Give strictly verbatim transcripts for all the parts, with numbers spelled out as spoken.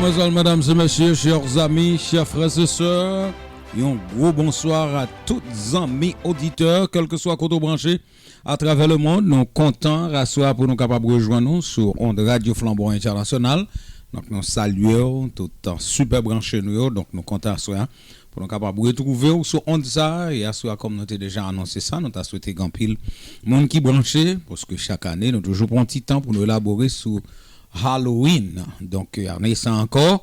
Mesdames, mesdames et messieurs, chers amis, chers frères et sœurs, yon gwo bonswa a tout zanmi oditè, kèlkeswa kote w branche atravè lemonn. Nou kontan aswè a pou nou kapab rejwenn nou sou ond Radyo Flanbo Entènasyonal. Donk, nou salye w, tout sipè branche nou yo. Donk, nou kontan aswè a pou nou kapab retwouve w sou ond sa a. E aswè a, kòm nou te deja anonse sa, nou ta swete gen anpil moun ki branche, paske chak ane, nou toujou pran ti tan pou nou elabore sou Halloween. Donk, ane sa ankò,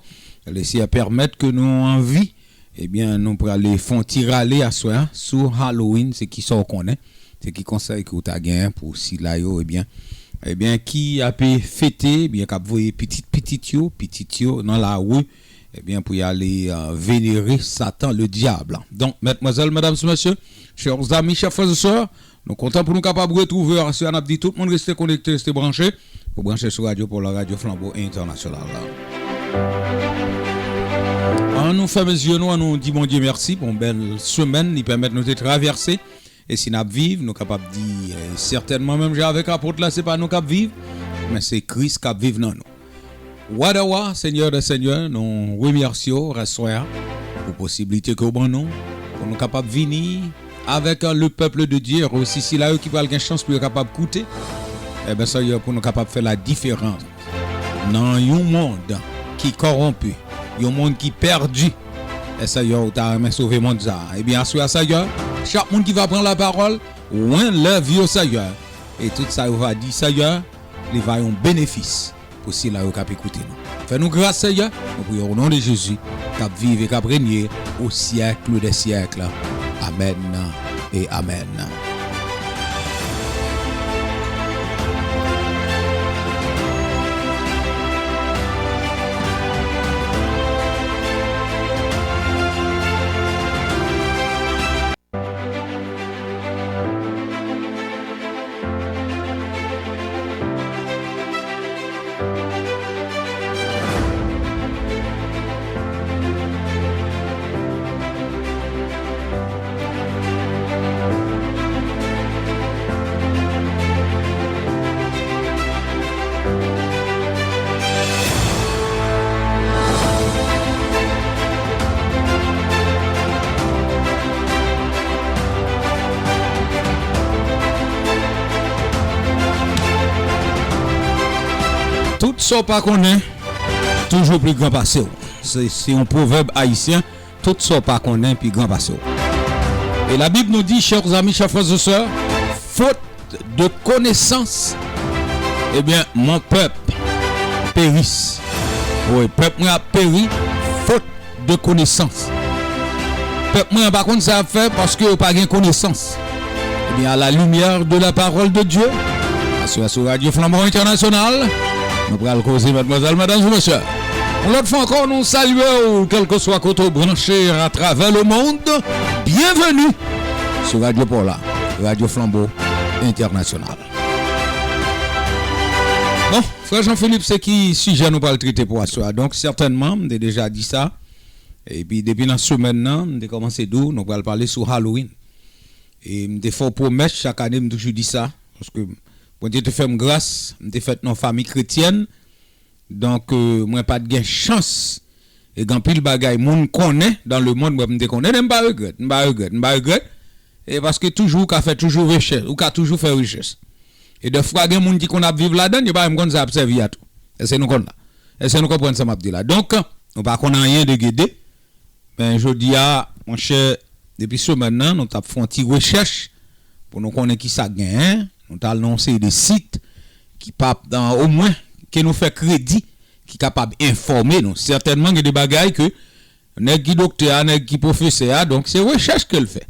Leseyè pèmèt ke nou anvi, ebyen, nou prale fè yon ti rale aswè a sou Halloween, se kisa w konnen, se ki konsèy ke w ta genyen pou sila yo, ebyen, ebyen, ki ape fete, ebyen, k ap voye pitit pitit yo, pitit yo nan lari, ebyen, pou y ale, euh, venere Satan le diable. Donk, mesdemoiselles, mesdames, messieurs, chers amis, chers frères et sœurs, nou kontan pou nou kapab retwouve w aswè a. N ap di tout moun rete konekte, rete branche. Ou branche sou Radyo Paula, Radyo Flanbo Entènasyonal la. Ann nou fèmen zye nou, ann nou di Bondye mèsi pou yon bèl semèn li pèmèt nou te travèse. E si n ap viv, nou kapab di, eh, sètènman, menm jan avèk apot la, se pa nou k ap viv, men se Kris k ap viv nan nou. Wa dè wa, Senyè dè senyè, nou remèsye w aswè a pou posiblite ke w ban nou, pou nou kapab vini avèk, euh, le peuple de Dieu, osi sila yo ki pral gen chans pou yo kapab koute. Ebyen, Senyè, pou nou kapab fè la diferans nan yon mond ki kòwonpi, yon mond ki pèdi. E Senyè, ou ta renmen sove mond sa a. Ebyen, aswè a, Senyè, chak moun ki va pran lapawòl, ou enlève yo, Senyè. E tout sa yo va di, Senyè, li va yon benefis pou sila yo k ap ekoute nou. Fè nou gras, Senyè, nou priye o non de Jezi, k ap viv e k ap renye o syèk dè syèk. Amèn e amèn. Tout sa w pa konnen toujou pli gran pase w. Se, se yon pwovèb ayisyen, tout sa w pa konnen pi gran pase w. E Labib nou di, chers amis, chers frères et sœurs, faute de connaissance, ebyen, mon peuple périsse. Wi, pèp mwen ap peri, faute de connaissance. Pèp mwen an pa konn sa y ap fè paske yo pa gen konesans. Ebyen, à la lumière de la parole de Dieu, aswè sou Radyo Flanbo Entènasyonal, nou pral koze, madmwazèl, medam e mesye. Yon lòt fwa ankò, nou salye w, kèlkeswa kote w branche atravè le monde. Byenveni sou Radyo Paula, Radyo Flanbo Entènasyonal. Bon, frè Jean Philippe, se ki sijè nou pral trete pou aswè a? Donk, sètènman, m te deja di sa. Epi, depi nan semèn nan, m te kòmanse di w, nou pral pale sou Halloween. E m te fè w pwomès, chak ane, m toujou di sa. Paske Bondye te fè m gras, m te fèt nan yon fanmi kretyèn. Donk, euh, mwen pa t gen chans. E gen anpil bagay moun konnen dans le monde, mwen, m te konnen, men m pa regrèt, m pa regrèt, m pa regrèt. E paske toujou ou ka fè toujou rechèch, ou ka toujou fè rechèch. E dèfwa gen moun ki konn ap viv ladan l, yo pa menm konn sa y ap sèvi a tou. Èske nou konn la? Èske nou konprann sa m ap di la? Donk, nou pa konn anyen de Gede. Men jodi a, monchè, depi semèn nan, nou t ap fè yon ti rechèch pou nou konnen ki sa k genyen. Nou t al nan yon seri de sit ki p ap, omwen, ke nou fè kredi, ki kapab enfòme nou. Sètènman, gen de bagay ke nèg ki doktè a, nèg ki pwofesè a, donk se rechèch ke l fè.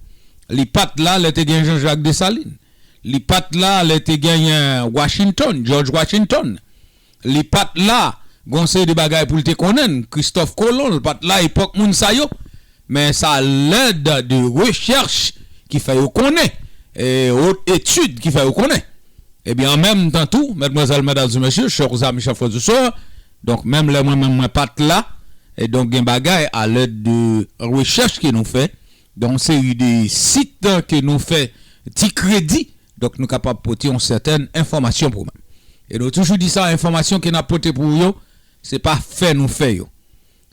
Li pa t la lè te gen Jean-Jacques Dessalines. Li pa t la lè te genyen Washington, George Washington. Li pa t la, gen yon seri de bagay pou l te konnen, Christophe Colomb, li pa t la epòk moun sa yo. Men sa lèd de rechèch ki fè yo konnen, e, haute étude ki fè yo konnen. Ebyen, an menm tan tou, madmwazèl, medam e mesye, chers amis, chers frères et sœurs, donk, menm lè mwen menm mwen pa t la, e donk, gen bagay a lèd de rechèch ke nou fè, donk, yon seri de sit ke nou fè ti kredi, donk, nou kapab pote yon sètèn enfòmasyon pou ou menm. E nou toujou di sa, enfòmasyon ke n ap pote pou ou yo, se pa fè nou fè yo.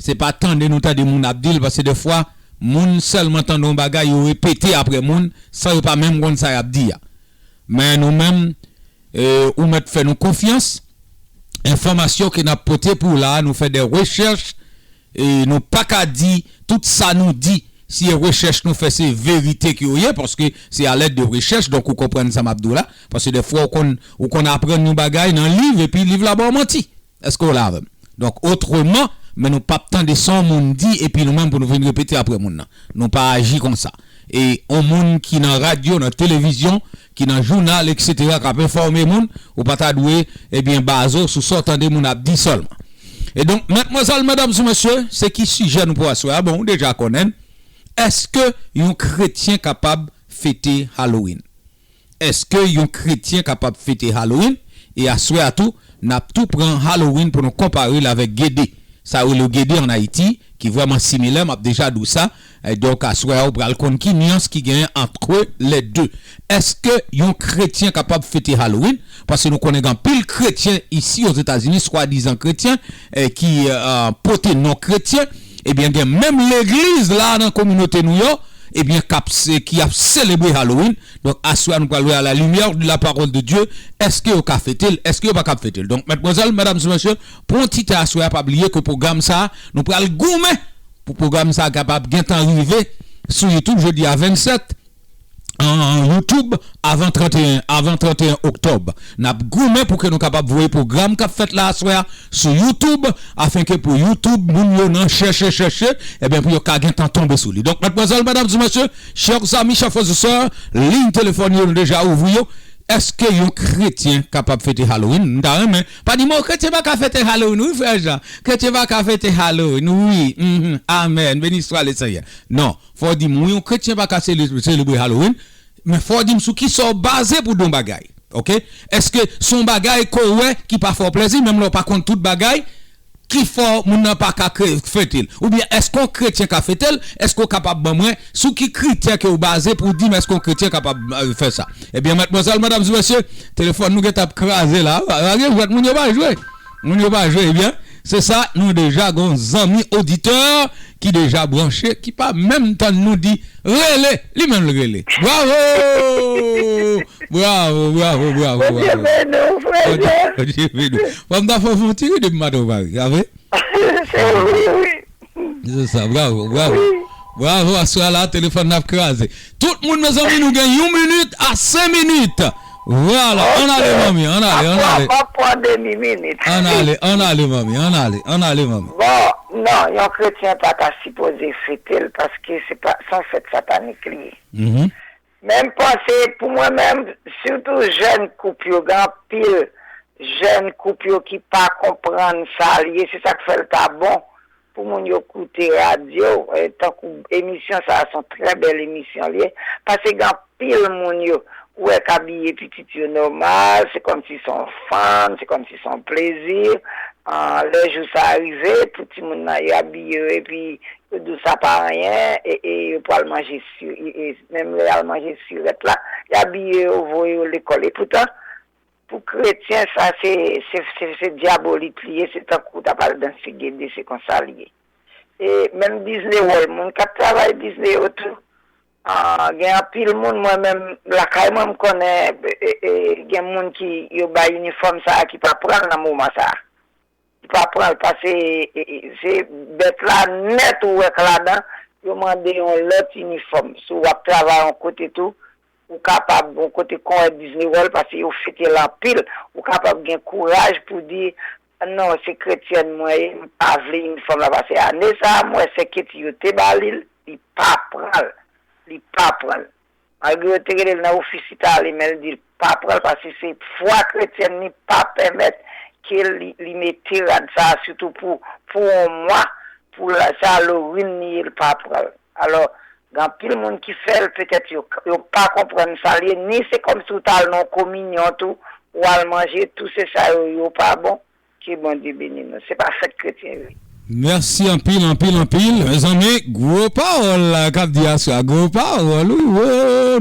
Se pa tande nou tande moun ap di l, paske defwa, moun sèlman tande yon bagay, yo repete apre moun, san yo pa menm konn sa y ap di a. Men nou menm, e, ou mèt fè nou konfyans, enfòmasyon ke n ap pote pou w la a, nou fè de rechèch, e nou pa ka di tout sa nou di, si e rechèch nou fè se verite ke yo ye, paske se alèd de rechèch, donk ou konprann sa m ap di w la, paske defwa ou konn, ou konn aprann yon bagay nan liv, epi liv la ba w manti. Èske w la avè m? Donk, otreman, men nou p ap tande sa yon moun di, epi nou menm pou nou vin repete apre moun nan. Nou pa aji konsa. E yon moun ki nan radyo, nan televizyon, ki nan jounal, etsetera, k ap enfòme moun, ou pa ta dwe, ebyen, baze w sou sa w tande moun ap di sèlman. E donk, medmwazèl, medam, sou mesye, se ki sijè nou pou aswè a? Bon, ou deja konnen. Èske yon kretyen kapab fete Halloween? Èske yon kretyen kapab fete Halloween? E aswè a tou, n ap tou pran Halloween pou nou konpare l avèk Gede. Sa yo rele yo Gede ann Ayiti, ki vrèman similè, m ap deja di w sa. E donk, aswè a, ou pral konn ki nyans ki genyen entre les deux. Èske yon kretyen kapab fete Halloween? Paske nou konnen gen anpil kretyen isi Ozetazini, swadizan kretyen, e ki, e, pote non kretyen. Ebyen, gen menm legliz la nan kominote nou yo, ebyen, k ap se-, ki ap selebre Halloween. Donk, aswè a, nou pral wè à la lumière de la parole de Dieu, èske yo ka fete l, èske yo pa ka fete l. Donk, medmwazèl, medam, mesye, pou yon ti tan aswè a, pa bliye ke pwogram sa a, nou pral goumen pou pwogram sa a kapab gentan rive sou YouTube jodi a vennsèt, an YouTube avan trannteyen, avan trannteyen oktòb. N ap goumen pou ke nou kapab voye pwogram k ap fèt la aswè a sou YouTube, afenke pou YouTube, moun yo nan chèche, chèche, ebyen, pou yo ka gentan tonbe sou li. Donk, medmwazèl, medam, mesye, chè zanmi, chè frè, sè, liy telefòn yo, nou deja ouvri yo. Èske yon kretyen kapab fete Halloween? M ta renmen. Pa di mwen, kretyen pa ka fete Halloween, wi, frè Jean. Kretyen pa ka fete Halloween, wi. Mhm. Amèn. Beni swa Lesenyè. Non. Fò w di m, wi, yon kretyen pa ka sele-, selebre Halloween, men fò w di m sou ki sa w baze pou w di yon bagay. Oke? Èske se yon bagay ke w wè ki pa fè w plezi, menm lè w pa konn tout bagay, ki fè w moun nan pa ka kre-, fete l? Oubyen èske yon kretyen ka fete l? Èske w kapab ban mwen sou ki kritè ke w baze pou w di m èske yon kretyen kapab, e, fè sa? Ebyen, medmwazèl, medam, mesye, telefòn nou gentan ap kraze la. Pa, pa gen jwèt, moun yo pa jwe. Moun yo pa jwe, ebyen, se sa, nou deja gon zanmi oditè ki deja branche, ki pa menm tann nou di, rele, li menm l rele. Bravo! Bravo, bravo, bravo, bravo. Bondye beni w, frè Bondye, Jean. Bondye beni w. Fò m ta fè w fè yon ti ri depi maten ou pa ri, sa vre? Se vre, wi. Se sa, bravo, bravo. Wi. Bravo, aswè a la, telefòn n ap kraze. Tout moun, mezanmi, nou gen yon minit a senk minit. Vwala, ann ale, manmi, ann ale, ann ale. M ap pran, m ap pran demi minit. Ann ale, ann ale, manmi, ann ale, ann ale, manmi. Bon, non, yon kretyen pa ta sipoze fete l paske se pa, se yon fèt satanik li ye. Mhm. Men m panse, pou mwen menm, sitou jèn koup yo, gen anpil jèn koup yo ki pa konprann sa l ye, se sa k fè l ta bon pou moun yo koute radyo, e, tankou emisyon sa a, se yon trè bèl emisyon l ye, paske gen anpil moun yo, ou wè k abiye pitit yo nòmal, se kòmsi se yon fann, se kòmsi se yon plezi, an, lè jou sa a rive, pou timoun nan, yo abiye yo, epi yo di w sa pa anyen, e, e yo pral manje si, e, e menm lè y al manje sirèt la, y abiye yo, voye yo lekòl. Epoutan, pou kretyen, sa se, se, se, se dyabolik li ye, se tankou w ta pral danse gede, se konsa li ye. E menm Disney World, moun k ap travay Disney yo tou, ah, gen anpil moun, mwen menm, lakay mwen, m konnen, e, e, e, gen moun ki, yo bay inifòm sa a ki pa pran l nan moman sa a. Li pa pran l, paske, e, e, se bèt la nèt ou wè k ladan, yo mande yon lòt inifòm. Si w ap travay yon kote tou, ou kapab, yon kote kon Disney World, paske yo fete l anpil, ou kapab gen kouraj pou di, non, se kretyèn mwen ye, m pa vle inifòm la, paske ane sa a, m wè sè Keti yo te ba li l, li pa pran l, li pa pran l. Malgre yo te rele l nan ofis Itali, men l di l pa pran l, paske se fwa kretyèn li pa pèmèt ke li, li mete rad sa a, sitou pou, pou yon mwa, pou la, se Halloween li ye, l pa pran l. Alò, gen anpil moun ki fè l, petèt yo, yo pa konprann sa l ye, ni se kòmsi w t al nan yon kominyon tou, ou al manje tou, se sa yo, yo pa bon. Ke Bondye beni nou. Se pa fèt kretyen yo ye. Mèsi anpil, anpil, anpil. Mezanmi, gwo pawòl la k ap di aswè a, gwo pawòl, wi, wo.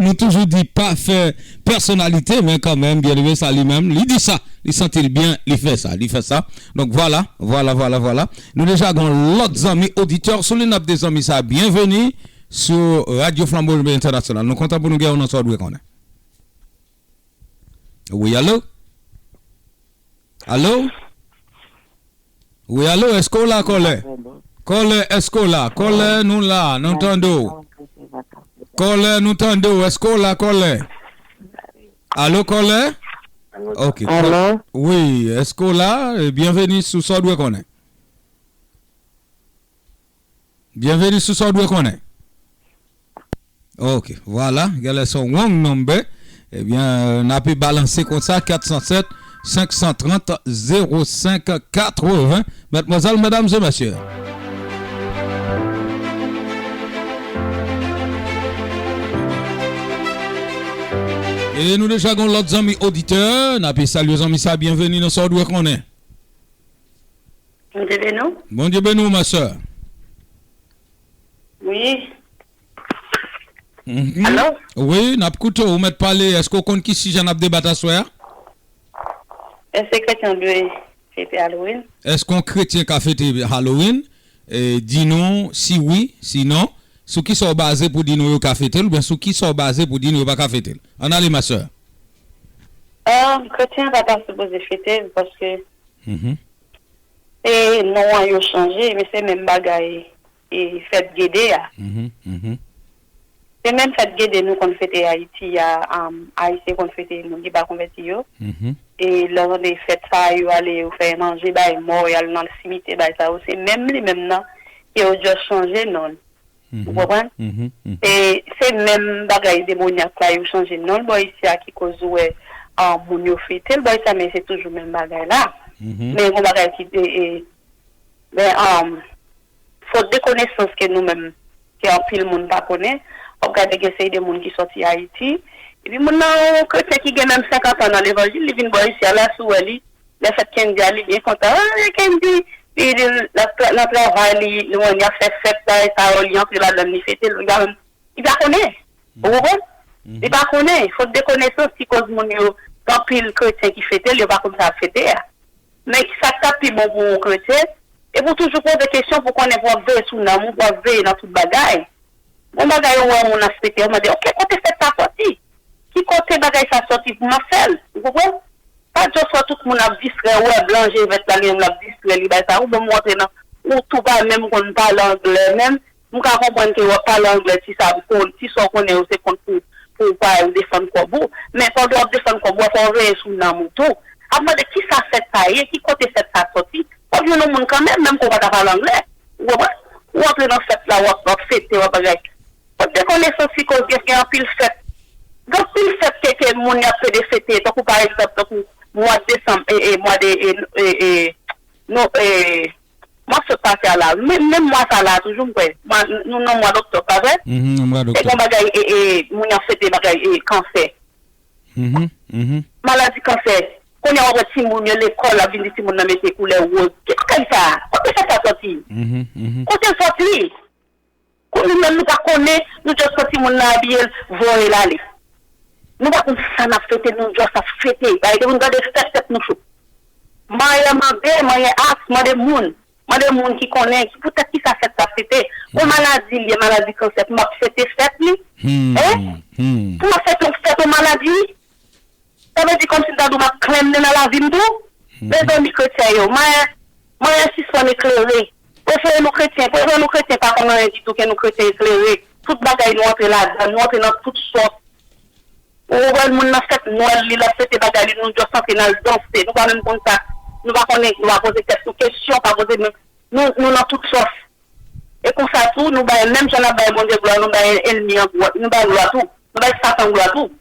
Nou toujou di pa fè pèsonalite, men kanmenm, byeneme sa li menm, li di sa. Li santi l byen, li fè sa, li fè sa. Donk, vwala, vwala, vwala, vwala. Nou deja gen yon lòt zanmi oditè sou liy, n ap di zanmi sa byenveni sou Radyo Flanbo Entènasyonal. Nou kontan pou nou gen w nan Sa W Dwe Konnen. Wi, alo? Alo? Wi, alo, èske w la, kòlè? Kòlè, èske w la? Kòlè, nou la, nou tande w. Kòlè, nou tande w, èske w la, kòlè? Alo, kòlè? Ok. Alo? Wi, èske w la? E, byenveni sou Sa W Dwe Konnen. Byenveni sou Sa W Dwe Konnen. Ok, vwala, genlè se yon wrong number. Ebyen, n ape balanse konsa, kat san sèt, senk san trant, zewo senk katreven. Madmwazèl, medam e mesye. E nou deja gen yon lòt zanmi oditè, n ape salye zanmi sa, byenveni nan Sa W Dwe Konnen. Bondye beni w. Bondye beni w, ma sè. Wi. Mhm. Alo? Wi, n ap koute w, ou mèt pale. Èske w konn ki sijè n ap debat aswè a? Èske kretyen dwe fete Halloween? Èske yon kretyen ka fete Halloween? E, di nou si wi, si non. Sou ki sa w baze pou di nou yo ka fete l, oubyen sou ki sa w baze pou di nou yo pa ka fete l? Ann ale, ma sè. Ah, kretyen pa ta sipoze fete l, paske Mhm. E non an yo chanje, men se menm bagay e fèt Gede a. Mhm, mhm. Se menm fèt Gede nou konn fete Ayiti a, um, Ayisyen konn fete moun ki pa konvèti yo. Mhm. E lè yo tande fèt sa a, yo ale, yo fè manje, bay mò, y al nan simitye, bay sa yo. Se menm li menm nan, ke yo just chanje non l. Ou konprann? Mhm, mhm. E se menm bagay demonyak la, yo chanje non l bò isi a ki koz ou wè, ah, moun yo fete l bò isi a, men se toujou menm bagay la. Mhm. Men yon bagay ki, e, e, men, um, fot de konesans ke nou menm, ke anpil moun pa konnen, w ap gade gen seri de moun ki sòti Ayiti, epi moun nan yon kretyen ki gen menm senkant an nan levanjil, li vin bò isi a la, si w wè li, lè fèt Kendi a, li byen kontan. Ah, Kendi, li, li, l ap tra-, nan travay, li, li, li ap fè fèt, bagay sa yo, li antre ladan l, li fete l, li pa menm, li pa konnen. Ou konprann? Mhm. Li pa konnen. Fot de konesans ki koz moun yo, gen anpil kretyen ki fete l, yo pa konn sa y ap fete a. Men sa k t ap pi bon pou yon kretyen, e pou toujou poze kesyon pou konnen, pou w ap veye sou nanm ou, pou w ap veye nan tout bagay. Bon bagay ou wè moun ap fete, ou mande, "Ok, kote fèt sa sòti? Ki kote bagay sa sòti pou m ap fè l?" Ou konprann? Pa just wè tout moun ap distrè, ou wè blan je vèt la, li menm l ap distrè, li bay sa. Ou menm ou antre nan, ou tou pa menm konn pale anglè menm. M ka konprann ke w ap pale anglè, ti sa, ti sa w konnen yo se kont pou, pou w pa defann kòb ou. Men pandan w ap defann kòb ou a, fò w veye sou nanm ou tou. Ap mande kisa fèt sa ye, ki kote fèt sa sòti. W ap jwenn yon moun kanmenm, menm ke w pa ta pale anglè. Ou konprann? Ou antre nan fèt la, w ap, w ap fete, w ap bagay. Fòk de konesans ki koz gen, gen anpil fèt. Gen anpil fèt ke, ke moun y ap pede fete, tankou pa egzanp, tankou mwa desanm, e, e, mwa de, e, e, e, non, e, mwa sot pase a la. Men, menm mwa sa la, toujou m kwè. Mwa, nou nan mwa doktòb, pa vre? Mhm, nan mwa doktòb. E gen bagay, e, e, moun y ap fete bagay, e, kansè. Mhm, mhm. Maladi kansè. Kounye a w ap wè timoun yo lekòl, ap vin di timoun nan mete koulè woz. Ki bagay sa? Kote fèt sa sòti? Mhm, mhm. Kote l sòti? Kounye menm nou pa konnen, nou just pran timoun nan abiye l, voye l ale. Nou pa konn sa n ap fete, nou just ap fete. Bagay de moun gade fèt tèt nou cho. Manyè mande, manyè aks, mande moun. Mande moun ki konnen, ki poutèt kisa fèt sa ap fete. Yon maladi l ye, maladi kansè, pou m ap fete fèt li? Hmm, hmm. Pou m ap fete yon fèt yon maladi? Sa vle di kòmsi m ta di w m ap klenm nan lavi m tou? Mezanmi kretyen yo, mwen, mwen sispann eklere. Prefere nou kretyen, prefere nou kretyen pa konn anyen ditou ke nou kretyen eklere. Tout bagay nou antre ladan, nou antre nan tout sòs. Ou wè moun nan fèt Nwèl li, l ap fete bagay li, nou just antre n al danse. Nou pa menm konn sa. Nou pa konnen, nou pa poze tèt nou kesyon, pa poze menm. Nou, nou nan tout sòs. E konsa tou, nou bay, menm jan n ap bay Bondye glwa, nou bay ènmi an glwa, nou bay glwa tou. Nou bay Satan glwa tou.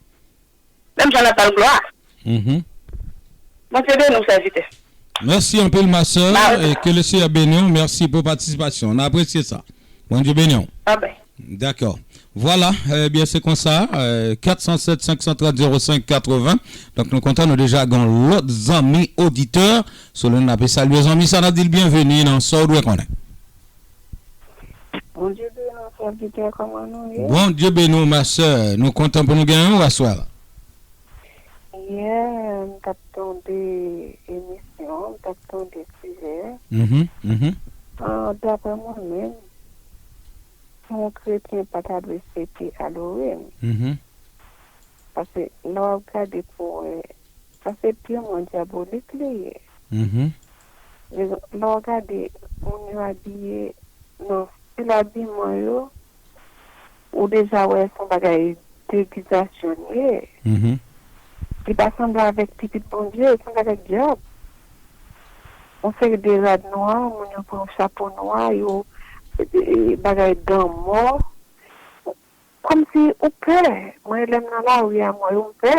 Menm jan n ap ba l glwa. Mhm. Bondye beni w, sèvitè. Mèsi anpil, ma sè, e ke le Seyè beni w. Mèsi pou patisipasyon. N apresye sa. Bondye beni w. Amèn. Dakò. Vwala, ebyen, se konsa, euh, kat san sèt, senk san trant, zewo senk katreven. Donk, nou kontan, nou deja gen yon lòt zanmi oditè. Solèn, n ape salye zanmi sa, n ap di l byenveni nan Sa w dwe konnen. Bondye beni w, sèvitè, kòman nou ye? Bondye beni w, ma sè. Nou kontan pou nou genyen w aswè a. Yè, m t ap tande emisyon, m t ap tande sijè. Mhm, mhm. Ah, daprè mwen menm, yon kretyen pa ta dwe fete Halloween. Mhm. Paske lè w ap gade pou wè, sa se pirman dyabolik li ye. Mhm. Lè w gade moun yo abiye nan stil abiman yo, ou deja wè se yon bagay degizasyon li ye. Mhm. Li pa sanble avèk pitit Bondye, li sanble avèk dyab. Yon seri de rad nwa, moun yo pran chapo nwa, yo, e, e, bagay dan mò. Kòmsi ou pè. Mwen, lè m nan lari a, mwen, m pè.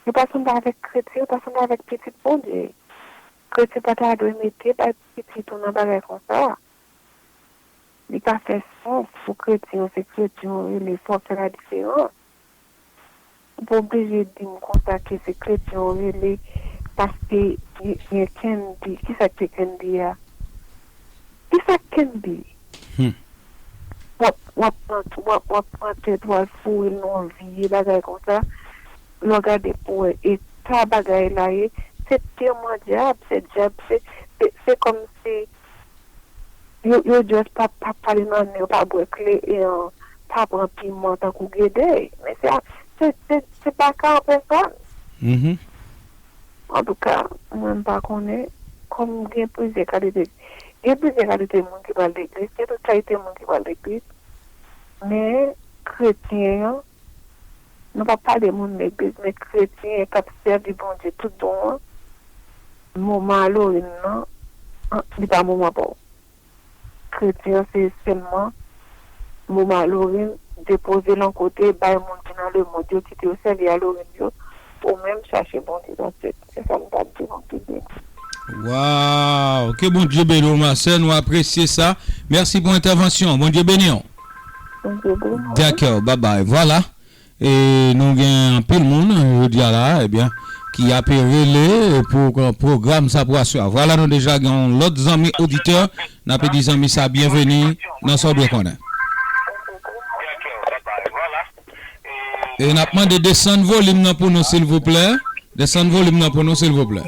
Yo pa sanble avèk kretyen, yo pa sanble avèk pitit Bondye. Kretyen pa ta dwe mete bay pitit ou nan bagay konsa. Li pa fè sans pou kretyen, se kretyen ou rele, fò w fè ladiferans. Ou pa oblije di m konsa ke se kretyen ou rele, paske gen, gen Kendy. Kisa k te Kendy a? Kisa k Kendy? Hmm. W ap, w ap pran, w ap, w ap pran tèt, w al foure l nan yon vye bagay konsa. Lè w gade pou wè eta bagay la ye, se pirman dyab, se dyab, se, se, se kòmsi yo, yo just pa, pa pale nan nen, yo pa bwè kle, e, an, pa pran piman tankou gede. Men se, se, se, se baka an pèsòn. Mhm. Antouka, mwen m pa konnen, kòm gen plizyè kalite, gen plizyè kalite moun ki pral legliz, gen tout kalite moun ki pral legliz, men kretyen an, nou p ap pale moun legliz, men kretyen k ap sèvi Bondye tout bon an, mo Halloween nan, an, li pa moman pa w. Kretyen an se sèlman mo Halloween, depoze l yon kote, bay moun ki nan lemonn yo, kite yo sèvi Halloween yo, ou menm chache Bondye nan tèt. Se sa m t ap di nou pi byen. Waw, ke Bondye beni w, ma sè, nou apresye sa. Mèsi pou entèvansyon. Bondye beni w. Bondye beni w. Dakò, babay. Vwala. E nou gen anpil moun, jodi a la, ebyen, ki ape rele pou pwogram sa pou aswè a. Vwala, nou deja gen yon lòt zanmi oditè, n ape di zanmi sa byenveni nan Sa w dwe konnen. E n ap mande desann volim nan pou nou, silvouplè. Desann volim nan pou nou, silvouplè.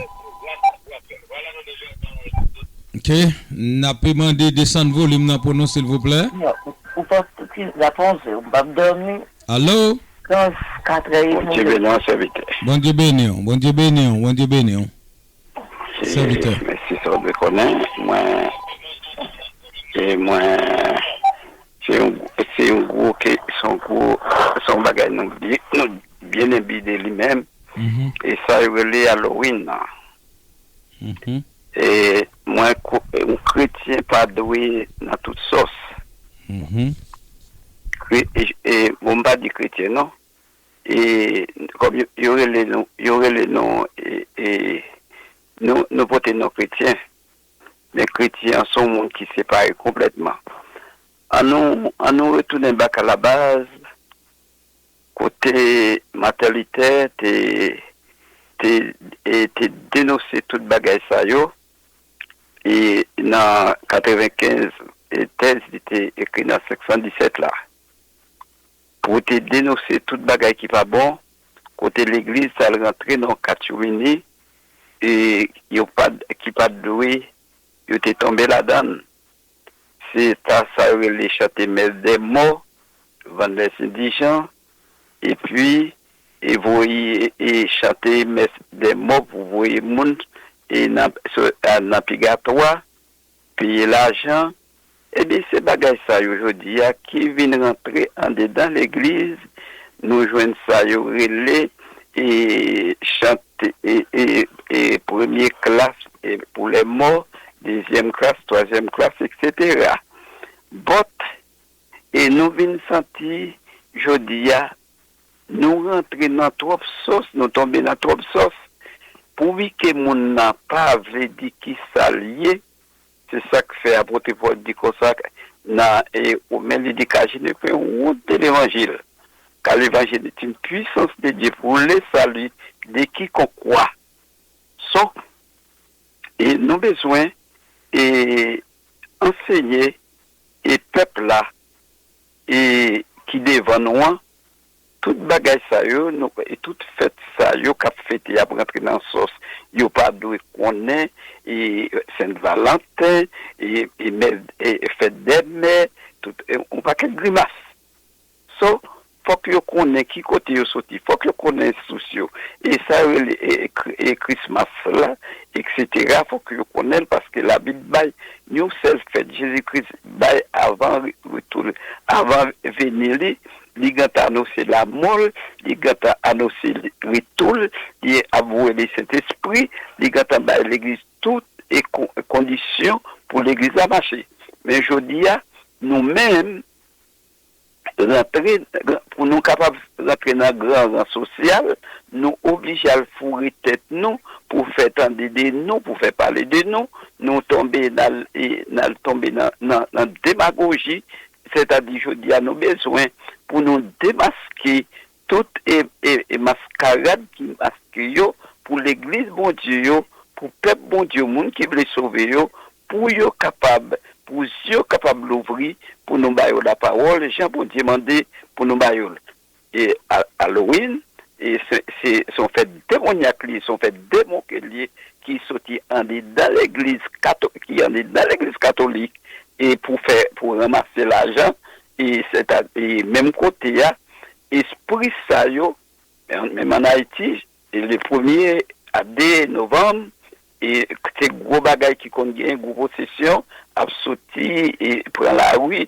Ok, n ape mande desann volim nan pou nou, silvouplè. Ou, ou pa ki, la pa onz è, ou p ap dòmi. Alo? Trans, katrè e Bondye beni w, sèvitè. Bondye beni w, Bondye beni w, Bondye beni w. Se, sèvitè. Mèsi, sa w dwe konnen. Mwen, e mwen, se yon, se yon gwo ke, se yon gwo, se yon bagay nou byen, nou byen enbi de li menm. Mhm. E sa yo rele Halloween nan. Mhm. E mwen, ko-, yon kretyen pa dwe nan tout sòs. Mhm. Kre-, e, e, bon, m pa di kretyen, non. E kòm yo, yo rele nou, yo rele nou, e, e, nou, nou pote non kretyen. Men kretyen an se yon moun ki separe konplètman. An nou, an nou retounen back à la base, kote Martin Luther te, te, e, te denonse tout bagay sa yo, e nan katrevenkenz, e tèz li te ekri nan senk san disèt la, pou te denonse tout bagay ki pa bon, kote legliz t al rantre nan yon katchourini, e yo pa t, ki pa t dwe, yo te tonbe ladan l. Se ta sa yo rele chante mès des morts, vann les indigents, epi, e voye, e chante mès des morts pou voye moun, e nan, so-, a, nan pigatwa, peye lajan. Ebyen, se bagay sa yo jodi a ki vin rantre andedan legliz. Nou jwenn sa yo rele, e, chante, e, e, e, premye klas, e, pou les morts, dezyèm klas, twazyèm klas, etsetera. But, e nou vin santi jodi a, nou rantre nan twòp sòs, nou tonbe nan twòp sòs. Pou wi ke moun nan pa vle di ki sa l ye, se sa k fè apot Pòl di konsa, nan e, men li di, car je ne crains honte de l'évangile, car l'évangile est une puissance de Dieu pour le salut de quiconque croit. So, e nou bezwen e ansenye e pèp la e ki devan nou an, tout bagay sa yo, nou, e tout fèt sa yo k ap fete, y ap rantre nan sòs, yo pa dwe konnen e Sent Valanten, e, e mè, e fèt dè mè, tout e, yon pakèt grimas. So, fòk yo konnen ki kote yo soti, fòk yo konnen sous yo. E sa yo rele e, e, e Christmas la, etsetera, fòk yo konnen l paske Labib bay yon sèl fèt Jezi Kris bay avan re- retou l, avan vini li. Li gentan anonse lanmò l, li gentan anonse retou l, li ap voye li Sentespri, li gentan bay legliz tout e kon- kondisyon pou legliz la mache. Men jodi a, nou menm, rantre, pou nou kapab rantre nan gran ran sosyal, nou oblije al foure tèt nou pou fè tande de nou, pou fè pale de nou. Nou tonbe nan, e, nan tonbe nan, nan, nan demagoji, sètadi jodi a nou bezwen pou nou demaske tout e, e, e maskarad ki maske yo pou legliz Bondye yo, pou pèp Bondye yo, moun ki vle sove yo, pou yo kapab, pou zye yo kapab louvri, pou nou ba yo lapawòl, jan Bondye mande pou nou ba yo l. E a- Halloween, e se se- se yon fèt demonyak li ye, se yon fèt demon ke l ye, ki soti andedan legliz kato- ki andedan legliz katolik, e pou fè, pou ranmase lajan, e sèta- e menm kote a, espri sa yo, menm ann Ayiti, e le premye a de novanm, e se gwo bagay ki konn gen, gwo pwosesyon ap soti e pran lari,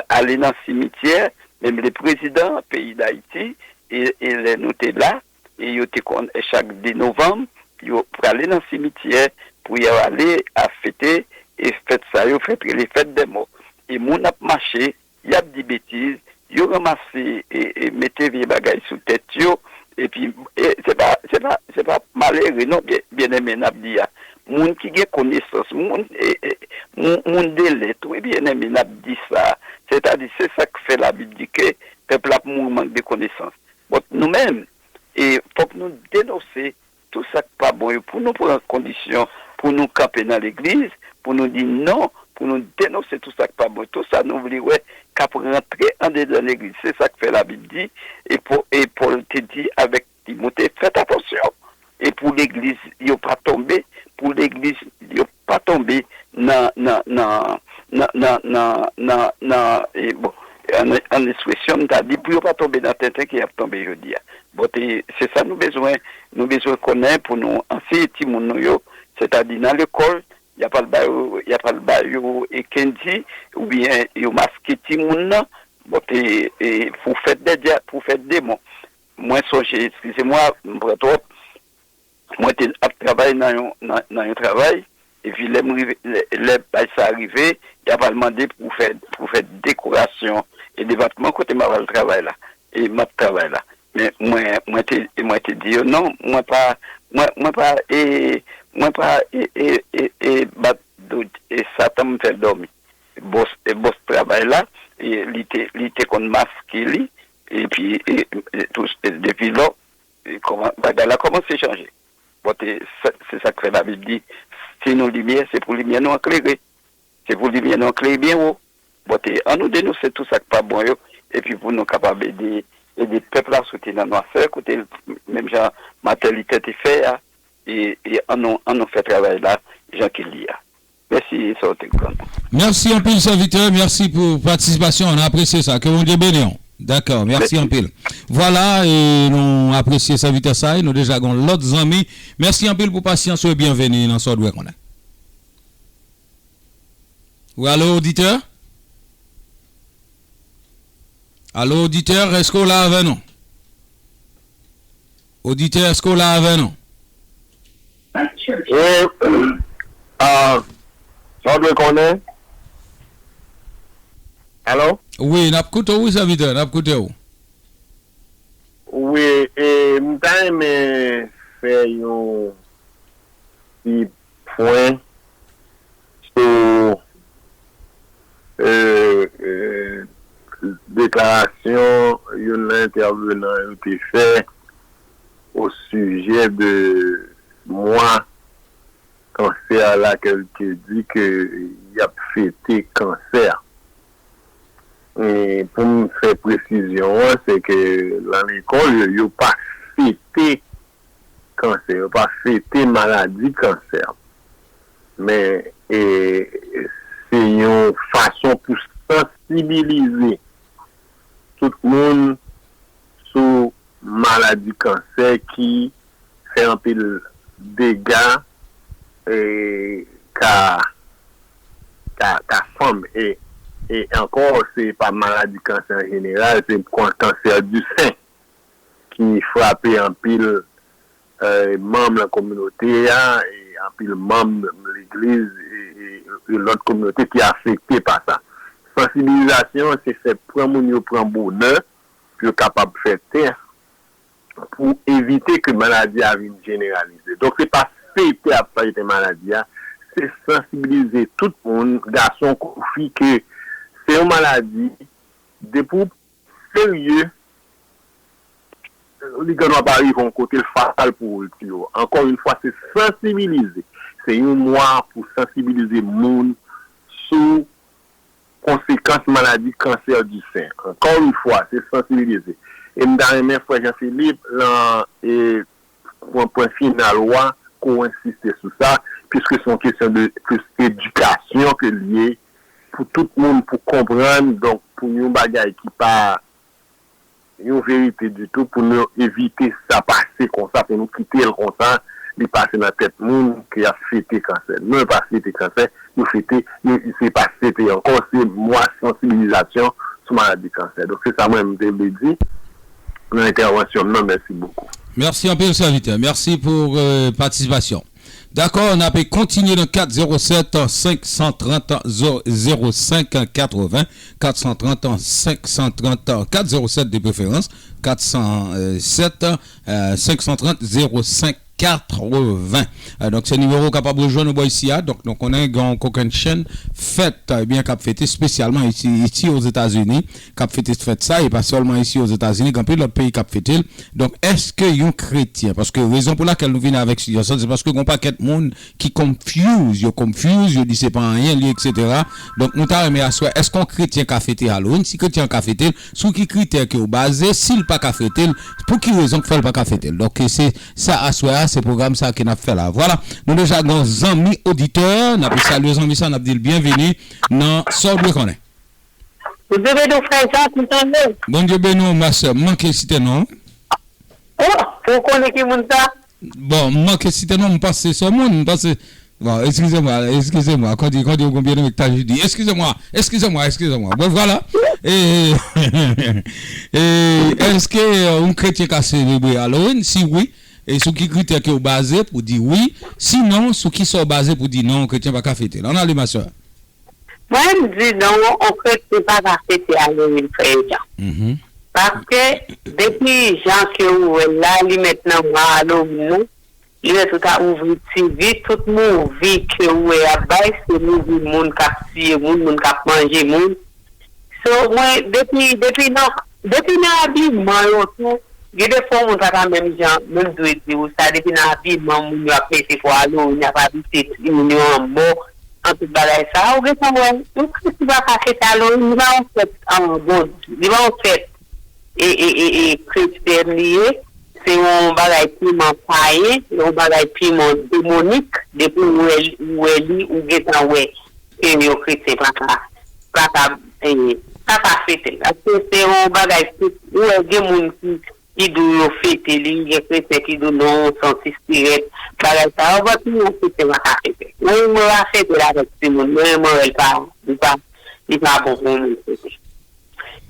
ale nan simityè. Menm le prezidan peyi Dayiti, e, e lè nou te la, e yo te konn, e chak de novanm, yo prale nan simityè pou yo ale a fete e fèt sa yo fèt rele fèt dè mò. E moun ap mache, y ap di betiz, yo ranmase e, e mete vye bagay sou tèt yo, epi e, se pa, se pa, se pa malere non, byen, byeneme n ap di a. Moun ki gen konesans, moun, e, e, moun, moun de lèt, wi, byeneme n ap di sa. Sètadi, se sa k fè Labib di ke pèp la ap mouri mank de konesans. Bon, nou menm, e fòk nou denonse tout sa k pa bon yo, pou nou pran kondisyon pou nou kanpe nan legliz, pou nou di non, pou nou denonse tout sa k pa bon, tout sa nou vle wè k ap rantre andedan legliz. Se sa k fè Labib di, e Pò- e Pòl te di avèk Timote, fèt atansyon, e pou legliz yo pa tonbe, pou legliz yo pa tonbe nan, nan, nan, nan, nan, nan, nan, nan, e, bon, an, an ekspresyon, m ta di, pou yo pa tonbe nan tenten ke y ap tonbe jodi a. Bon, e, se sa nou bezwen, nou bezwen konnen pou nou anseye timoun nou yo, sètadi nan lekòl, y ap al ba yo, y ap al ba yo e kendi, oubyen yo maske timoun nan, bon, e, e, pou fèt dè dya- pou fèt demon. Mwen sonje, eskize mwa, m pran twòp, mwen te ap travay nan yon, nan, nan yon travay, epi lè m rive, lè, lè bay sa rive, y ap al mande pou fè, pou fè dekorasyon e depatman kote m ap al travay la, e m ap travay la. Men mwen, mwen te, mwen te di yo non, mwen pa, mwen, mwen pa, e, mwen pa, e, e, e, e bat do, e, Satan m fè l dòmi. Bòs, e, bòs travay la, e, li te, li te konn maske li, epi, e, e, tou, e, depi lò, e, kòman, bagay la kòmanse chanje. Bon, e, se, se sa k fè Labib di, si nou limyè, se pou limyè nou an klere. Se pou limyè nou an klere byen wo. Bon, e, an nou denonse tout sa k pa bon yo, epi pou nou kapab ede, ede pèp la soti nan nwasè, kote l, menm jan Martin Luther te fè a, e, e an nou, an nou fè travay la jan ke l ye a. Mèsi, sa w te konn. Mèsi anpil, sèvitè. Mèsi pou patisipasyon. Nou apresye sa. Ke Bondye beni w. Dakò. Mèsi anpil. Vwala, e nou apresye sèvitè sa. E nou deja gon lòt zanmi. Mèsi anpil pou pasyans ou e byenveni nan Sa w dwe konnen. Wi, alo, oditè? Alo, oditè, èske w la avè nou? Oditè, èske w la avè nou? Wi, ah, sa w dwe konnen. Alo? Wi, n ap koute w, wi, sèvitè, n ap koute w. Wi, e, m ta renmen fè yon ti pwen sou, e, deklarasyon youn nan entèvenan yo te fè au sujet de mwa kansè la, ke l te di ke y ap fete kansè. E pou m fè presizyon an, se ke nan lekòl yo, yo pa fete kansè, yo pa fete maladi kansè. Men e, se yon fason pou sansibilize tout moun sou maladi kansè ki fè anpil dega, e, ka, ka, ka fanm. E, e ankò, se pa maladi kansè an jeneral, se kansè di sen ki frape anpil, e, manm nan kominote a, e anpil manm legliz e, e, e lòt kominote ki afekte pa sa. Sansibilizasyon, se fè pran moun yo pran bonè pou yo kapab fè tès pou evite ke maladi a vin jeneralize. Donk, se pa fete ap fete maladi a, se sansibilize tout moun, gason kou fi, ke se yon maladi, depi w serye, li gen dwa pa rive yon kote, l fatal pou ou, l tiye w. Ankò yon fwa, se sansibilize. Se yon mwa pou sansibilize moun sou konsekans maladi kansè di sen. Ankò yon fwa, se sansibilize. E m ta renmen, frè Jean Philippe, lan, e, pwen, pwen final ou a, ke w ensiste sou sa, piske se yon kesyon de plis edikasyon ke l ye, pou tout moun, pou konprann, donk, pou yon bagay ki pa yon verite ditou, pou nou evite sa pase konsa, pou nou kite l konsa, li pase nan tèt moun ke y ap fete kansè. Non, yo pa fete kansè, yo fete, yo, se pa fete ankò, se mwa sansibilizasyon sou maladi kansè. Donk, se sa mwen, m te vle di nan entèvansyon m nan. Mèsi bokou. Mèsi anpil, sèvitè. Mèsi pou, euh, patisipasyon. Dakò, n ape kontinye nan kat zewo sèt, senk san trant, zewo senk katreven, kat san trant, senk san trant, kat zewo sèt de preferans, kat san sèt, euh, senk san trant, zewo senk katreven. Euh, donk, se nimewo w kapab rejwenn nou bò isi a. Donk, nou konnen gen yon kokennchenn fèt, euh, ebyen, k ap fete espesyalman isi, isi Ozetazini, k ap fete fèt sa, e pa sèlman isi Ozetazini, gen anpil lòt peyi k ap fete l. Donk, èske yon kretyen, paske rezon pou lakèl nou vin avèk sijè sa, se paske gen yon pakèt moun ki confuse, yo confuse, yo di se pa anyen li, et cetera. Donk, nou ta renmen aswè, èske yon kretyen ka fete Halloween? Si kretyen an ka fete l, sou ki kritè ke w baze? Si l pa ka fete l, pou ki rezon k fè l pa ka fete l? Donk, se sa aswè a, se pwogram sa ke n ap fè la. Vwala, nou deja gen yon zanmi oditè, n ap salye zanmi sa, n ap di l byenveni nan Sa w dwe konnen. Ou dwe beni w, frè Jean, pou tande. Bondye beni w, ma sè. M manke site non. Oh, pou w konnen ki moun sa? Bon, m manke site non, m panse se yon moun, m panse, bon, eskize mwa, eskize mwa, kondi, kondi yon byeneme ki ta jodi, eskize mwa, eskize mwa, eskize mwa. Bon, vwala. E, e, èske, euh, yon kretyen ka selebre Halloween? Si wi, e sou ki kritè ke w baze pou di wi? Sinon, sou ki sa w baze pou di non, yon kretyen pa ka fete l? Ann ale, ma sè. Mwen, m di non, yon kretyen pa ka fete Halloween, frè Jean. Paske, depi jan ke ou wè l la, li mèt nan mwa Halloween nan, li mèt ou ta ouvri ti vi, tout mouvi ke ou wè y ap bay, se mouvi moun k ap tiye moun, moun k ap manje moun. So, mwen, depi, depi nan, depi nan abiman yo tou, gen de fwa moun pa ta menm jan, menm dwe di ou sa, depi nan abiman moun yo ap mete pou Halloween, y ap abite timoun yo an mò, an tout bagay sa, ou gentan wè, yon kretyen pa ka fete Halloween, li pa yon fèt, an, bon, li pa yon fèt, e, e, e, e, kretyèn li ye, se yon bagay piman payen, yon bagay piman demonik, depi ou wè, ou wè li, ou gentan wè ke yon kretyen pa ka, pa ka, eh, pa ka fete l. Paske se yon bagay, ou wè, gen moun ki, ki di w yo fete li, gen kretyen ki di w non, se yon ti sirèt, bagay sa yo, but yon kretyen pa ka fete l. Mwen, mwen pa fete l avèk timoun, mwen, mwen wè l pa, li pa, li pa bon pou yon moun fete.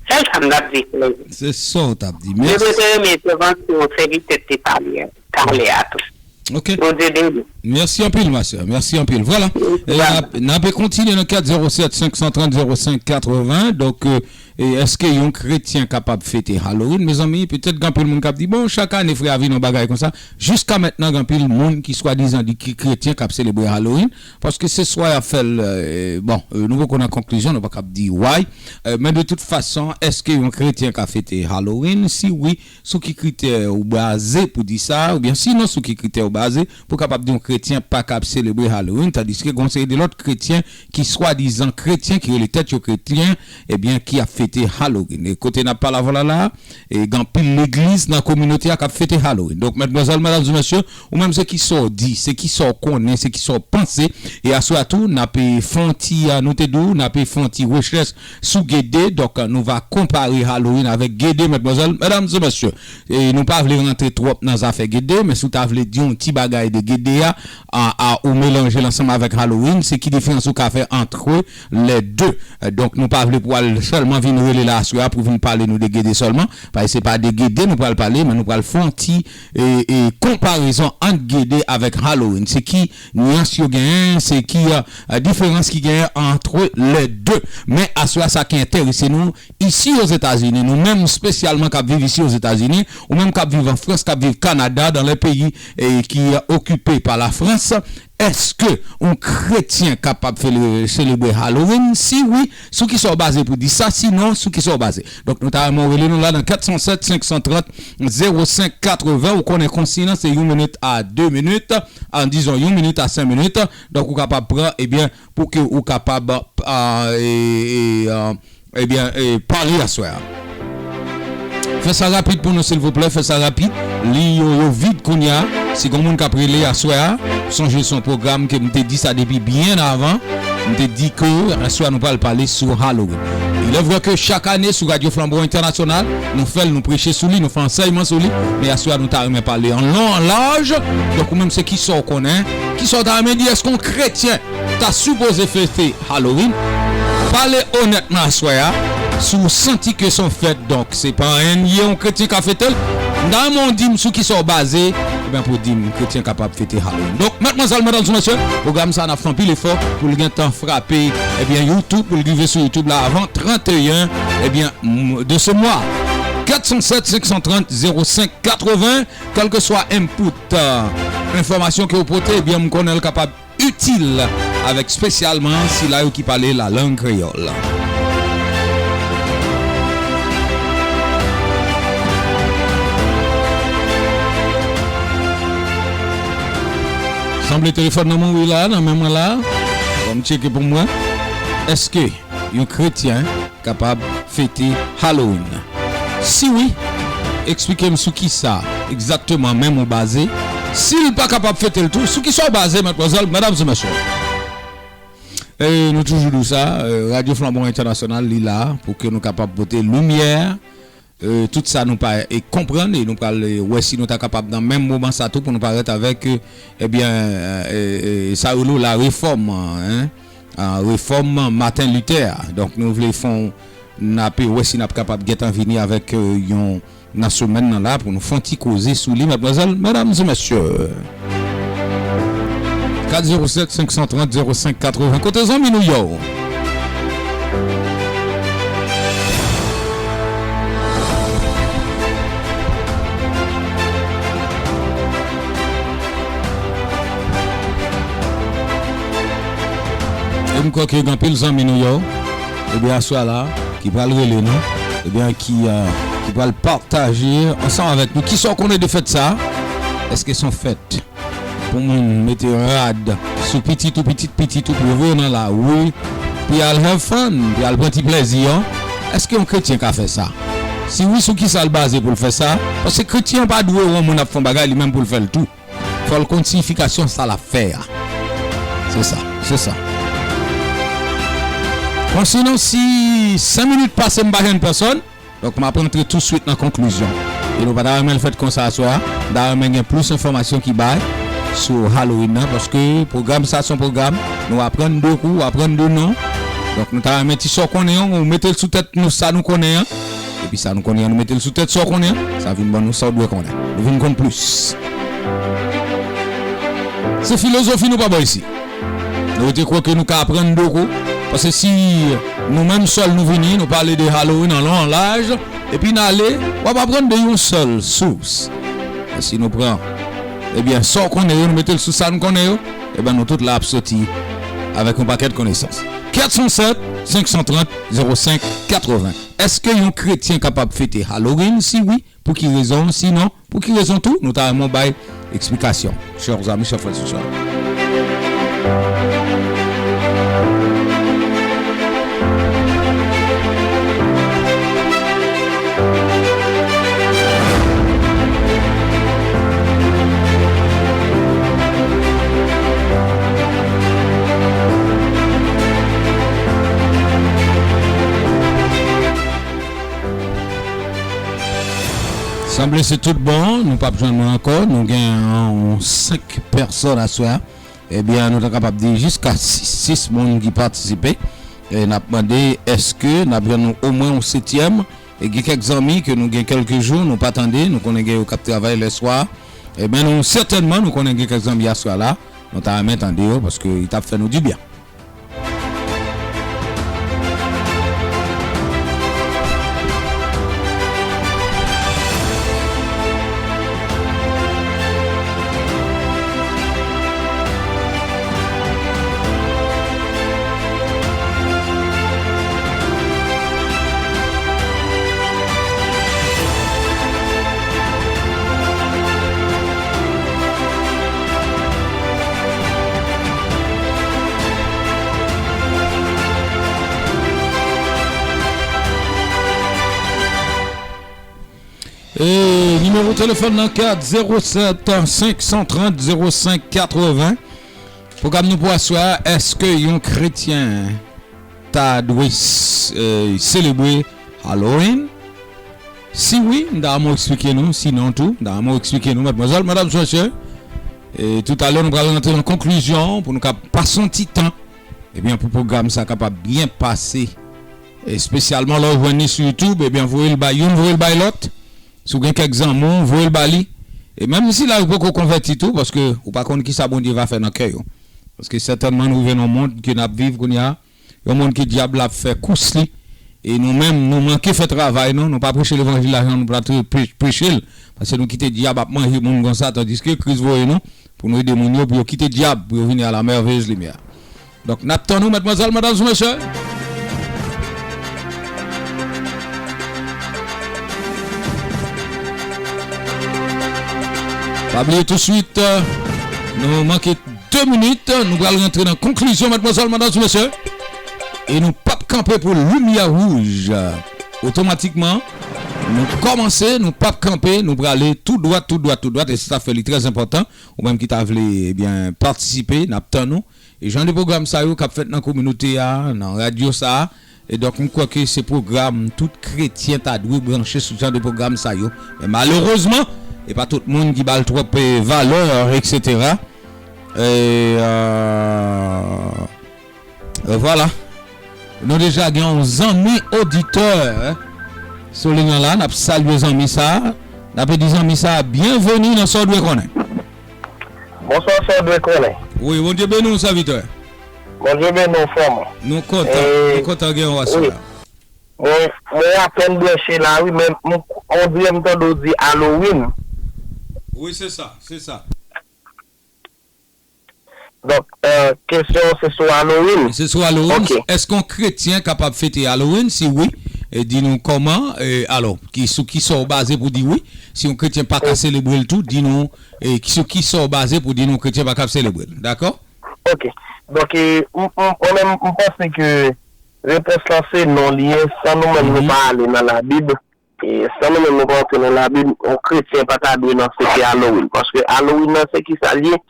Sèl sa m t ap di, frè. Se sa w t ap di. Mwen, mwen te renmen entèvansyon sèvitè te pale a, talè a tou. Ok. Bondye beni. Mèsi anpil, ma sè. Mèsi anpil. Vwala. E n ap, n ap kontinye nan kat zewo sèt, senk san trant, zewo senk katreven. Donk, euh, E èske yon kretyen kapab fete Halloween? Mezanmi, petèt gen anpil moun k ap di, "Bon, chak ane, frè a vin yon bagay konsa." Jiska mentnan, gen anpil moun ki swadizan di ki kretyen k ap selebre Halloween, paske se swa y ap fè l, e, bon, e, nou poko nan konklizyon, nou pa kab di why. E, men de tout fason, èske yon kretyen ka fete Halloween? Si wi, sou ki kritè ou baze pou di sa, oubyen sinon sou ki kritè ou baze pou kapab di yon kretyen pa kab selebre Halloween, tandiske gen yon seri de lòt kretyen ki swadizan kretyen, ki rele tèt yo kretyen, ebyen, ki ap fete Halloween. E kote n ap pale avè w la la, e gen anpil legliz nan kominote a k ap fete Halloween. Donk, madmwazèl, medam e mesye, ou menm se kisa w di, se kisa w konnen, se kisa w panse. E aswè a tou, n ap, e, fè yon ti, a, nou te di w, n ap, e, fè yon ti rechèch sou Gede. Donk, nou va konpare Halloween avèk Gede, madmwazèl, medam e mesye. E nou pa vle rantre twòp nan zafè Gede, men si w ta vle di yon ti bagay de Gede a, a, a, ou melanje l ansanm avèk Halloween, se ki diferans ou ka fè entre les deux? E, donk, nou pa vle pou al sèlman vin rele la aswè a pou vin pale nou de Gede sèlman, paske se pa de Gede nou pral pale, men nou pral fè yon ti, e, e, konparezon ant Gede avèk Halloween. Se ki nyans yo genyen, se ki, e, e, diferans ki genyen entre les deux. Men aswè a, sa ki enterese nou, isi Ozetazini, nou menm espesyalman k ap viv isi Ozetazini, ou menm k ap viv an Frans, k ap viv Kanada, dans les pays, e, qui, e, occupés par la France, èske yon kretyen kapab fele-, selebre Halloween? Si wi, sou kisa w baze pou di sa? Sinon, sou kisa w baze? Donk, nou ta renmen w rele nou la nan kat san sèt, senk san trant, zewo senk katreven. Ou konnen konsiy lan, se yon minit a de minit, a, dizon, yon minit a senk minit. Donk, ou kapab pran, ebyen, pou ke ou kapab, a, e, e, a, ebyen, e, pale aswè a. Fè sa rapid pou nou, silvouplè, fè sa rapid. Liy yo, yo vid kounye a. Si gen moun k ap rele aswè a, sonje se yon pwogram ke m te di sa depi byen avan. M te di ke aswè a nou pral pale sou Halloween. Il est vrai ke chak ane sou Radyo Flanbo Entènasyonal, nou fè l, nou preche sou li, nou fè ansèyman sou li, men aswè a nou ta renmen pale an lon, an laj. Donk, ou menm se kisa w konnen, kisa w ta renmen di, èske yon kretyen ta sipoze fete Halloween? Pale onètman aswè a. Si w santi ke se yon fèt, donk, se pa anyen l ye, yon kretyen ka fete l. M ta renmen w di m sou kisa w baze, ebyen, pou w di m kretyen kapab fete Halloween. Donk, madmwazèl, medam e mesye, pwogram sa a n ap fè anpil efò pou l gentan frape, ebyen, YouTube, pou l rive sou YouTube la avan trannteyen, ebyen, m-, de ce mois. Kat san sèt, senk san trant, zewo senk katreven, kèlkeswa input, euh, enfòmasyon ke w pote, ebyen, m konnen l kapab itil avèk espesyalman sila yo ki pale lalang kreyòl. Sanble telefòn nan mouri la, nan men mwen la. Bon, m tcheke pou mwen. Èske yon kretyen kapab fete Halloween? Si wi, eksplike m sou kisa egzakteman menm ou baze. Si l pa kapab fete l tou, sou kisa w baze, madmwazèl, medam e mesye? E nou toujou di w sa, e, Radyo Flanbo Entènasyonal, li la pou ke nou kapab pote limyè, e, tout sa nou pa, e, konprann, e nou pral, e, wè si nou ta kapab nan menm moman sa tou pou nou parèt avèk, e, ebyen, e, e, sa yo rele la refòm, en, a, refòm Martin Luther. Donk, nou vle fè yon, n ap wè si n ap kapab gentan vini avèk, e, yon nan semèn nan la pou nou fè yon ti koze sou li, madmwazèl, medam e mesye. Kat zewo sèt, senk san trant, zewo senk katreven. Kote zanmi nou yo? E m kwè ke gen anpil zanmi nou yo, ebyen, aswè a la, ki pral rele nou, ebyen, ki, euh, ki pral pataje ansanm avèk nou. Kisa w konnen de fèt sa a? Èske se yon fèt pou moun mete rad sou pitit ou, pitit pitit ou, pou yo voye yo nan lari, pou y al have fun, pou y al pran ti plèzi yo? Èske yon kretyen ka fè sa? Si wi, sou kisa l baze pou l fè sa? Paske kretyen pa dwe wè yon moun ap fè yon bagay, li menm pou l fè l tou. Fò l konn siyifikasyon sa l ap fè a. Se sa, se sa. Bon, sinon, si senk minit pase, m pa jwenn pèsòn, donk, m ap rantre touswit nan konklizyon. E nou pa ta renmen l fèt konsa aswè a. M ta renmen gen plis enfòmasyon ki bay sou Halloween nan, paske pwogram sa se yon pwogram, nou aprann de kou, aprann de non. Donk, nou ta renmen ti sa w konnen an, ou mete l sou tèt nou, sa nou konnen an. Epi sa nou konnen an, nou mete l sou tèt sa w konnen an, sa vin ban nou sa w dwe konnen. Nou vin konn plis. Se filozofi nou pa ba w isi. Nou rete kwè ke nou ka aprann de kou, Paske si nou menm sèl nou vini, nou pale de Halloween an lon, an laj, epi n ale, w ap aprann de yon sèl sous. Men si nou pran, ebyen, sa w konnen yo, nou mete l sou sa n konnen yo, ebyen, nou tout la ap soti avèk yon pakèt konesans. Kat san sèt, senk san trant, zewo senk katreven. Èske yon kretyen kapab fete Halloween? Si wi, pou ki rezon? Sinon, pou ki rezon tou? Nou ta renmen w bay eksplikasyon. Chè zanmi, chè frè, sè. Sanble se tout bon, nou p ap jwenn mwen ankò. Nou gen yon senk pèsòn aswè a. Ebyen, nou ta kapab di jiska sis, sis moun ki patisipe. E n ap mande, èske n ap jwenn omwen yon setyèm? E gen kèk zanmi ke nou gen kèlke jou nou pa tande, nou konnen gen yo k ap travay lèswa. Ebyen, nou sètènman, nou konnen gen kèk zanmi aswè a la, nou ta renmen tande yo, paske li t ap fè nou dibyen. E nimewo telefòn nan kat zewo sèt, senk san trant, zewo senk katreven. Pwogram nou pou aswè a, èske yon kretyen ta dwe s-, e, selebre Halloween? Si wi, m ta renmen w eksplike nou. Sinon tou, m ta renmen w eksplike nou, madmwazèl, madanm, mesye. E toutalè, nou pral rantre nan konklizyon pou nou ka pase yon ti tan, ebyen, pou pwogram sa kapab byen pase. Espesyalman lè w jwenn li sou YouTube, ebyen, voye l bay youn, voye l bay lòt. Si w gen kèk zanmi w, voye l ba li. E menm si la yo poko konvèti tou, paske ou pa konn ki sa Bondye va fè nan kè yo. Paske sètènman, nou rive nan yon mond ke n ap viv kounye a, yon mond ke dyab la ap fè kous li. E nou menm, nou manke fè travay nou, nou pa preche levanjil la jan nou pa te pre-, preche l. Paske nou kite dyab ap manje moun konsa, tandiske Kris voye nou pou nou ede moun yo, pou yo kite dyab, pou yo vini à la merveilleuse lumière. Donk, n ap tann ou, madmwazèl, madanm, mesye. Pa bliye touswit, nou manke de minit, nou pral rantre nan konklizyon, madmwazèl, madanm, mesye. E nou p ap kanpe pou limyè wouj. Otomatikman, nou kòmanse, nou p ap kanpe, nou prale tou dwat, tou dwat, tou dwat, e se sa fè li trè enpòtan. Ou menm ki ta vle, ebyen, patisipe, n ap tann ou. E jan de pwogram sa yo k ap fèt nan kominote a, nan radyo sa a, e donk, m kwè ke se pwogram tout kretyen ta dwe branche sou jan de pwogram sa yo. Men malerezman, e pa tout moun ki ba l twòp, e, valè, etsetera. E, e, e, vwala. Nou deja gen yon zanmi oditè, e, sou liy lan la. N ap salye zanmi sa a. N ap di zanmi sa a, byenveni nan Sa W Dwe Konnen. Bonswa, Sa W Dwe Konnen. Wi, Bondye beni w, sèvitè. Bondye beni w, frè mwen. Nou kontan, e, nou kontan gen w aswè a. Mwen, mwen apèn branche la, wi, men m, on dirè m tande w di Halloween. Wi, se sa, se sa. Donk, e, kesyon se sou Halloween. Se sou Halloween. Ok. Èske yon kretyen kapab fete Halloween? Si wi, e, di nou kòman, e, alò, ki, sou ki sa w baze pou di wi? Si yon kretyen pa ka selebre l tou, di nou, e, sou ki sa w baze pou di nou kretyen pa ka selebre l. Dakò? Ok. Donk, e, m, m, mwen menm, m panse ke repons lan se non li ye, san nou menm nou pa ale nan Labib. E san nou menm nou pa antre nan Labib, yon kretyen pa ta dwe nan fete Halloween. Paske Halloween nan, se ki sa l ye?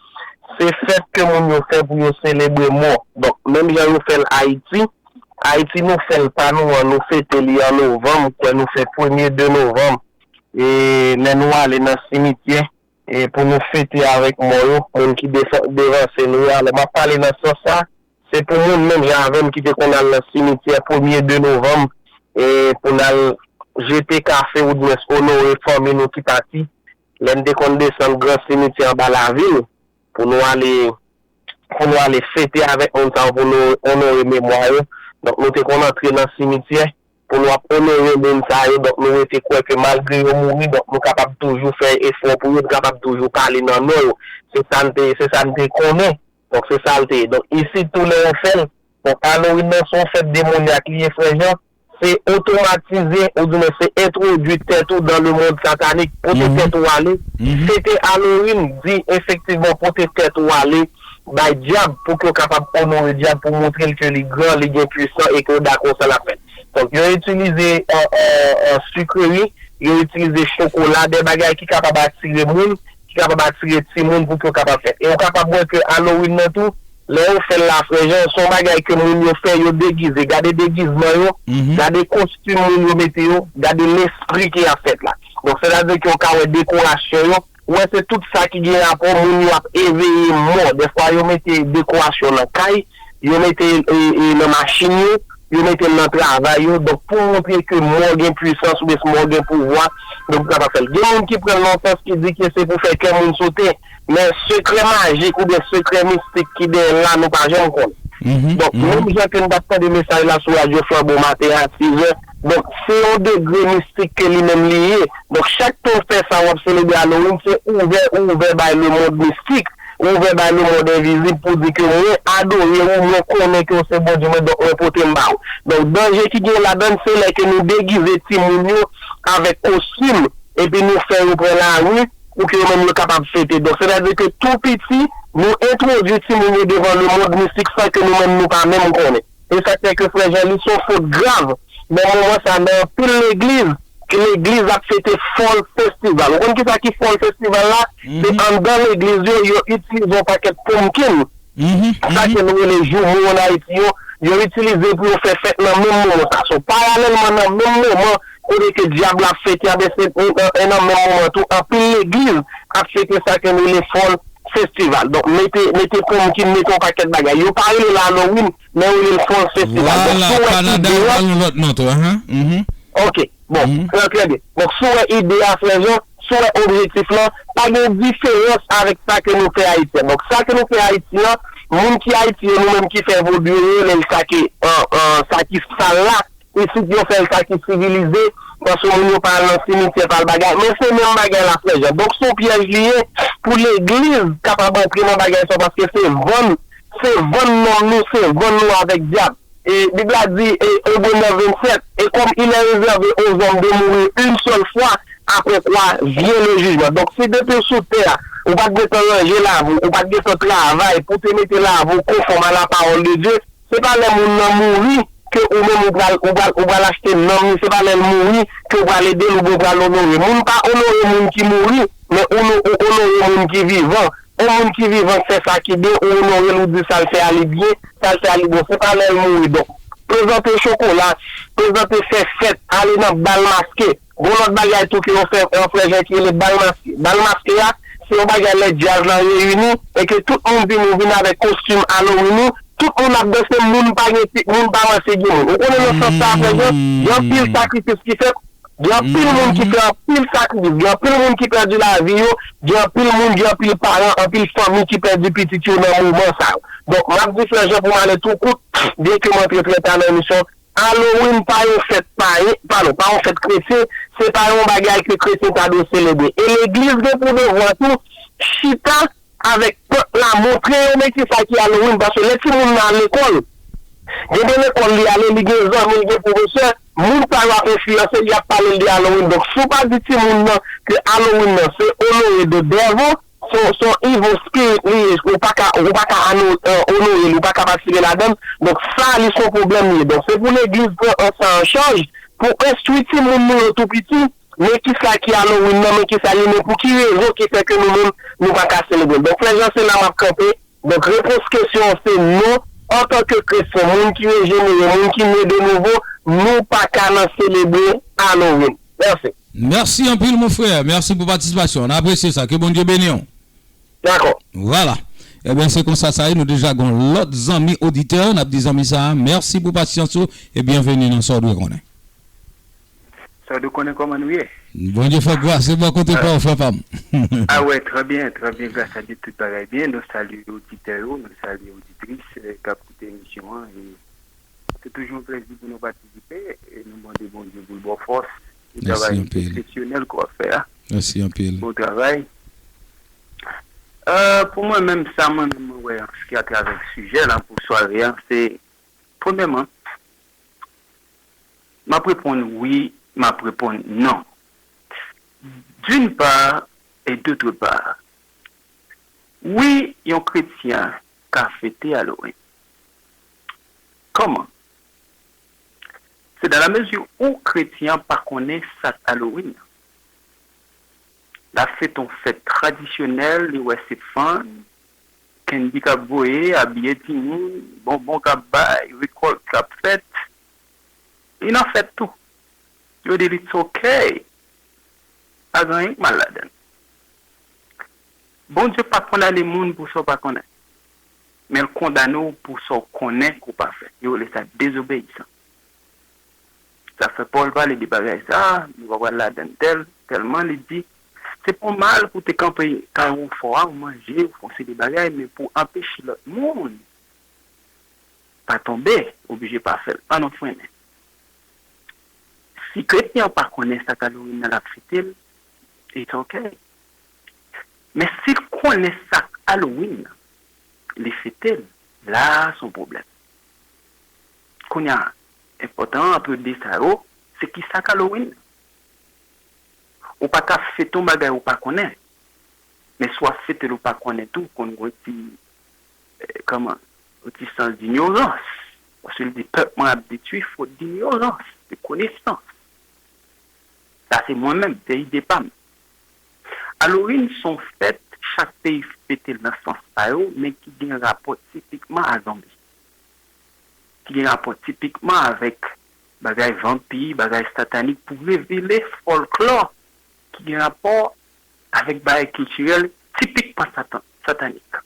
Se fèt ke moun yo fè pou yo selebre mò. Donk, menm jan yo fè l Ayiti, Ayiti nou fè l pa nou an, nou fete li an novanm, kwè nou fè premye de novanm. E lè nou ale nan simityè, e pou nou fete avèk mò yo, moun ki devan-, devanse nou yo. Alò, m ap pale nan sans sa, se pou moun menm jan avè m ki te konn al nan simityè premye de novanm, e pou n al jete kafe oudimwens onore fanmi nou ki pati. Lè n te konn desann gran simityè anba lavil pou nou ale pou nou ale fete avèk moun sa yo, pou nou onore memwa yo. Donk, nou te konn antre nan simityè pou nou ap onore moun sa yo. Donk, nou rete kwè ke malgre yo mouri, donk, nou kapab toujou fè efò pou yo, nou kapab toujou pale nan non yo. Se sa n te, se sa n te konnen. Donk, se sa l te ye. Donk, isi tou lè yo fè l, donk, Halloween nan se yon fèt demonyak li ye, frè Jean. Se otomatize, oudimwen se entwodui tèt ou dans le monde satanique, pote tèt ou ale, fete Halloween, di efektivman pote tèt ou ale bay dyab pou ke w kapab onore dyab, pou montre l ke li gran, li gen pwisan e ke w dakò sa l ap fè. Donk, yo itilize, euh, euh, euh, sikreri, yo itilize chokola, de bagay ki kapab atire moun, ki kapab atire timoun pou ke yo kapab fè. E ou kapab wè ke Halloween nan tou, lè yo fè l la, frè Jean, se yon bagay ke moun yo fè, yo degize. Gade degizman yo, gade kostim moun yo mete yo, gade lespri ki ap fèt la. Donk, sètadi ke ou ka wè dekorasyon yo, ou wè se tout sa ki gen rapò, moun yo ap eveye mò. Dèfwa, yo mete dekorasyon nan kay, yo mete, e, e, nan machin yo, yo mete l nan travay yo. Donk, pou montre ke mò gen pwisans oubyen mò gen pouvwa, donk, yo kapab fè l. Gen moun ki pran l nan sans ki di ke se pou fè kè moun sote, men sekrè majik oubyen sekrè mistik ki dèyè l la, nou pa janm konnen. Donk, menm jan ke n t ap tande mesaj la sou radyo Flanbo maten an a sis è, donk, se yon degre mistik ke li menm li ye. Donk, chak tan w fè sa, w ap selebre Halloween, se ouvè, ou ouvè bay lemonn mistik, ou ouvè bay lemonn envizib pou di ke mwen adore ou, mwen konnen ke w se Bondye mwen, donk mwen pote m ba ou. Donk, danje ki gen ladan l, se lè ke nou degize timoun yo avèk kostim, epi nou fè yo pran lari pou ke yo menm yo kapab fete. Donk, sètadi ke tou piti, nou entwodui timoun yo devan lemonn mistik san ke nou menm nou pa menm konnen. E sa k fè ke frè Jean li se yon fot grav. Nan moman sa, nan anpil legliz, ke legliz ap fete Fall Festival. Ou konn kisa ki Fall Festival la? Se anndan legliz yo, yo itilize yon pakèt pumpkin. Sa ke nou rele joumou ann Ayiti yo, yo itilize pou yo fè fèt nan menm moman sa. So, paralèlman nan menm moman kote ke dyab la ap fete, anben se, e, e, e nan menm moman tou, anpil legliz ap fete sa ke nou rele Fall Festival. Donk, mete, mete pumpkin, mete yon pakèt bagay. Yo pa rele l Halloween, men yo rele l Fall Festival. Donk, vwala, si w wè Kanada ide a, ba l yon lòt non tou, ahan. Ok, bon, trè, trè byen. Donk, si w wè ide a, frè Jean, si w wè objektif lan, pa gen diferans avèk sa ke nou fè Ayiti an. Donk, sa ke nou fè Ayiti an, moun ki Ayiti yo, nou menm ki fè vodou yo, yo rele l sa ki, euh, euh, sa ki sal la, isit yo fè l sa ki sivilize, paske moun yo pa al nan simityè, pa al bagay. Men se menm bagay la, frè Jean. Donk, se yon pyèj li ye pou legliz kapab antre nan bagay sa, paske se vann, se vann nanm nou, se vann nou avèk dyab. E Bib la di, e, Ebre nèf vennsenk, et comme il est réservé aux hommes de mourir une seule fois, après quoi vient le jugement. Donk, si depi w sou tè a, ou pa t gentan ranje lavi w, ou pa t gentan travay pou te mete lavi w konfòm a la parole de Dieu, se pa lè moun nan mouri ke ou menm ou pral, ou pral, ou pral achte nanm li, se pa lè l mouri ke ou pral ede l oubyen ou pral onore. Moun pa onore moun ki mouri, men ou, ou onore moun ki vivan. Yon moun ki vivan k fè sa ki byen, ou onore l, ou di sa l fè a li byen, sa l fè a li bon. Se pa lè l mouri. Donk, prezante chokola, prezante fè fèt, ale nan bal maske. Gon lòt bagay tou ke yo fè, yon frè Jean ki rele bal maske. Bal maske a, se yon bagay lè djaz la reyini e ke tout moun vin, ou vin avèk kostim Halloween ou, tout moun ap danse, moun pa gen ti, moun pa ranse gen moun. Ou konnen nan sans sa a, frè Jean, gen anpil sakrifis ki fèt, gen anpil moun ki fè anpil sakrifis, gen anpil moun ki pèdi lavi yo, gen anpil moun, gen anpil paran, anpil fanmi ki pèdi pitit yo nan moman sa yo. Donk, m ap di frè Jean pou m ale tou kout, byenke m antre trè ta nan emisyon, Halloween pa yon fèt payen, padon, pa yon fèt kretyen, se pa yon bagay ke kretyen ta dwe selebre. E legliz gen pou devwa tou chita avèk pèp la, montre yo men kisa ki Halloween, paske lè timoun nan al lekòl, gen de lekòl li ale, li gen zanmi, li gen pwofesè, moun sa yo ap enfliyanse l, y ap pale l de Halloween. Donk, si w pa di timoun nan ke Halloween nan se onore the devil, se, se yon evil spirit li ye, ou pa ka, ou pa ka ano-, euh, onore l, ou pa ka patisipe ladan l. Donk, sa li se yon pwoblèm li ye. Donk, se pou legliz pran an sa an chaj, pou enstwi timoun nou yo tou piti, men kisa ki Halloween nan, men kisa li, men pou ki rezon ki fè ke nou menm, nou pa ka selebre l. Donk, frè Jean, se la m ap kanpe. Donk, repons kesyon an se non. Antanke kretyen, moun ki rejenere, moun ki ne de nouvo, nou pa ka nan selebre Halloween. Mèsi. Mèsi anpil, mon frè. Mèsi pou patisipasyon w. N apresye sa. Ke Bondye beni w. Dakò. Vwala. Ebyen, se konsa sa ye. Nou deja gen yon lòt zanmi oditè. N ap di zanmi sa a, mèsi pou pasyans ou e byenveni nan Sa w dwe konnen. Fòk nou konnen kòman nou ye. Bondye fè gras li bò kote pa w, frè pa m. Ah ouais, très bien, très bien, grâce à Dieu, tout bagay byen. Nou salye oditè yo, nou salye oditris eh, k ap koute emisyon an. E se toujou yon plezi pou nou patisipe. E nou mande Bondye pou l ba w fòs. Mèsi anpil. Travay eksepsyonèl ke w ap fè a. Mèsi anpil. Bon travay. Euh, pou mwen menm, sa mwen menm mwen wè an se ki atravè sijè la pou sware an, se premyèman, m ap reponn wi, m ap reponn non. D'une part et d'autre part, wi, yon kretyen ka fete Halloween. Kòman? Se dans la mesure où kretyen an pa konnen sa k Halloween nan. L ap fete yon fèt tradisyonèl, li wè se fann, kendi k ap voye, abiye timoun, bonbon k ap bay, rekòlt k ap fèt. Li nan fèt tou. Yo di li it's ok. Pa gen anyen k mal ladan l. Bondye pa kondane moun pou sa w pa konnen. Men l kondane w pou sa w konnen ke w pa fè. Yo rele sa dezobeyisan. Sa fè Pòl pale de bagay sa, nou pa pral ladan l tèl, tèlman li di, se pa yon mal pou w te kanpe kay ou fò a, ou manje, ou fè yon seri de bagay, men pou anpeche lòt moun pa tonbe, oblije pa fè l. Ann nou frennen. Si kretyen an pa konnen sa k Halloween nan l ap fete l, it's ok. Men si l konnen sa k Halloween nan, li fete l, la a se yon pwoblèm. Kounye a, enpòtan ant de sa yo, se kisa k Halloween nan? Ou pa ka fete yon bagay ou pa konnen. Men si w ap fete l ou pa konnen tou, konn gen yon ti, eh, kòman, yon ti sans d'inyorans. Paske l di pèp mwen ap detwi fot d'inyorans, de konesans. Sa se mwen menm, se ide pa m. Halloween se yon fèt chak peyi fete l nan sans pa yo, men ki gen rapò tipikman a zonbi. Ki gen rapò tipikman avèk bagay vanpi, bagay satanik, pou revele fòlklò ki gen rapò avèk bagay kiltirèl tipikman satan, satanik.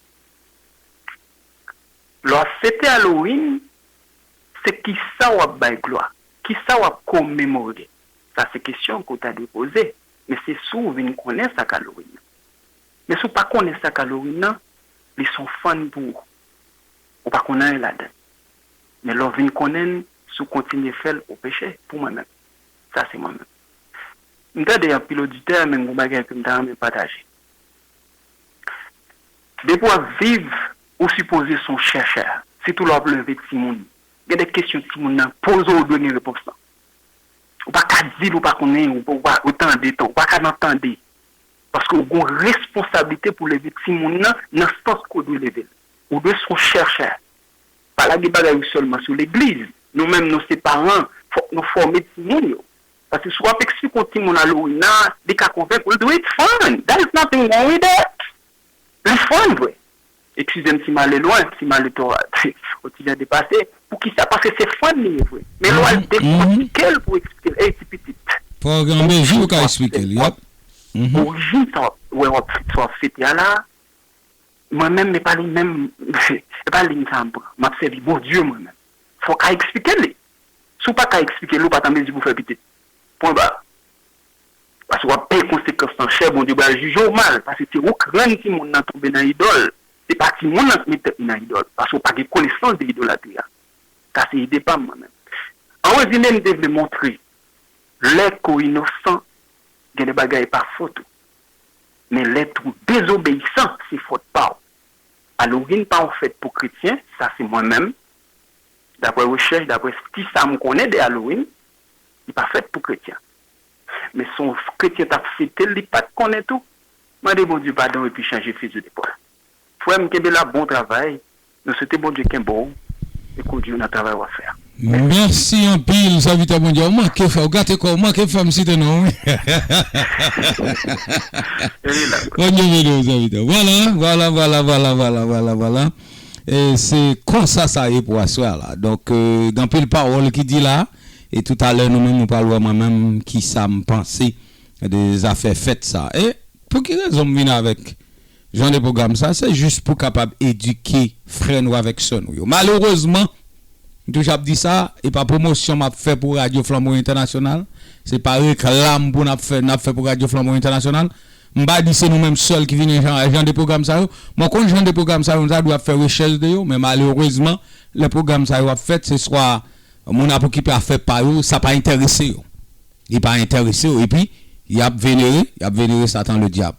Lè w ap fete Halloween, se kisa w ap bay glwa? Kisa w ap komemore? Sa se kesyon ke w ta dwe poze. Men se si w vin konnen sa k Halloween nan. Men si w pa konnen sa k Halloween nan, li se yon fann pou ou. Ou pa konn anyen ladan l. Men lè w vin konnen l, si w kontinye fè l, ou peche, pou mwen menm. Sa se mwen menm. M tande anpil oditè, men gon bagay ke m ta renmen pataje. Depi w ap viv, ou sipoze se yon chèchè. Sitou lè w ap leve timoun. Gen de kesyon timoun nan poze w, ou dwe gen repons lan. Ou pa ka di l ou pa konnen, ou pa, ou pa, ou tande, ou pa ka nan tande. Paske ou gen yon responsablite pou leve timoun nan, nan sans ke w dwe leve l. Ou dwe se yon chèchè. Pa lage bagay yo sèlman sou legliz. Nou menm, nou se paran, fòk nou fòme timoun yo. Paske si w ap eksplike yon timoun Halloween nan, li ka konvenk ou, li di, it's fun. There is nothing wrong with that. Li fun, vre. Eskize m si m ale lwen, si m ale twò, yon ti jan depase. Poukisa? Paske se fun li ye, vre. Men lè w al dekòtike l pou eksplike l, ey, ti pitit. Fò w gen yon mezi ou ka eksplike l, yep. Orijin sa w ap, wè, w ap, sa w ap fete a la, mwen menm, e pa li menm, e pa liy sa m pran. M ap sèvi Bondye mwen menm. Fò w ka eksplike l li. Si w pa ka eksplike l, ou pa t an mezi pou fè pitit. Pwen ba. Paske w ap peye konsekans lan chè, Bondye pral jije w mal, paske se ou k rann timoun nan tonbe nan idòl. Se pa timoun nan k met tèt li nan idòl, paske w pa gen konesans de idolatri a. Sa se ide pa m mwen menm. An rezime, m te vle montre, lè ke w inosan, gen de bagay pa fòt ou. Men lè tou dezobeyisan, se fòt pa w. Halloween pa yon fèt pou kretyen, sa se mwen menm. Daprè rechèch, daprè ti sa m konnen de Halloween, li pa fèt pou kretyen. Men si yon kretyen t ap fete l, li pa t konnen tou, mande Bondye padon epi chanje fizi de pwa. Frè m, kenbe la, bon travay. Nou swete Bondye kenbe w e kondui w nan travay w ap fè a. Mèsi anpil, sèvitè Bondye. Ou manke fè, ou gate kò w, ou manke fè m site non w. Bondye beni w, sèvitè. Vwala, vwala, vwala. E se konsa sa ye pou aswè a la. Donk, euh, gen anpil pawòl ki di la, e toutalè nou menm nou pral wè mwen menm kisa m panse de zafè fèt sa. E pou ki rezon m vin avèk jan de pwogram sa, se jis pou kapab edike frè nou avèk sè nou yo. Malerezman, m toujou ap di sa, e pa pwomosyon m ap fè pou Radyo Flanbo Entènasyonal, Se pa reklam pou n ap fè, n ap fè pou Radyo Flanbo Entènasyonal. M pa di se nou menm sèl ki vin jan, jan de pwogram sa yo. Mwen konn jan de pwogram sa yo, nou ta dwe ap fè rechèch de yo, men malerezman, lè pwogram sa yo ap fèt, se swa moun ap okipe afè pa yo, sa pa enterese yo. Li pa enterese yo. Epi, y ap venere, y ap venere Satan Ledyab.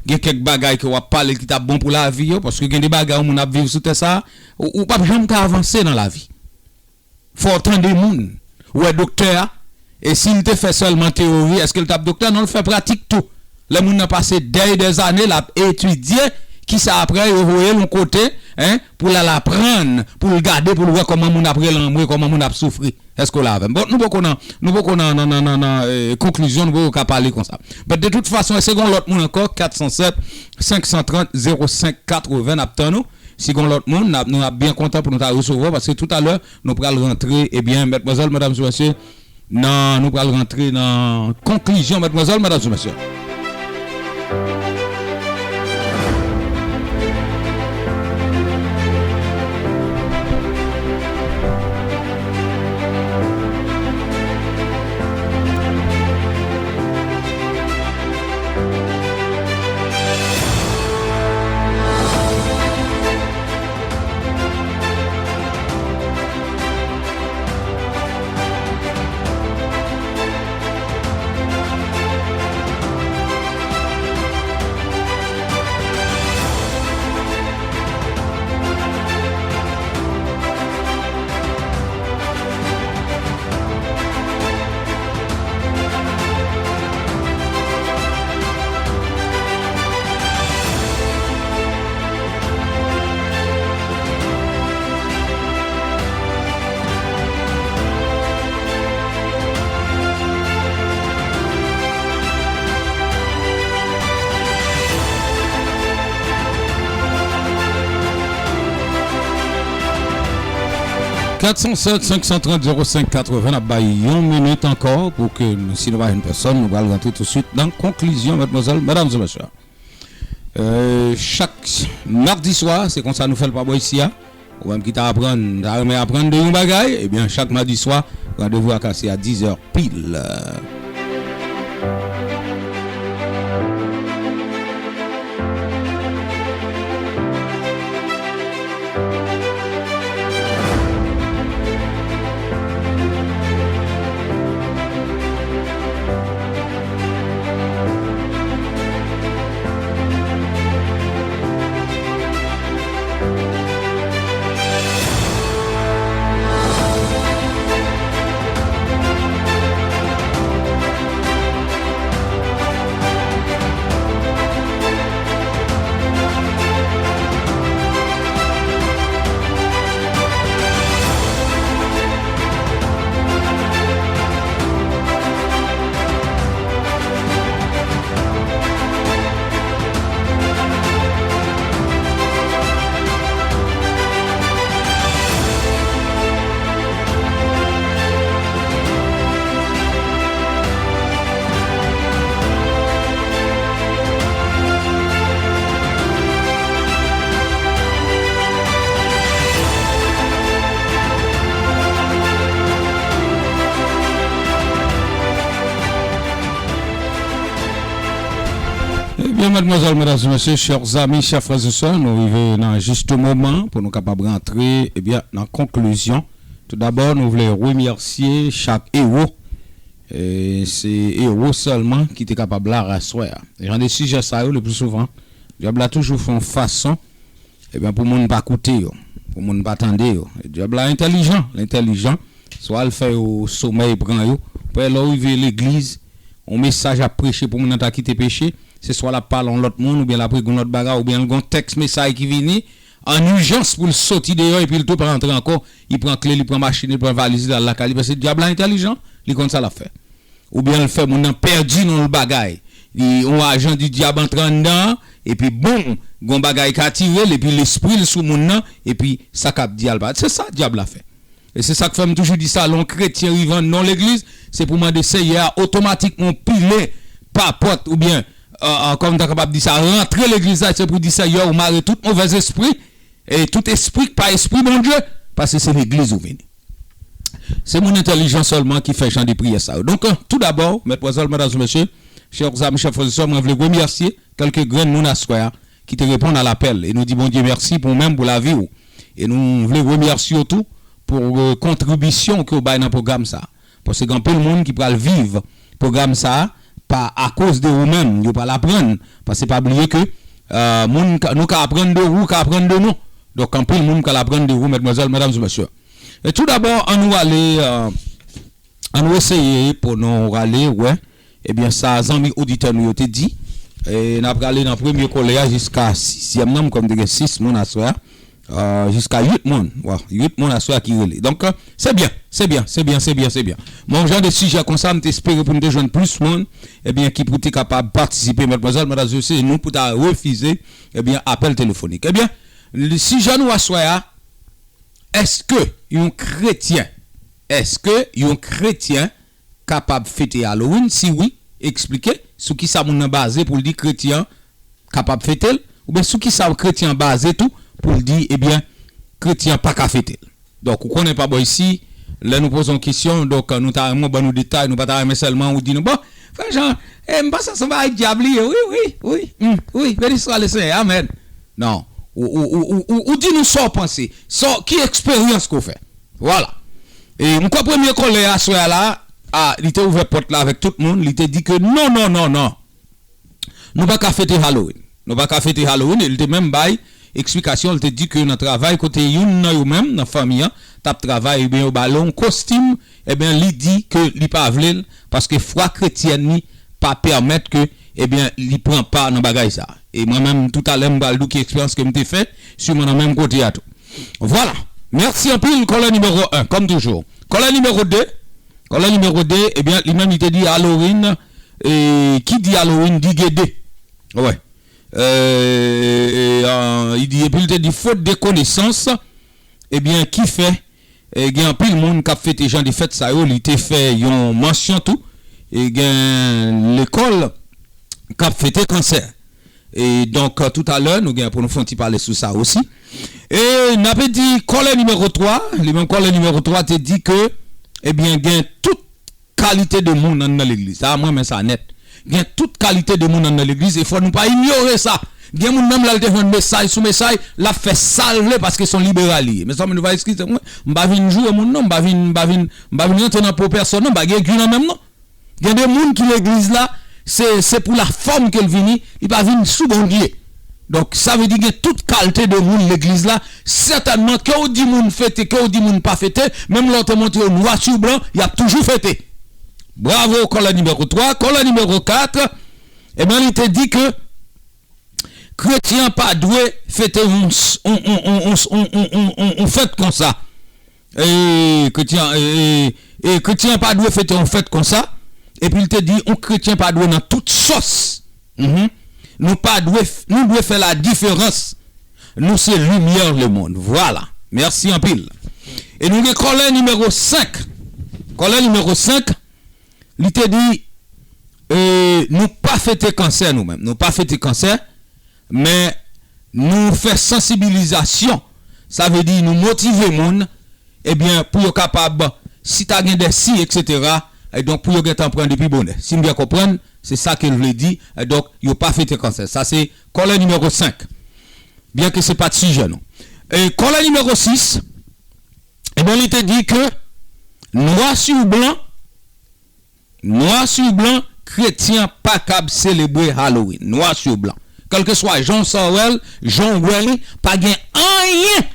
Gen kèk bagay ke w ap pale ki t ap bon pou lavi yo, paske gen de bagay yon moun ap viv sou tè sa a, ou, ou p ap janm ka avanse nan lavi. Fò w tande moun. Ou wè doktè a, e si l te fè sèlman teyori, èske l t ap doktè? Non, l fè pratik tou. Lè moun nan pase dè e dè zane, l ap etidye, kisa apre, yo voye l yon kote, en, pou l al aprann, pou l gade, pou l wè kòman moun ap rele anmwe, kòman moun ap soufri. Èske w la avè m? Bon, nou poko nan, nou poko nan, nan, nan, nan, nan, eh, konklizyon, nou poko ka pale konsa. But de tout fason, èske gen yon lòt moun ankò? Kat san sèt, senk san trant, zewo senk katreven, n ap tann ou. Si gen yon lòt moun, n ap, nou ap byen kontan pou nou ta resevwa w, paske toutalè, nou pral rantre, ebyen, medmwazèl, medam e mesye, nan, nou pral rantre nan konklizyon, medmwazèl, medam e mesye. Kat san sèt, senk san trant, zewo senk katreven, n ap bay yon minit ankò pou ke, si nou pa jwenn pèsòn, nou pral rantre tousuit nan konklizyon, medmwazèl, medam e mesye. Euh, chak madi swa, se konsa nou fè l pa bò isi a. Ou menm ki ta aprann, ta renmen aprann de yon bagay, ebyen, chak madi swa, randevou a kase a diz è pil. Ebyen, madmwazèl, medam e mesye, chè zanmi, chè frè e sè, nou rive nan jis moman pou nou kapab rantre, ebyen, nan konklizyon. Toudabò, nou vle remèsye chak ewo. E se ewo sèlman ki te kapab la aswè a. Jan de sijè sa yo, le pli souvan, dyab la toujou fè yon fason, ebyen, pou moun pa koute yo, pou moun pa tande yo. E dyab la entèlijan, l entèlijan. Swa l fè yo somèy pran yo. Prè lè w rive legliz, yon mesaj ap preche pou moun nan ta kite peche, se swa l ap pale yon lòt moun, oubyen l ap regle yon lòt bagay, oubyen l gon tèks mesaj ki vini an ijans pou l soti deyò, epi l tou pa rantre ankò, li pran kle, li pran machin, li pran valiz, li al lakay li, paske dyab la entèlijan, li konn sa l ap fè. Oubyen l fè moun nan pèdi nan yon bagay. Li, yon ajan di dyab antre anndan an, epi bon, gon bagay ka tire l, epi lespri l sou moun nan, epi sa k ap di a l pa. Se sa dyab la fè. E se sa k fè m toujou di sa, lè yon kretyen rive anndan yon legliz, se pou mande Seyè a otomatikman yon pile pa pòt, oubyen, euh, euh, kòm m ta kapab di sa, rantre legliz la, se pou di, Seyè, ou mare tout movèzespri, e tout espri k pa espri Bondye, paske se legliz ou vini. Se moun entèlijan sèlman ki fè jan de priyè sa yo. Donk, euh, tou dabò, medmwazèl, medam e mesye, chè zanmi, chè frè e sè, mwen vle remèsye kèlke grenn moun aswè a ki te reponn a lapèl. E nou di Bondye mèsi pou ou menm, pou lavi w. E nou vle remèsye w tou pou, euh, kontribisyon ke w bay nan pwogram sa a. Paske gen anpil moun ki pral viv pwogram sa a pa akoz de ou menm, yo pral aprann. Paske pa bliye ke, euh, moun ka, nou ka aprann de ou, ou ka aprann de nou. Donk, anpil moun pral aprann de ou, medmwazèl, medam e mesye. E tou dabò, ann nou ale, euh, ann nou eseye pou nou ale wè, ebyen, sa zanmi oditè nou yo te di. E n ap rale nan premye kòlè a jiska sizyèm nan, m kwè m te gen sis moun aswè a. Euh, jiska uit moun. Wa, uit moun aswè a ki rele. Donk, euh, se byen, se byen, se byen, se byen, se byen. Bon, jan de sijè konsa, m te espere pou n te jwenn plis moun, ebyen, ki pou te kapab patisipe, medmwazèl, medam e mesye, se nou pou ta refize, ebyen, apèl telefonik. Ebyen, li- sijè nou aswè a, èske yon kretyen, èske yon kretyen kapab fete Halloween? Si wi, eksplike sou ki sa moun nan baze pou l di kretyen an kapab fete l, oubyen sou ki sa kretyen an baze tou pou l di, ebyen, kretyen an pa ka fete l. Donk, ou konnen pa bò isi, lè nou poze yon kesyon, donk, nou ta renmen ban nou detay, nou pa ta renmen sèlman ou di nou, bon, frè Jean, eh, m panse se bagay dyab li ye, wi, wi, wi, mm, wi, beni swa le Senyè, amèn. Non, ou, ou, ou, ou, ou, ou di nou sa w panse, sa w- ki eksperyans ke w fè. Vwala. E m kwè premye kòlè aswè a la, a, li te ouvè pòt la avèk tout moun, li te di ke non, non, non, non. Nou pa ka fete Halloween. Nou pa ka fete Halloween, e li te menm bay eksplikasyon, li te di ke nan travay kote youn nan yo menm, nan fanmi an, t ap travay, ebyen, yo ba l yon kostim, ebyen, li di ke li pa vle l, paske fwa kretyèn li pa pèmèt ke, ebyen, li pran pa nan bagay sa. E mwen menm, toutalè, m pral di w ki eksperyans ke m te fè, siman nan menm kote a tou. Vwala. Mèsi anpil, kòlè nimewo en, kòm toujou. Kòlè nimewo de, kòlè nimewo de, ebyen, li menm, li te di Halloween, e, ki di Halloween, di Gede. Wè. E, e, e, li di, epi li te di, faute de connaissance, ebyen, ki fè, e, gen anpil moun k ap fete jan de fèt sa yo, li te fè yon mansyon tou, e gen lekòl k ap fete kansè. E donk, toutalè, nou gen pou nou fè yon ti pale sou sa osi. E n ap di kòlè nimewo twa, li menm kòlè nimewo twa te di ke, ebyen, gen tout kalite de moun anndan legliz. Sa, mwen, men sa nèt. Gen tout kalite de moun anndan legliz, e fò nou pa inyore sa. Gen moun menm lè l te jwenn mesaj sou mesaj, l ap fè sa l vle paske se yon liberal li ye. Mezanmi, nou va eskize mwen, m pa vin joure moun non, m pa vin, m pa vin, m pa vin rantre nan po pèsòn non, m pa gen egi nan men m non. Gen de moun ki legliz la, se, se pou la fòm ke l vini, li pa vin sou Bondye. Donk, sa vle di gen tout kalte de moun legliz la. Sètènman, ke w di moun fete, ke w di moun pa fete, menm lè w te montre yo nwa sou blan, y ap toujou fete. Bravo, kòlè nimewo twa. Kòlè nimewo kat, ebyen, li te di ke kretyen an pa dwe fete yon, yon, yon fèt konsa. E kretyen, e, e, e kretyen an pa dwe fete yon fèt konsa. Epi l te di, yon kretyen pa dwe nan tout sòs. Mhm. Nou pa dwe, f- nou dwe fè la diferans. Nou se limyè lemonn. Vwala. Mèsi anpil. E nou gen kòlè nimewo senk. Kòlè nimewo senk, li te di, e, nou pa fete kansè nou menm. Nou pa fete kansè, men nou fè sansibilizasyon. Sa vle di nou motive moun, ebyen, pou yo kapab, si ta gen de si, etsetera, e donk pou yo gentan pran depi bonè. Si m byen konprann, se sa ke l vle di, e donk yo pa fete kansè. Sa se kòlè nimewo senk. Byen ke se pa t sijè nou. E kòlè nimewo sis, ebyen, li te di ke nwa sou blan, nwa sou blan, kretyen pa kab selebre Halloween. Nwa sou blan. Kèlkeswa jan w sa w wè l, jan w wè li, pa gen anyen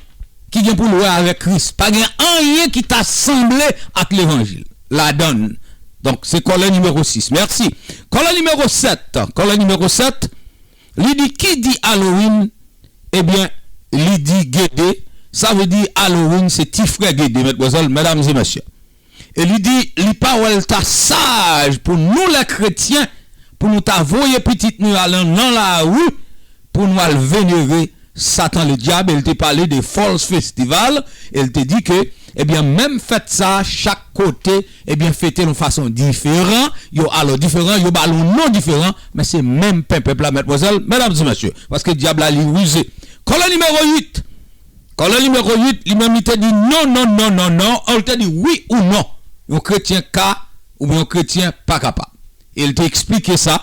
ki gen pou l wè avèk Kris. Pa gen anyen ki ta sanble ak levanjil ladan l. Donk, se kòlè nimewo sis. Mèsi. Kòlè nimewo sèt. Kòlè nimewo sèt, li di, ki di Halloween? Ebyen, li di Gede. Sa vle di Halloween se ti frè Gede, medmwazèl, medam e mesye. E li di, li pa wè l ta saj pou nou lè kretyen, pou nou ta voye pitit nou al nan lari, pou nou al venere Satan ledyab, e l te pale de false festival, e l te di ke, ebyen, menm fèt sa, chak kote, ebyen, fete l yon fason diferan, yo alò diferan, yo ba l yon non diferan, men se menm pen pèp la, medmwazèl, medam e mesye, paske dyab la, li rize. Kòlè nimewo uit, Kòlè nimewo uit, li menm li te di non, non, non, non, non, an l te di wi ou non. Yon kretyen ka, oubyen yon kretyen pa kapab. E l te eksplike sa,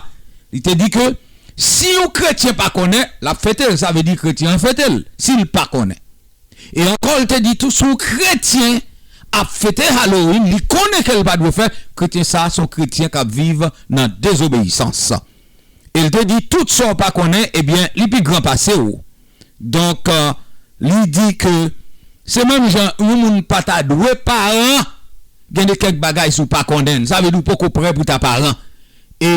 li te di ke si yon kretyen pa konnen, l ap fete l, sa vle di kretyen an fete l, si l pa konnen. E ankò, l te di tou, si yon kretyen ap fete Halloween, li konnen ke l pa dwe fè, kretyen sa a se yon kretyen k ap viv nan dezobeyisans. E l te di, tout sa w pa konnen, ebyen, li pi gran pase w. Donk, euh, li di ke se menm jan yon moun pa ta dwe paran gen de kèk bagay si w pa konnen l. Sa vle di w poko prè pou w ta paran. E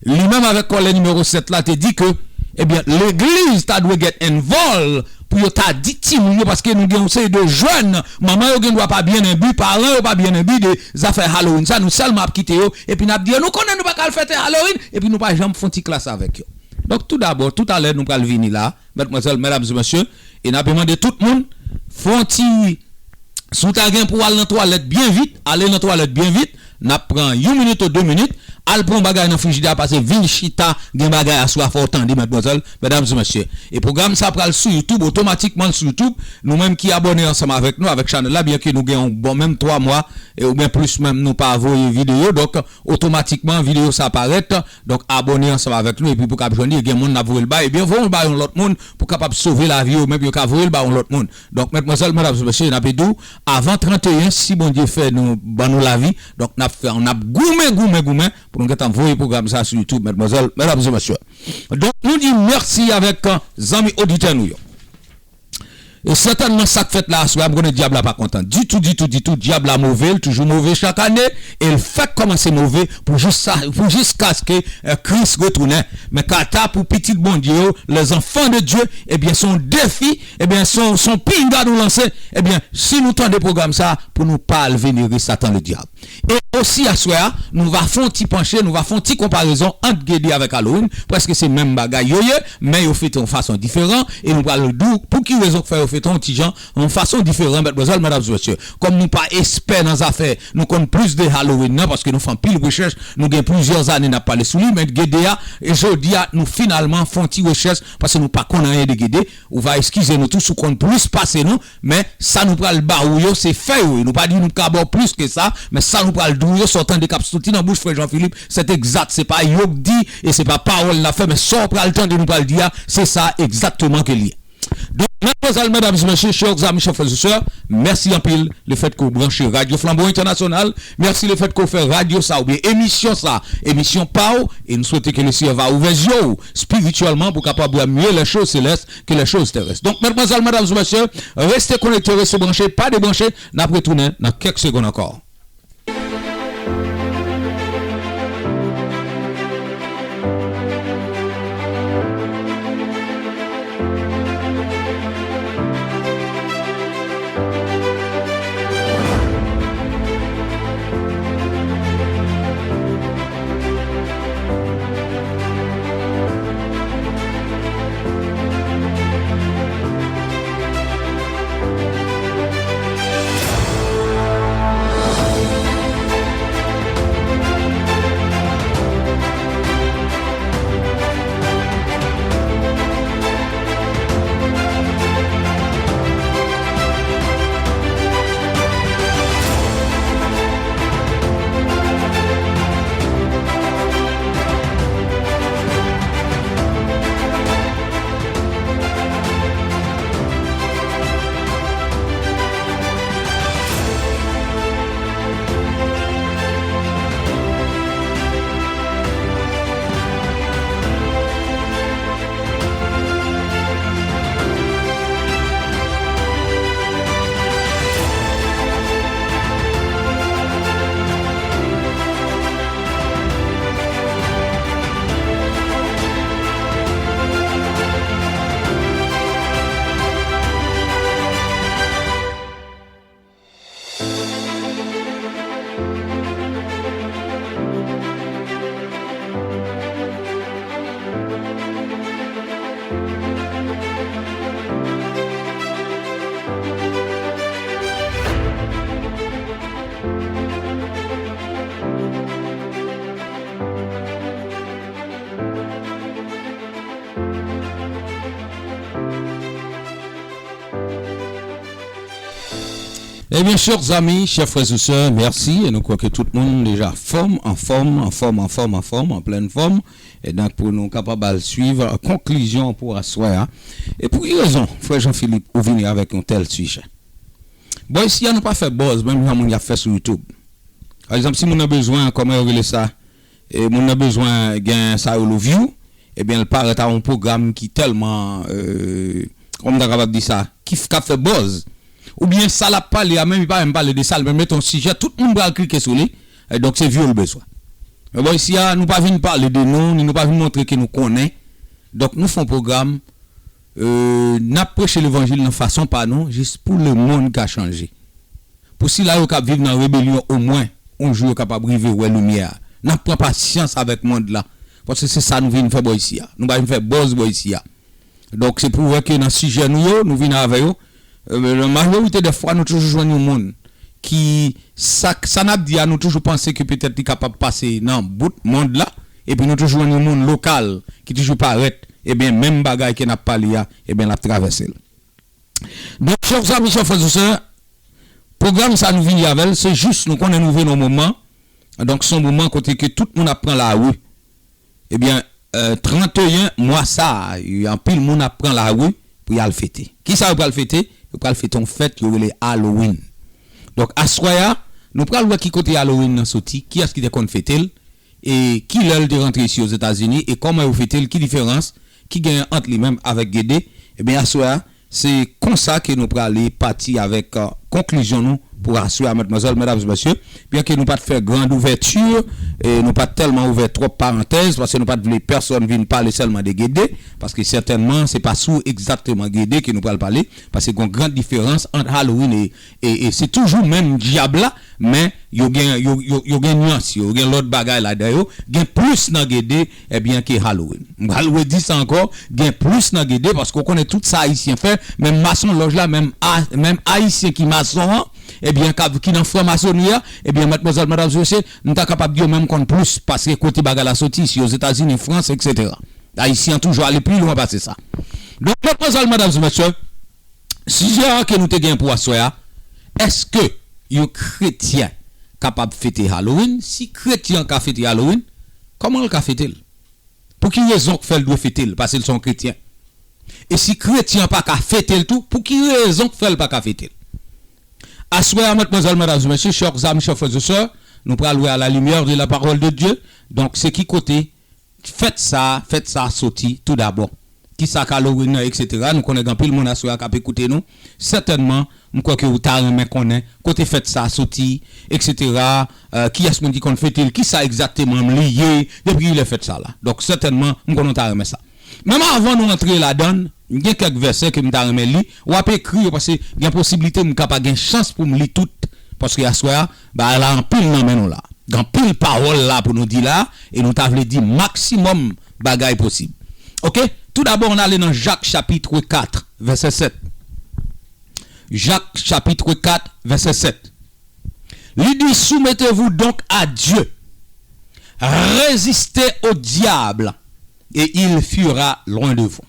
li menm avèk kòlè nimewo sèt la te di ke, ebyen, legliz ta dwe get involved pou yo ta di timoun yo, paske nou gen yon seri de jèn, manman yo gen dwa pa byen enbi, paran yo pa byen enbi de zafè Halloween sa, nou sèlman ap kite yo, epi n ap di yo, nou konnen nou pa ka al fete Halloween, epi nou pa janm fè yon ti klas avèk yo. Donk, tou dabò, toutalè, nou pral vini la, madmwazèl, medam e mesye, e n ap mande tout moun, fè yon ti, si w ta gen pou w al nan twalèt byen vit, ale nan twalèt byen vit, n ap pran yon minit ou de minit, al pran yon bagay nan frijidè a, pase vin chita, gen bagay aswè a, fò w tande, madmwazèl, medam e mesye. E pwogram sa pral sou YouTube, otomatikman sou YouTube, nou menm ki abòne ansanm avèk nou, avèk chanèl la, byen ke nou gen yon bon menm twa mwa, e oubyen plis menm, nou pa voye videyo, donk, otomatikman, videyo sa parèt. Donk, abòne ansanm avèk nou, epi pou kab jwenn li, gen moun n ap voye l bay, ebyen, voye l bay yon lòt moun pou kapab sove lavi yo, menm yo ka voye l bay yon lòt moun. Donk, medmwazèl, medam e mesye, n ap ede w, avan tranteyen, si Bondye fè nou, ban nou lavi, donk, n ap fè, n ap goumen, goumen, goumen, pou nou gentan voye pwogram sa sou YouTube, medmwazèl, medam e mesye. Donk, nou di mèsi avèk, euh, zanmi oditè nou yo. E sètènman, sa k fèt la aswè a, m konnen dyab la pa kontan ditou, ditou, ditou. Dyab la move, l toujou move chak ane, e l fèk kòmanse move pou jis sa, pou jiskaske, eh, Kris retounen. Men kanta pou pitit Bondye yo, les enfants de Dieu, ebyen, se yon defi, ebyen, se yon, se yon pinga nou lanse, ebyen, si nou tande pwogram sa, pou nou pa al venere Satan le dyab. E osi aswè a, nou va fè yon ti panche, nou va fè yon ti konparezon ant Gede avèk Halloween, prèske se menm bagay yo ye, men yo fete yon fason diferan, e nou pral di w pou ki rezon k fè yo fete yon ti jan, yon fason diferan, medmwazèl, medam e mesye. Kòm nou pa espè nan zafè, nou konn plis de Halloween nan, paske nou fè anpil rechèch, nou gen plizyè ane n ap pale sou li, men Gede a, e jodi a, nou finalman fè yon ti rechèch, paske nou pa konn anyen de Gede, ou va eskize nou tou si w konn plis pase nou, men sa nou pral ba ou yo, se fè yo ye. Nou pa di nou ka ba w plis ke sa, men sa nou pral di w yo, sa w tande k ap soti nan bouch frè Jean Philippe, c'est exact. Se pa yo k di, e se pa pawòl n ap fè, men sa w pral tande nou pral di a, se sa egzakteman ke l ye. Donk, medmwazèl, medam e mesye, chè zanmi, chè frè e sè, mèsi anpil lefètke w branche Radyo Flanbo Entènasyonal. Mèsi lefètke w fè radyo sa oubyen emisyon sa, emisyon pa w, e nou swete ke le Seyè va ouvè zye w espirityèlman pou w kapab wè mieux les choses célestes que les choses terrestres. Donk, medmwazèl, medam e mesye, reste konekte, reste branche, pa debranche, n ap retounen nan kèk segonn ankò. Ebyen, chè zanmi, chè frè e sè, mèsi. E nou kwè ke tout moun deja fòm, anfòm, anfòm, anfòm, anfòm, an plèn fòm. E donk, pou nou kapab al swiv, euh, konklizyon pou aswè a. E pou ki rezon, frè Jean Philippe, ou vini avèk yon tèl sijè? Bon, isi a, nou pa fè buzz, menm jan moun y ap fè sou YouTube. Pa egzanp, si moun nan bezwen, kòman yo rele sa? E moun nan bezwen gen sa yo lo view, ebyen, l parèt a yon pwogram ki tèlman, euh, kòman m ta kapab di sa? Ki f-, k ap fè buzz. Oubyen sa l ap pale a menm, li pa menm pale de sa, l menm mete yon sijè, tout moun pral klike sou li. E donk, se view l bezwen. Men bon, isi a, nou pa vin pale de nou, ni nou pa vin montre ke nou konnen. Donk, nou fè yon pwogram, euh, n ap preche levanjil nan fason pa nou, jis pou lemonn ka chanje. Pou sila yo k ap viv nan rebelyon, omwen, yon jou yo kapab rive wè limyè a. N ap pran pasyans avèk mond la. Paske se sa nou vin fè bò isi a. Nou pa vin fè buzz bò isi a. Donk, se pou wè ke nan sijè nou yo, nou vin avè yo. Euh, majorite dè fwa, nou toujou jwenn yon moun ki, sa, sa n ap di a, nou toujou panse ke petèt li kapab pase nan bout mond la, epi nou toujou jwenn yon moun lokal ki toujou parèt, ebyen, menm bagay ke n ap pale a, ebyen, l ap travèse l. Donk, chè zanmi, chè frè e sè, pwogram sa nou vini avè l, se jis nou konnen nou vin nan moman, donk, se yon moman kote ke tout moun ap pran lari. Ebyen, euh, trannteyen mwa sa a, y-, anpil moun ap pran lari pou y al fete. Kisa yo pral fete? Yo pral fete yon fèt yo rele Halloween. Donk, aswè a, nou pral wè ki kote Halloween nan soti, kiyès ki te konn fete l, e ki lè l te rantre isi Ozetazini, e kòman yo fete l, ki diferans ki genyen ant li menm avèk Gede. Ebyen, aswè a, se konsa ke nou prale pati avèk, euh, konklizyon nou pou aswè a, madmwazèl, medam e mesye. Byenke nou pa t fè grand ouvèti, e nou pa t tèlman ouvè twòp parantèz, paske nou pa t vle pèsonn vin pale sèlman de Gede, paske sètènman, se pa sou egzakteman Gede ke nou pral pale, paske gen yon gran diferans ant Halloween e, e, e se toujou menm dyab la, men yo gen, yo, yo, yo gen nyans yo, yo gen lòt bagay ladan yo, gen plis nan Gede, ebyen, ke Halloween. M pral redi sa ankò, gen plis nan Gede, paske w konnen tout sa Ayisyen fè, menm masonlòj la, menm a-, menm Ayisyen ki mason an, ebyen, k ap, ki nan franmasoni a, ebyen, madmwazèl, medam e mesye, m ta kapab di yo menm konn plis, paske kote bagay la soti, isi Ozetazini, Frans, etsetera. Ayisyen an toujou ale pi lwen pase sa. Donk, madmwazèl, medam e mesye, sijè a ke nou te gen pou aswè a, èske yon kretyen kapab fete Halloween? Si kretyen an ka fete Halloween, kòman l ka fete l? Pou ki rezon k fè l dwe fete l? Paske l se yon kretyen. E si kretyen an pa ka fete l tou, pou ki rezon k fè l pa ka fete l? Aswè a, madmwazèl, medam e mesye, chè zanmi, chè frè e sè, nou pral wè à la lumière de la parole de Dieu. Donk, se ki kote fèt sa, fèt sa soti tou dabò. Kisa k Halloween nan, etsetera. Nou konnen gen anpil moun aswè a k ap ekoute nou. Sètènman, m kwè ke ou ta renmen konnen kote fèt sa soti, etsetera. Euh, kiyès moun ki konn fete l, kisa egzakteman li ye, depi kilè fèt sa la. Donk, sètènman, m konnen ou ta renmen sa. Menm avan nou antre ladan l, gen kèk vèsè ke m ta renmen li. W ap ekri yo, paske gen posiblite m ka pa gen chans pou m li tout, paske aswè a, bagay la anpil nan men nou la. Gen anpil pawòl la pou nou di la, e nou ta vle di maksimòm bagay posib. Oke? Tou dabò, ann ale nan Jak, chapitre quatre, vèsè sept. Jak, chapitre quatre, vèsè sept. Li di, soumettez-vous donc à Dieu. Résistez au diable, et il fuira loin de vous.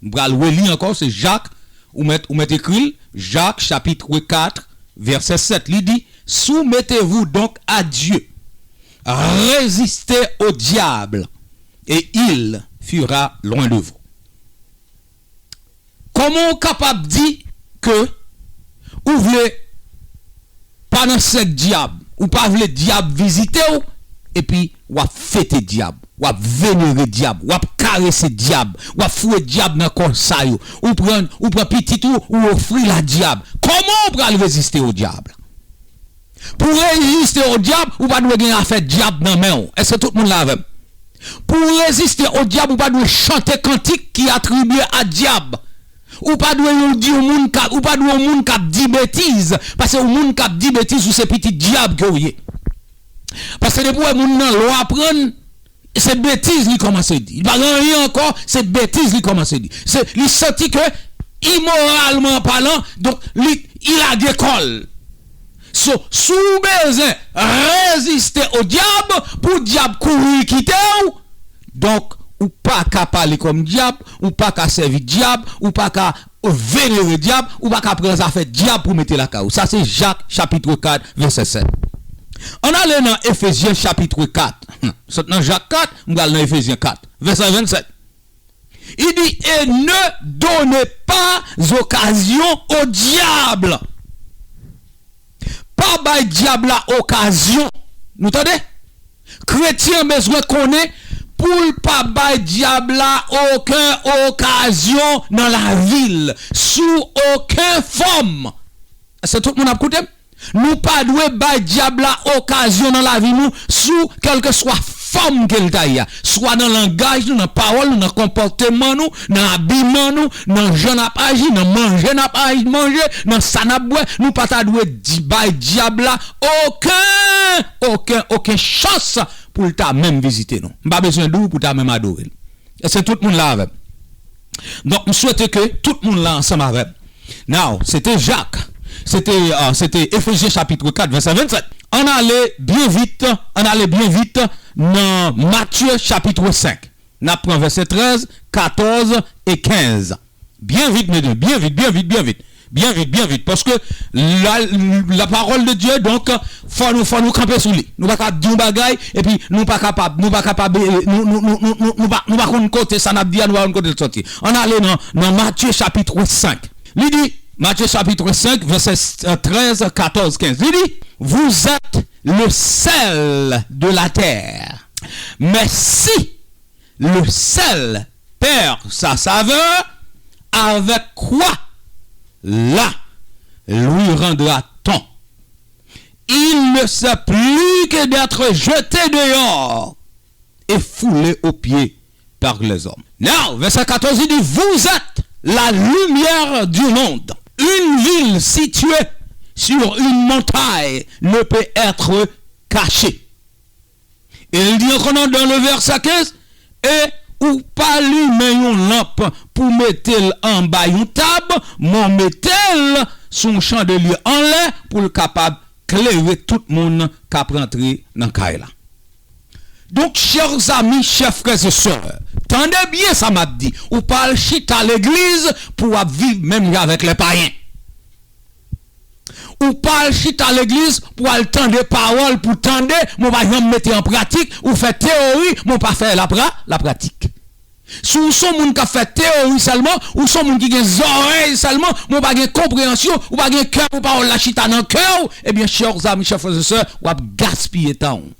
M pral reli ankò, se Jak, ou mèt, ou mèt ekri l, Jak, chapitre quatre, vèsè sept. Li di, soumettez-vous donc à Dieu. Résistez au diable, et il fuira loin de vous. Kòman w kapab di ke ou vle pa nan sèk dyab, ou pa vle dyab vizite w, epi w ap fete dyab, w ap venere dyab, w ap karese dyab, w ap foure dyab nan kò sa yo, ou pran, ou pran pitit ou, ou ofri l a dyab. Kòman w pral reziste o dyab? Pou w reziste o dyab, ou pa dwe gen afè dyab nan men w. Èske tout moun la avè m? Pou w reziste o dyab, ou pa dwe chante kantik ki atribye a dyab. Ou pa dwe yon, di yon moun k ap, ou pa dwe yon moun k ap di betiz, paske yon moun k ap di betiz, ou se pitit dyab ke w ye. Paske depi w wè moun nan lwa pran, se betiz li kòmanse di. Li pa gen anyen ankò, se betiz li kòmanse di. Se, li santi ke, imoralman palan, donk, li, li lage kò l. So, si w bezwen reziste o dyab, pou dyab kouri kite w, donk, ou pa ka pale kòm dyab, ou pa ka sèvi dyab, ou pa ka venere dyab, ou pa ka pran zafè dyab pou mete lakay ou. Sa se Jak chapit kat, vèsè sèt. Ann ale nan Efezyen chapit kat. Sot nan Jak kat, m pral nan Efezyen kat, vèsè vennsèt. Il dit, et ne donnez pas occasion au diable. Pa bay dyab la okazyon. Nou tande? Kretyen an bezwen konnen pou l pa bay dyab la okenn okazyon nan lavi l, sou okenn fòm. Èske tout moun ap koute m? Nou pa dwe bay dyab la okazyon nan lavi nou sou kèlkeswa fòm ke l ta ye a. Swa nan langaj nou, nan pawòl nou, nan konpòteman nou, nan abiman nou, nan jan n ap aji, nan manje n ap aji, manje, nan sa n ap bwè, nou pa ta dwe di, bay dyab la okenn, okenn, okenn chans pou l ta menm vizite nou. M pa bezwen di w pou w ta menm adore l. Èske tout moun la avè m? Donk, m swete ke tout moun la ansanm avè m. Now, se te Jak, se te, ah, se te Efezyen chapit kat, vèsè vennsèt. Ann ale byen vit, ann ale byen vit nan Matye chapit senk. N ap pran vèsè trèz, katòz e kenz. Byen vit, medam, byen vit, byen vit, byen vit. Byen vit, byen vit. Paske la, la parole de Dieu, donk, fò nou, fò nou kanpe sou li. Nou pa ka di yon bagay, epi nou pa kapab, nou pa kapab, eh, nou, nou pa, nou pa konn kote sa n ap di a, nou pa konn kote l soti. Ann ale nan, nan Matye chapit senk. Li di, Matye chapit senk, vèsè trèz, katòz, kenz. Li di, vous êtes le sel de la terre. Mais si le sel perd sa saveur, avec quoi la lui rendra-t-on? Il ne sert plus que d'être jeté dehors et foulé aux pieds par les hommes. Now, vèsè katòz, li di, vous êtes la lumière du monde. Une ville située sur une montagne ne peut être cachée. E l di ankò nan, dans le verset quinze, e ou pa limen yon lanp pou mete l anba yon tab, men w mete l sou yon chandelye anlè pou l kapab klere tout moun k ap rantre nan kay la. Donk, chers amis, chers frères et sœurs, tande byen sa m ap di. Ou pa al chita legliz pou w ap viv menm jan avèk lè payen. Ou pa al chita legliz pou al tande pawòl, pou tande, men w pa janm mete an pratik, ou fè teyori, men w pa fè lapra-, lapratik. Si w se yon moun k ap fè teyori sèlman, ou se yon moun ki gen zòrèy sèlman, men w pa gen konpreyansyon, ou pa gen kè pou pawòl la chita nan kè w, ebyen, chers amis, chers frères et sœurs, w ap gaspiye tan w.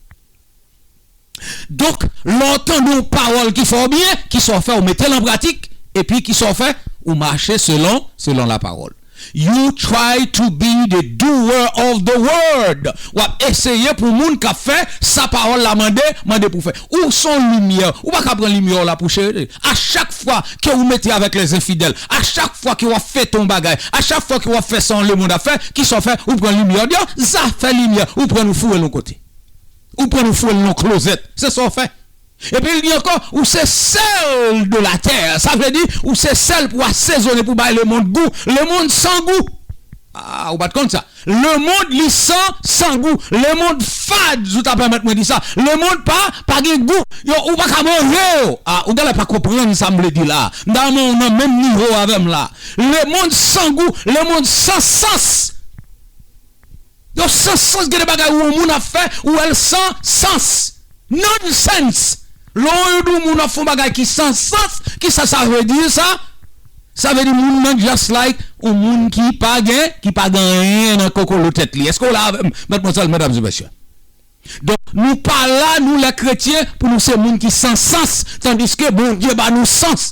Donk, lè w tande yon pawòl ki fè w byen, kisa w fè? Ou mete l an pratik, epi kisa w fè? Ou mache selon, selon lapawòl. You try to be the doer of the word. W ap eseye pou moun k ap fè sa pawòl la mande, mande pou fè. Ou se yon limyè. Ou pa ka pran limyè w la pou jete. A chak fwa ke ou mete avèk lèzenfidèl, a chak fwa ke w ap fete yon bagay, a chak fwa ke w ap fè sa yon lemonn ap fè, kisa w fè? Ou pran limyè w deyò. Zafè limyè, ou pran l ou foure l yon kote. Ou pran l ou foure l nan klozèt. Se sa w fè. Epi l di ankò, ou se sèl de la tè. Sa vle di, ou se sèl pou asezonnen, pou bay lemonn gou. Lemonn san gou. Ah, ou pa t konn sa. Lemonn, li san, san gou. Lemonn fad, si w ta pèmèt mwen di sa. Lemonn pa, pa gen gou. Yo, ou pa ka manje yo. Ah, ou genlè pa konprann sa m vle di la. M ta renmen w nan menm nivo avè m la. Lemonn san gou, lemonn san sans. Yo san sans, gen de bagay ou yon moun ap fè, ou wè l san sans. Nonsense! Lè w di yon moun ap fè yon bagay ki san sans, kisa sa vle di sa? Sa vle di moun nan just like yon moun ki pa gen, ki pa gen anyen nan kokolo tèt li. Èske w la avè m, madmwazèl, medam e mesye? Donk, nou pa la, nou lè kretyen, pou nou se moun ki san sans, tandiske Bondye ba nou sans.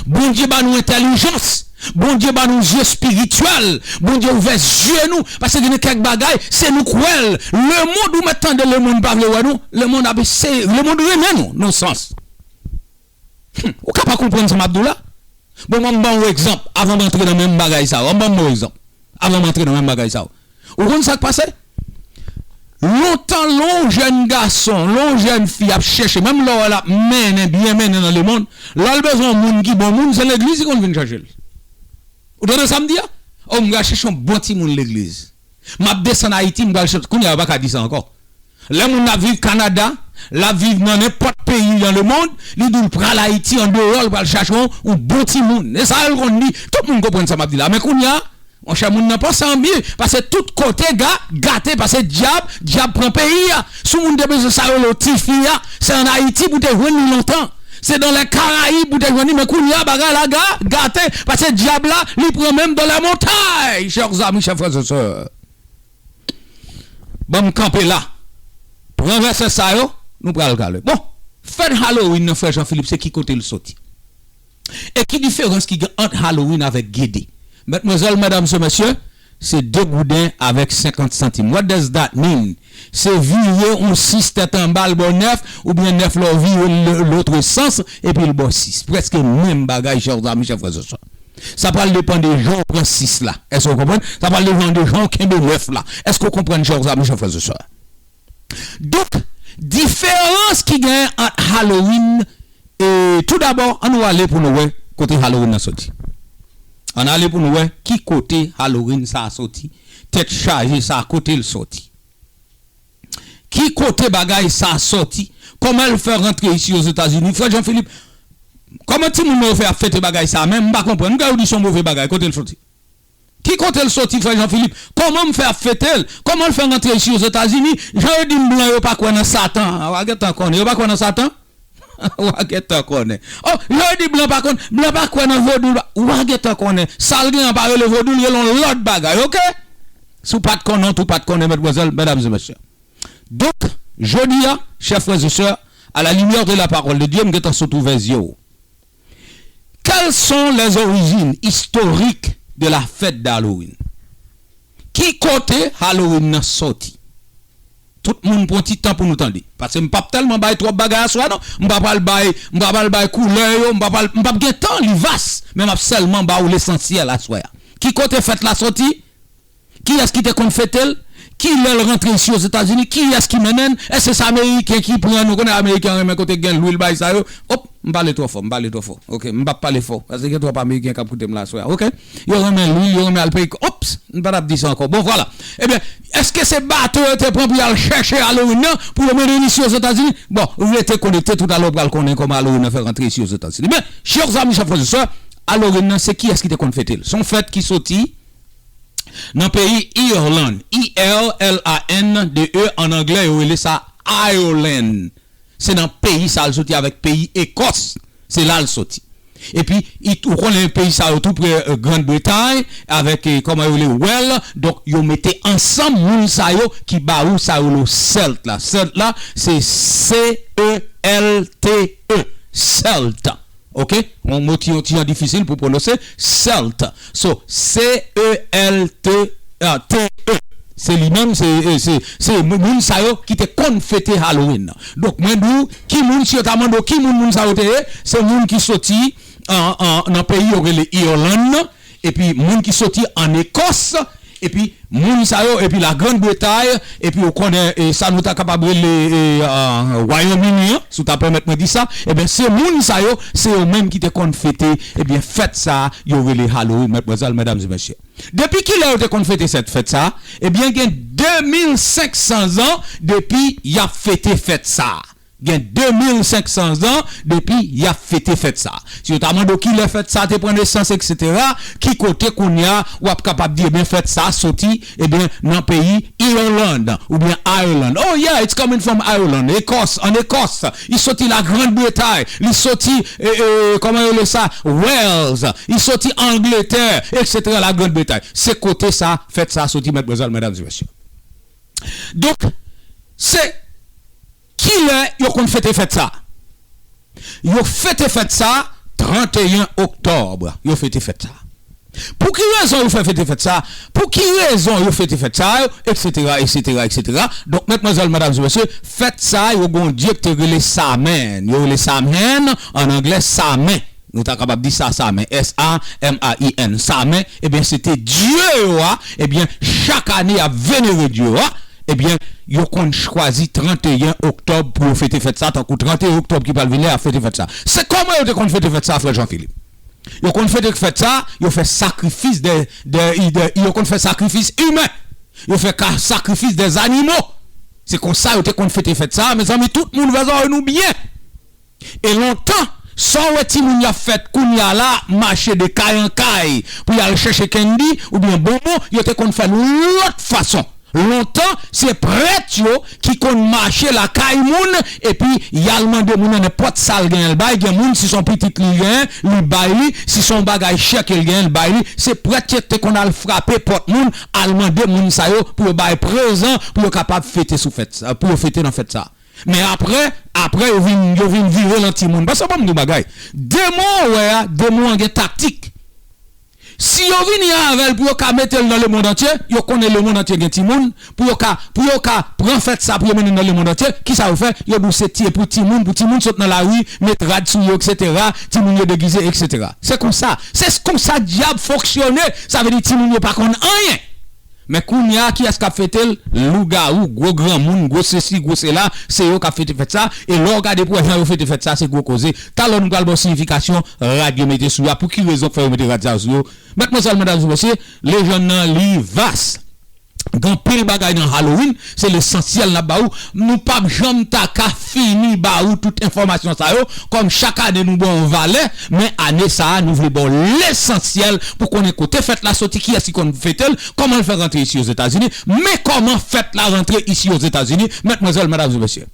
Bondye ba nou entèlijans. Bondye ba nou zye espirityèl. Bondye ouvè zye nou. Paske gen kèk bagay, se nou k wè l. Lemonn, ou mèt tande lemonn pa vle wè nou. Lemonn ap eseye, lemonn renmen nou, nan sans. Hmm, ou ka pa konprann sa m ap di w la? Bon, mwen m ban w egzanp, avan m antre nan menm bagay sa yo. Ban m ban w egzanp, avan m antre nan menm bagay sa yo. Ou konn sa k pase? Lontan, lè yon jèn gason, lè yon jèn fi ap chèche, menm lè w wè l ap mennen, byen mennen nan lemonn, lè l bezwen yon moun ki bon moun, se legliz li konn vin chèche l. Ou tande sa m di a? O, m pral chèche yon bon timoun legliz. M ap desann Ayiti, m pral chèche. Kounye a, yo pa ka di sa ankò. Lè moun ap viv Kanada, l ap viv nan nenpòt peyi dans le monde, li di w l pral Ayiti, andeyò, l pral chache yon, yon bon timoun. E sa yo l konn di. Tout moun konprann sa m ap di la. Men kounye a, monchè, moun nan panse anpil, paske tout kote ga, gate, paske dyab, dyab pran peyi a. Si w moun te bezwen sa yo, lo tifi a, se ann Ayiti pou te jwenn li lontan. Se dans les Caraïbes pou te jwenn li, men kounye a, bagay la ga, gate, paske dyab la, li pran menm dans les montagnes, chers amis, chers frères et sœurs. Ban m kanpe la. Pran vèsè sa yo, nou pral gade. Bon, fèt Halloween nan, frè Jean Philippe, se ki kote l soti? E ki diferans ki gen ant Halloween avèk Gede? Matmwazèl, medam e mesye, se de gouden avèk senkant santim. What does that mean? Se vire yon sis tèt anba l ba w nèf, oubyen nèf la w vire l, lot sans, epi l ba w sis. Prèske menm bagay, chè zanmi, chè frè, sè. Sa pral depann de jan w pran sis la. Èske w konprann? Sa pral depann de jan w kenbe nèf la. Èske w konprann, chè zanmi, chè frè, sè? Donk, diferans ki genyen ant Halloween e, tou dabò, ann nou ale pou nou wè kote Halloween nan soti. Ann ale pou nou wè ki kote Halloween sa a soti. Tèt chaje sa a, kote l soti? Ki kote bagay sa a soti? Kòman l fè rantre isi Ozetazini? Frè Jean Philippe, kòman timoun mwen yo fè ap fete bagay sa a? Men m pa konprann. M ka di se yon move bagay. Kote l soti? Ki kote l soti, frè Jean Philippe? Kòman m fè ap fete l? Kòman l fè rantre isi Ozetazini? Jan yo di m blan yo pa kwè nan Satan. A, w a gentan konnen. Yo pa kwè nan Satan? W a gentan konnen. O, jan yo di blan pa konn, blan pa kwè nan vodou. W a gentan konnen. Sa l gen an pa rele vodou, l rele yon lòt bagay, oke? Si w pa t konnen, w tou pa t konnen, matmwazèl, medam e mesye. Donk, jodi a, chè frè e sè, à la lumière de la parole de Dieu, m gentan sot ouvè zye w. Quelles sont les origines historiques de la fête d'Halloween? Ki kote Halloween nan soti? Tout moun pran ti tan pou nou tande. Paske m p ap tèlman bay twòp bagay aswè a, non. M pa pral bay, m pa pral bay koulè yo, m pa pral, m p ap gen tan, li vas. Men m ap sèlman ba w lesansyèl aswè a. Ki kote fèt la soti? Kiyès ki te konn fete l? Ki lè l rantre isi Ozetazini? Kiyès ki mennen l? Èske se Ameriken ki pran? Nou konnen Ameriken renmen kote gen lwil, bagay sa yo. Op, m pale twò fò, m pale twò fò. Oke, m p ap pale fò. Paske gen twòp Ameriken k ap koute m la aswè a. Oke? Yo renmen lwil, yo renmen al peyi. Ops, m pa t ap di sa ankò. Bon, vwala. Ebyen, èske se bato yo te pran pou y al chèche Halloween nan, pou yo mennen l isi Ozetazini? Bon, rete konekte, toutalè w pral konnen kòman Halloween nan fè rantre isi Ozetazini. Men, chè zanmi, chè frè e sè, Halloween nan, se kiyès ki te konn fete l? Se yon fèt ki soti nan peyi Irland, I R L A N D E, an anglè, yo rele sa Ireland. Se nan peyi sa l soti avèk peyi Ekòs. Se la l soti. Epi, i, ou konnen peyi sa yo tou pre, e, Grann Bretay, avèk, e, kòman yo rele, Wales. Donk, yo mete ansanm moun sa yo ki ba ou sa yo rele Celt la. Celt la, se C E L T E. Celt. Oke? Yon mo ti, yon ti jan difisil pou pwononse. Celt. So, C E L T, ah, T E. Se li menm, se, e, se, se moun sa yo ki te konn fete Halloween nan. Donk, mwen di w, ki moun, si yo ta mande w ki moun, moun sa yo te ye, se moun ki soti an, an, nan peyi yo rele Irland nan, epi moun ki soti ann Ekòs, epi moun sa yo, epi la Grann Bretay, epi ou konnen, e, sa nou ta kapab rele, e, a, Wayòm Ini an, si w ta pèmèt mwen di sa, ebyen, se moun sa yo, se yo menm ki te konn fete, ebyen, fèt sa a, yo rele Halloween, matmwazèl, medam e mesye. Depi kilè yo te konn fete sèt fèt sa a? Ebyen, gen de mil senk san zan depi y ap fete fèt sa a. Gen de mil senk san zan depi y ap fete fèt sa a. Si yo ta mande w kilè fèt sa a te pran nesans, etsetera, ki kote kounye a w ap kapab di, ebyen, fèt sa a soti, ebyen, nan peyi Irland, oubyen Ireland. Oh yeah, it's coming from Ireland. Ekòs, ann Ekòs. Li soti la Grann Bretay. Li soti, e, e, kòman yo rele sa? Wales. Li soti Angletè, etsetera, la Grann Bretay. Se kote sa, fèt sa soti, matmwazèl, medam e mesye. Donk, se kilè yo konn fete fèt sa? Yo fete fèt sa tranteyen oktòb. Yo fete fèt sa. Pou ki rezon yo fè fete fèt sa? Pou ki rezon yo fete fèt sa yo? Etsetera, etsetera, etsetera. Donk, matmwazèl, medam e mesye, fèt sa yo gen yon dye ki te rele Samen. Yo rele Samen, ann anglè, Samen. Nou ta kapab di sa, Samen, S A M A I N, Samen, ebyen, se te dye yo a, ebyen, chak ane, y ap venere dye yo a, ebyen, yo konn chwazi tranteyen oktòb pou yo fete fèt sa, tankou tranteyen oktòb ki pral vini la, y ap fete fèt sa. Se kòman yo te konn fete fèt sa, frè Jean Philippe? Yo konn fete fèt sa, yo fè sakrifis de, de, de, yo konn fè sakrifis imen. Yo fè ka, sakrifis de zanimo. Se konsa yo te konn fete fèt sa, mezanmi, tout moun vè zòrèy nou byen. E lontan, sa w wè timoun y ap fèt kounye a la, mache de kay an kay pou y al chèche kendi oubyen bonbon, yo te konn fè l yon lòt fason. Lontan, se prèt yo ki konn mache lakay moun, epi y al mande moun nan nenpòt sa l genyen l bay. Gen moun, si se yon pitit li genyen, li bay li. Si se yon bagay chè ke l genyen, l bay li. Se prèt yo te konn al frape pòt moun, al mande moun sa yo pou yo bay prezan, pou yo kapab fete sou fèt sa, pou yo fete nan fèt sa. Men apre, apre yo vin, yo vin vire lan timoun. Paske ban m di w bagay, demon an wè a, demon an gen taktik. Si yo vini avè l pou yo ka mete l nan lemonn antye, yo konnen lemonn antye gen timoun, pou yo ka, pou yo ka pran fèt sa pou yo mennen nan lemonn antye, kisa yo fè? Yo di w se ti, pou timoun, pou timoun sot nan lari, met rad sou yo, etsetera, timoun yo degize, etsetera. Se konsa, se konsa dyab fonksyone, sa vle di timoun yo pa konn anyen. Men kounye a, kiyès k ap fete l? Lougawou, gwo granmoun, gwo sesi, gwo sela, se yo k ap fete fèt sa. E lè w gade pou wè jan yo fete fèt sa, se gwo koze. Talè nou pral ba w siyifikasyon rad yo mete sou yo a. Pou ki rezon k fè yo mete rad sa yo sou yo? Madmwazèl, medam e mesye, lejann nan li vas. Gen anpil bagay nan Halloween, se lesansyèl n ap ba ou. Nou p ap janm ta ka fini ba ou tout enfòmasyon sa yo, kòm chak ane nou ba w yon valè, men ane sa a, nou vle ba w lesansyèl pou konnen kote fèt la soti, kiyès ki konn fete l, kòman l fè rantre isi Ozetazini, men kòman fèt la rantre isi Ozetazini, madmwazèl, medam e mesye.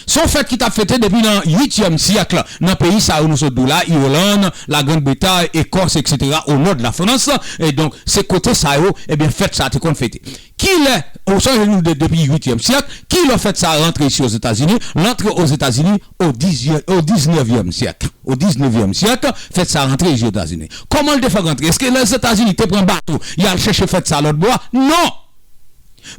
Se yon fèt ki t ap fete depi nan uityèm syèk nan peyi sa yo nou sot di w la, Iwolann, Lagrannbretay, Ekòs, etsetera, o nò de Lafrans. E donk, se kote sa yo, ebyen, fèt sa a te konn fete. Kilè, ou sonje nou de, depi uityèm syèk, kilè fèt sa a rantre isi Ozetazini? L antre Ozetazini o diz, o diznèvyèm syèk. O diznèvyèm syèk, fèt sa a rantre isi Ozetazini. Kòman l te fè rantre? Èske Lèzetazini te pran bato, y al chèche fèt sa a lòt bò a? Non!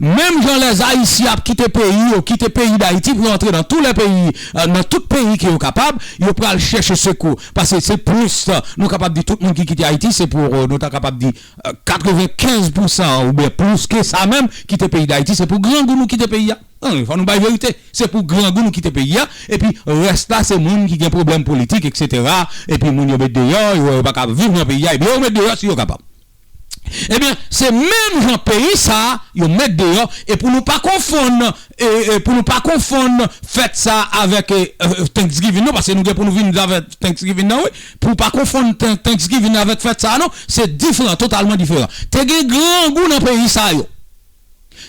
Menm jan lèzayisyen ap kite peyi yo, kite peyi Dayiti pou yo antre nan tou lè peyi, euh, nan tout peyi ke yo kapab, yo pral chèche sekou. Paske se plis, euh, nou kapab di tout moun ki kite Ayiti, se pou, euh, nou ta kapab di, euh, katrevenkenz pousan oubyen plis ke sa menm, kite peyi Dayiti, se pou grangou nou kite peyi a. Non, fò nou bay verite. Se pou grangou nou kite peyi a. Epi rès la, se moun ki gen pwoblèm politik, etsetera. Epi moun yo met deyò, yo, yo pa ka viv nan peyi a. Epi yo met deyò si yo kapab. Ebyen, se menm jan peyi sa a, yo met deyò, e pou nou pa konfonn, e, e pou nou pa konfonn fèt sa a avèk, e, e, Thanksgiving, non, paske nou gen pou nou vin avèk Thanksgiving nan, wi. Pou pa konfonn Thank-, Thanksgiving avèk fèt sa a, non, se diferan, totalman diferan. Te gen grangou nan peyi sa yo.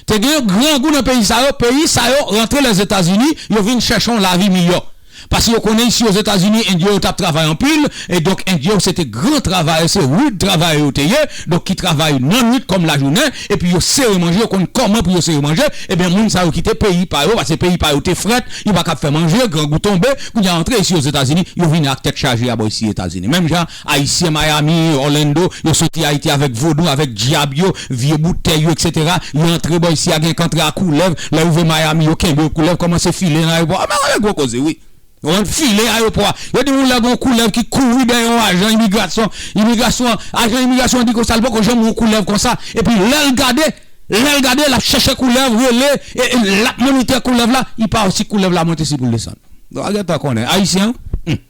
Te gen grangou nan peyi sa yo, peyi sa yo rantre Lèzetazini, yo vin chèche yon lavi miyò. Paske yo konnen isi Ozetazini, Endyen yo t ap travay anpil, e donk Endyen yo se te gran travayè, se rid travayè yo te ye, donk ki travay nan nwit kòm lajounen, epi yo sere manje, yo konn kòman pou yo sere manje, ebyen moun sa yo kite peyi pa yo, paske peyi pa yo te frèt, yo pa kab fè manje, grangou tonbe, kounye a antre isi Ozetazini, yo vini ak tèt chaje a bò isi Etazini. Menm jan Ayisyen Miami, Orlando, yo soti Ayiti avèk vodou, avèk dyab yo, vye boutèy yo, etsetera. Yo antre bò isi a, gen k antre a koulèv, lè yo rive Miami, yo kenbe yo, koulèv kòmanse file nan ayewopò a. Men gwo koze, wi. Yo file ayewopò a. Yo di yon lè gen yon koulèv ki kouri dèyè yon ajan imigrasyon. Imigrasyon, ajan imigrasyon an di konsa, li poko janm wè yon koulèv konsa. Epi lè l gade, lè l gade, l ap chèche koulèv, rele, e, e l ap monitè koulèv la, li pa wè si koulèv la monte, si pou l desann. Donk, a gentan konnen. Ayisyen, hmm.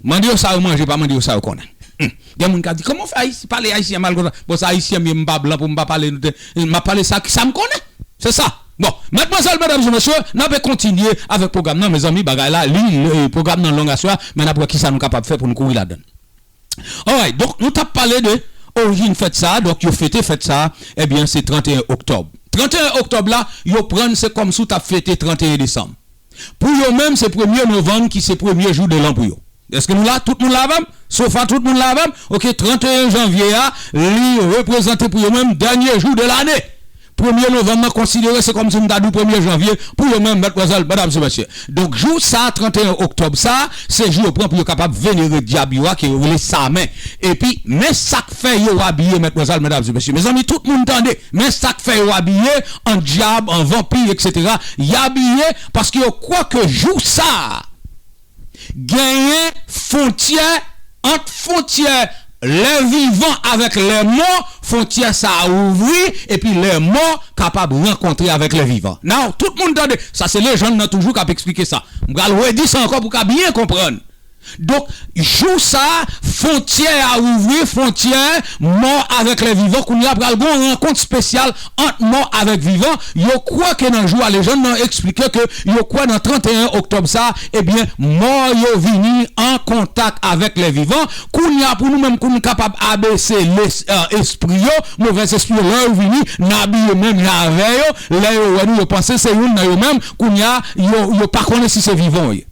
Mande yo sa yo manje, pa mande yo sa yo konnen. Hmm. Gen moun k ap di, "Kòman w fè Ayisyen, pale Ayisyen mal konsa?" Bon, se Ayisyen m ye, m pa blan pou m pa pale nou de, m ap pale sa, sa m konnen. Se sa. Bon, madmwazèl, medam e mesye, n ap kontinye avèk pwogram nan, mezanmi, bagay la, li, li, pwogram nan long aswè a, men n ap wè kisa nou kapab fè pou nou kouri ladan l. Alright, donk, nou t ap pale de orijin fèt sa a, donk, yo fete fèt sa a, ebyen, se tranteyen oktòb. Tranteyen oktòb la, yo pran l, se kòmsi w t ap fete tranteyen desanm. Pou yo menm, se premye novanm ki se premye jou de lan pou yo. Èske nou la? Tout moun la avè m? Sofa, tout moun la avè m? Oke, tranteyen janvye a, li reprezante pou yo menm dènye jou de lane. Premye novanm nan konsidere se kòmsi m ta di w premye janvye pou yo menm, madmwazèl, medam e mesye. Donk, jou sa a, tranteyen oktòb sa a, se jou yo pran pou yo kapab venere dyab yo a, ke yo rele Samen. Epi, men sa k fè yo abiye, madmwazèl, medam e mesye. Mezanmi, tout moun tande. Men sa k fè yo abiye an dyab, an vanpi, etsetera. Y abiye paske yo kwè ke jou sa a, genyen fwontyè ant fwontyè lè vivan avèk lè mò, fwontyè sa a ouvri, epi lè mò kapab rankontre avèk lè vivan. Now, tout moun tande, sa se lejann nan toujou k ap eksplike sa. M pral redi sa ankò pou w ka byen konprann. Donk, jou sa a, fwontyè a ouvri, fwontyè mò avèk lè vivan. Kounye a pral gen yon rankont espesyal ant mò avèk vivan. Yo kwè ke nan jou a, lejann nan eksplike ke yo kwè nan trannteyen oktòb sa a, ebyen, mò yo vini an kontak avèk lè vivan. Kounye a, pou nou menm, pou nou kapab abese les, espri yo, movèz espri yo, lè yo vini, n abiye menm jan avè yo, lè yo wè nou, yo panse se youn nan yo menm, kounye a, yo, yo pa konnen si se vivan yo ye.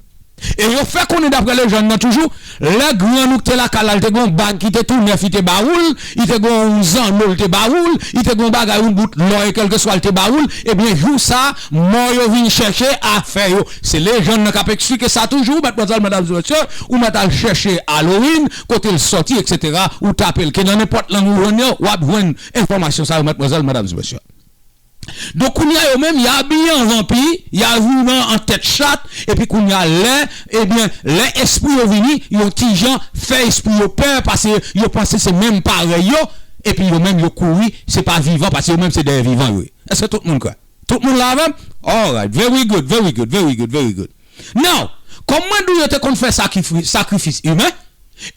E yo fè konnen, daprè lejann nan toujou, lè grann ou ki te lakay la, li te gen yon bag ki te tou nèf, li te ba ou l, li te gen yon zanno, li te ba ou l, li te gen yon bagay, yon bout lò, e kèlkeswa, li te ba ou l, ebyen, jou sa a, mò yo vin chèche afè yo. Se lejann nan k ap eksplike sa toujou, madmwazèl, medam, mesye, ou mèt al chèche Halloween, kote l sòti, etsetera, ou tape l, ke nan nenpòt lang ou jwenn yo, w ap jwenn enfòmasyon sa yo, madmwazèl, medam, mesye. Donk, kounye a yo menm, y abiye an vanpi, y abiye an tèt chat, epi kounye a lè, ebyen, lè espri yo vini, yo ti jan fè espri yo pè, paske yo panse se menm parèy yo, epi yo menm yo kouri, se pa vivan, paske yo menm se dèyè vivan yo ye. Èske tout moun kwè? Tout moun la avè m? Alright, very good, very good, very good, very good. Now, kòm mwen di w yo te konn fè sakrifis, sakrifis imen,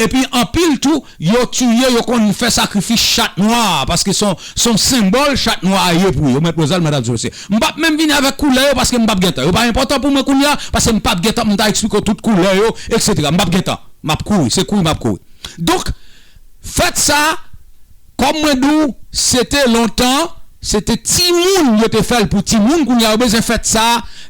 epi anpil tou, yo tiye, yo konn fè sakrifis chat nwa, paske se yon, se yon senbòl chat nwa a ye pou yo, madmwazèl, medam, mesye. M p ap menm vini avèk koulè yo, paske m p ap gen tan. Yo pa enpòtan pou mwen kounye a, paske m p ap gen tan pou m ta eksplike w tout koulè yo, etsetera. M p ap gen tan. M ap kouri, se kouri m ap kouri. Donk, fèt sa, kòm mwen di w, se te lontan, se te timoun yo te fè l pou timoun, kounye a yo bezwen fèt sa,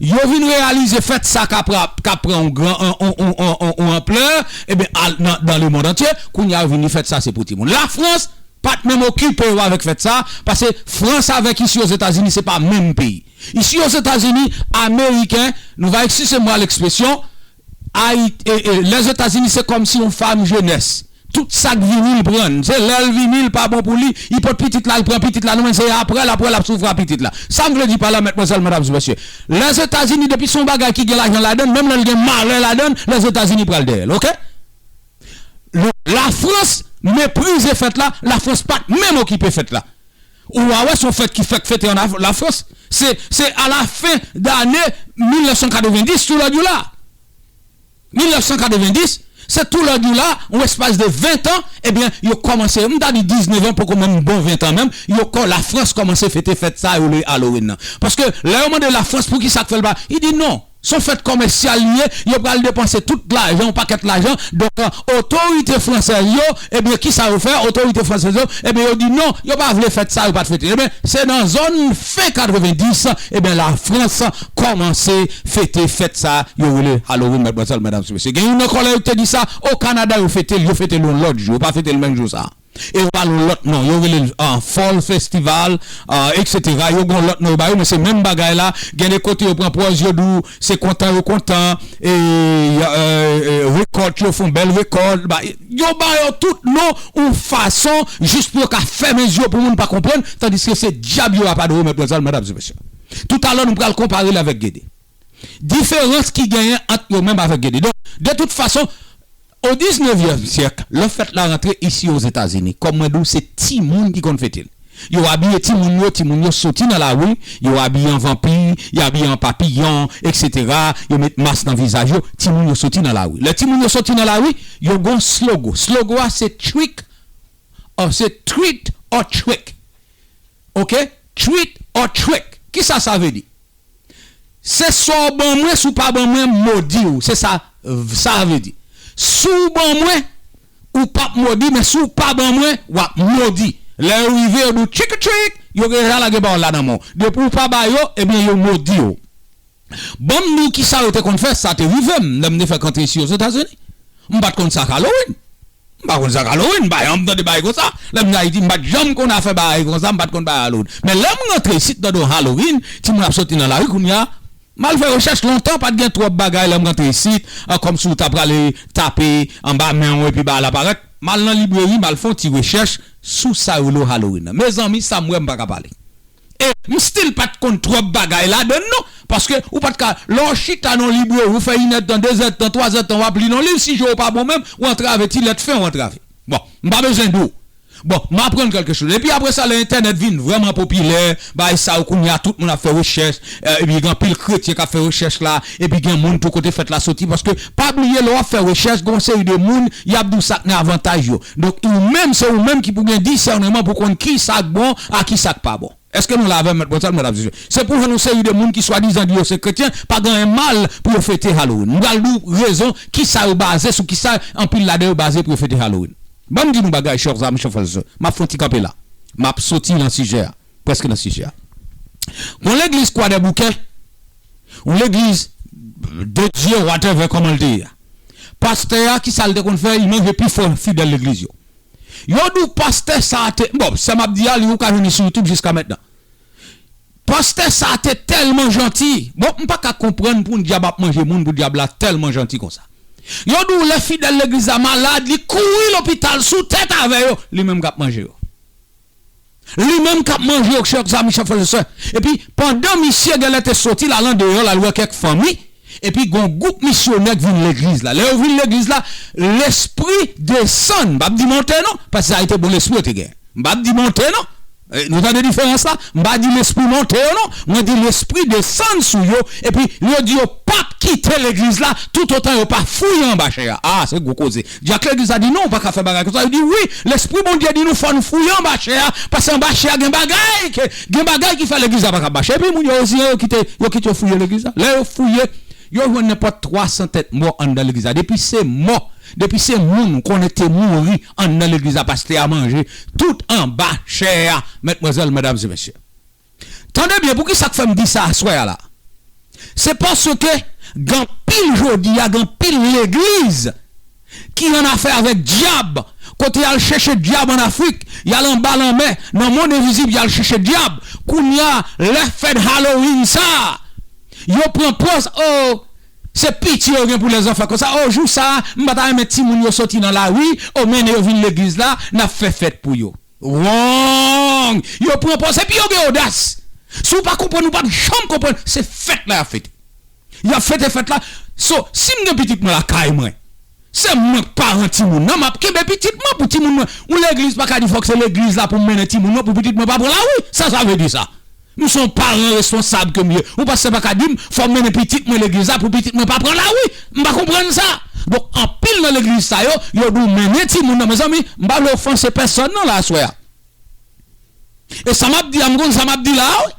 yo vin reyalize fèt sa ka pra-, ka pran yon gran, yon, yon, yon, yon, yon anplè, ebyen, al, nan, dans le monde entier, kounye a yo vin di fèt sa se pou timoun. Lafrans pa t menm okipe yo avèk fèt sa, paske Frans avèk isi Ozetazini se pa menm peyi. Isi Ozetazini, Ameriken, nou va eskize mwa lekspresyon, Ayit-, e, e, Lèzetazini se kòmsi yon fanm jenès. Tout sa k vini, l pran l. Se lè l vini, l pa bon pou li, li pot pitit la, l pran pitit la, non, men se apre l, apre l ap soufri a pitit la. Sa m vle di pa la, madmwazèl, medam, mesye. Lèzetazini, depi se yon bagay ki gen lajan ladan l, menm lè l gen malè ladan l, Lèzetazini pral dèyè l, oke? Lafrans meprize fèt la, Lafrans pa t menm okipe fèt la. Ou a wè se yon fèt ki fèk fete an Af-, Lafrans. Se, se a la fen dane mil nèf san katrevendis, tou lòd yo la. Mil nèf san katrevendis, se tou lòd yo la, yon espas de ven tan, ebyen, yo kòmanse, m ta di diznèf an, poko menm bon ven tan menm, yo kò-, Lafrans kòmanse fete fèt sa yo rele Halloween nan. Paske lè yo mande Lafrans poukisa k fè l pa, li di non. Se yon fèt kòmèsyal li ye, yo pral depanse tout lajan, yon pakèt lajan. Donk, otorite fransèz yo, ebyen, kisa yo fè? Otorite fransèz yo, ebyen, yo di non, yo pa vle fèt sa, yo pa t fete. Ebyen, se nan zòn fen katrevendis, ebyen, Lafrans kòmanse fete fèt sa, yo rele Halloween, madmwazèl, medam, mesye. Gen youn nan kòlèg yo ki te di sa, o Kanada, yo fete l, yo fete l yon lòt jou, yo pa fete l menm jou sa. E yo ba l yon lòt non, yo rele l, ah, Fall Festival, ah, etsetera. Yo gen yon lòt non yo ba yo, men se menm bagay la. Gen de kote yo pran pòz, yo di w se kontan yo kontan, e, e, e, rekòt, yo fè yon bèl rekòt. Ba, yo ba yo tout non yon fason jis pou yo ka fèmen zye yo pou moun pa konprann, tandiske se dyab yo ap adore, madmwazèl, medam e mesye. Toutalè, nou pral konpare l avèk Gede. Diferans ki genyen ant yo menm avèk Gede. Donk, de tout fason, o diznevyèm syèk, lè fèt la rantre isi Ozetazini, kòm mwen di w, se timoun ki konn fete l. Yo abiye timoun yo, timoun yo soti nan lari, yo abiye an vanpi, yo abiye an papiyon, etsetera. Yo met mas nan vizaj yo, timoun yo soti nan lari. Lè timoun yo soti nan lari, yo gon slogan. Slogan a se trick, or se treat or trick. Oke? Treat or trick. Kisa sa vle di? Se sa w ban mwen, si w pa ban mwen, m modi w. Se sa, sa vle di. Si w ban mwen, ou p ap modi, men si w pa ban mwen, w ap modi. Lè yo rive, yo di w trick or treat, yo deja lage pawòl la nan men w. Depi w pa ba yo, ebyen, yo modi w. Ban m di w kisa yo te konn fè, sa te rive m, lè m te fèk antre isi Ozetazini. M pa t konn sa k Halloween. M pa konn sa k Halloween, m pa janm tande bagay konsa. Lè m nan Ayiti, m pa t janm konn afè bagay konsa, m pa t konn bagay Halloween. Men lè m rantre isit, tande yon Halloween, timoun ap soti nan lari kounye a. M al fè rechèch lontan, pa t gen twòp bagay lè m rantre isit, ah, kòmsi w ta prale tape anba men w epi bagay la parèt. M al nan libreri, m al fè yon ti rechèch sou sa yo rele Halloween nan. Mezanmi, sa m wè, m pa ka pale. E m still pa t konn twòp bagay ladan l non, paske ou pa t ka, lè w chita nan libreri, ou fè inèdtan, dezèdtan, twazèdtan, w ap li nan liv, si je w pa bon menm, ou antrave, ti lèt fen ou antrave. Bon, m pa bezwen di w. Bon, m aprann kèlke choz. Epi apre sa, lè entènèt vin vrèman popilè, bagay sa yo kounye a, tout moun ap fè rechèch, eh, epi gen anpil kretyen k ap fè rechèch la, epi gen moun tou kote fèt la soti, paske pa bliye lè w ap fè rechèch, gen yon seri de moun, y ap di w sa k nan avantaj yo. Donk, ou menm, se ou menm ki pou gen disèneman pou konn ki sa k bon, a ki sa k pa bon. Èske nou la avè m, mèt mwen, sa, mèt ap di se pou jwenn yon seri de moun ki swadizan di yo se kretyen, pa gen anyen mal pou yo fete Halloween. M pral di w rezon ki sa yo baze, sou ki sa anpil ladan yo baze pou yo fete Halloween. Ban m di nou bagay, chers amis, chers frères et sœurs. M ap fè yon ti kanpe la. M ap soti nan sijè a. Prèske nan sijè a. Gon legliz Kwadèboukè, yon legliz de Dieu, whatever, kòman l te ye a. Pastè a, ki sa l te konn fè? Li manje pi fò fidèl legliz yo. Yo di w pastè sa a te, bon, sa m ap di a, li ou ka jwenn li sou YouTube jiska mentnan. Pastè sa a te tèlman janti. Bon, m pa ka konprann pou yon dyab ap manje moun, pou dyab la tèlman janti konsa. Yo di w lè fidèl legliz la malad, li kouri lopital sou tèt avè yo, li menm k ap manje yo. Li menm k ap manje yo, chè zanmi, chè frè, sè. Epi, pandan misye genlè te soti, l al andeyò, l al wè kèk fanmi, epi gon gwoup misyonè k vin legliz la. Lè yo vin legliz la, lespri desann. M p ap di monte non, paske sa a te bon lespri yo te gen. M p ap di monte non. Eh, nou tande diferans la? M pa di lespri monte yo non. Mwen di lespri desann sou yo, epi yo di yo p ap kite legliz la toutotan yo pa fouye anba chè a. Ah, se gwo koze. Dyak legliz la di non, ou pa ka fè bagay konsa. Yo di wi, lespri Bondye di nou fò nou fouye anba chè a, paske anba chè a gen bagay, ke, gen bagay ki fè legliz la pa ka mache. Epi moun yo reziyen, yo kite, yo kite yo fouye legliz la. Lè yo fouye, yo jwenn nenpòt twa san tèt mò anndan legliz la. Depi se mò, depi se moun ou konnen te mouri anndan legliz la, pastè a manje, tout anba chè a, mètmwazèl, medam e mesye. Tande byen, poukisa k fè m di sa aswè a la? Se paske gen anpil jodi a, gen anpil legliz ki an afè avèk dyab, kote y al chèche dyab ann Afrik, y al anba lanmè, nan mond envizib, y al chèche dyab. Kounye a, lè fèt Halloween sa a, yo pran pòz, oh, se piti yo gen pou lèzanfan konsa. Oh, jou sa a, m pa ta renmen timoun yo soti nan lari, oh, mennen yo vin legliz la, n ap fè fèt pou yo. Wrong! Yo pran pòz, epi yo gen odas. Si w pa konprann, ou p ap janm konprann. Se fèt la y ap fete. Y ap fete fèt la. So, si m gen pitit mwen lakay mwen, se mwen k paran timoun nan, m ap kenbe pitit mwen pou timoun mwen. Yon legliz pa ka di fòk se legliz la pou m mennen timoun mwen pou pitit mwen pa pran lari. Sa sa vle di sa? M se yon paran responsab ke m ye. Yon pastè pa ka di m fò m mennen pitit mwen legliz la pou pitit mwen pa pran lari. M pa konprann sa. Donk, anpil nan legliz sa yo, yo di w mennen timoun nan. Mezanmi, m pa vle ofanse pèsonn non la aswè a. E sa m ap di a, m konn sa m ap di la a, wi.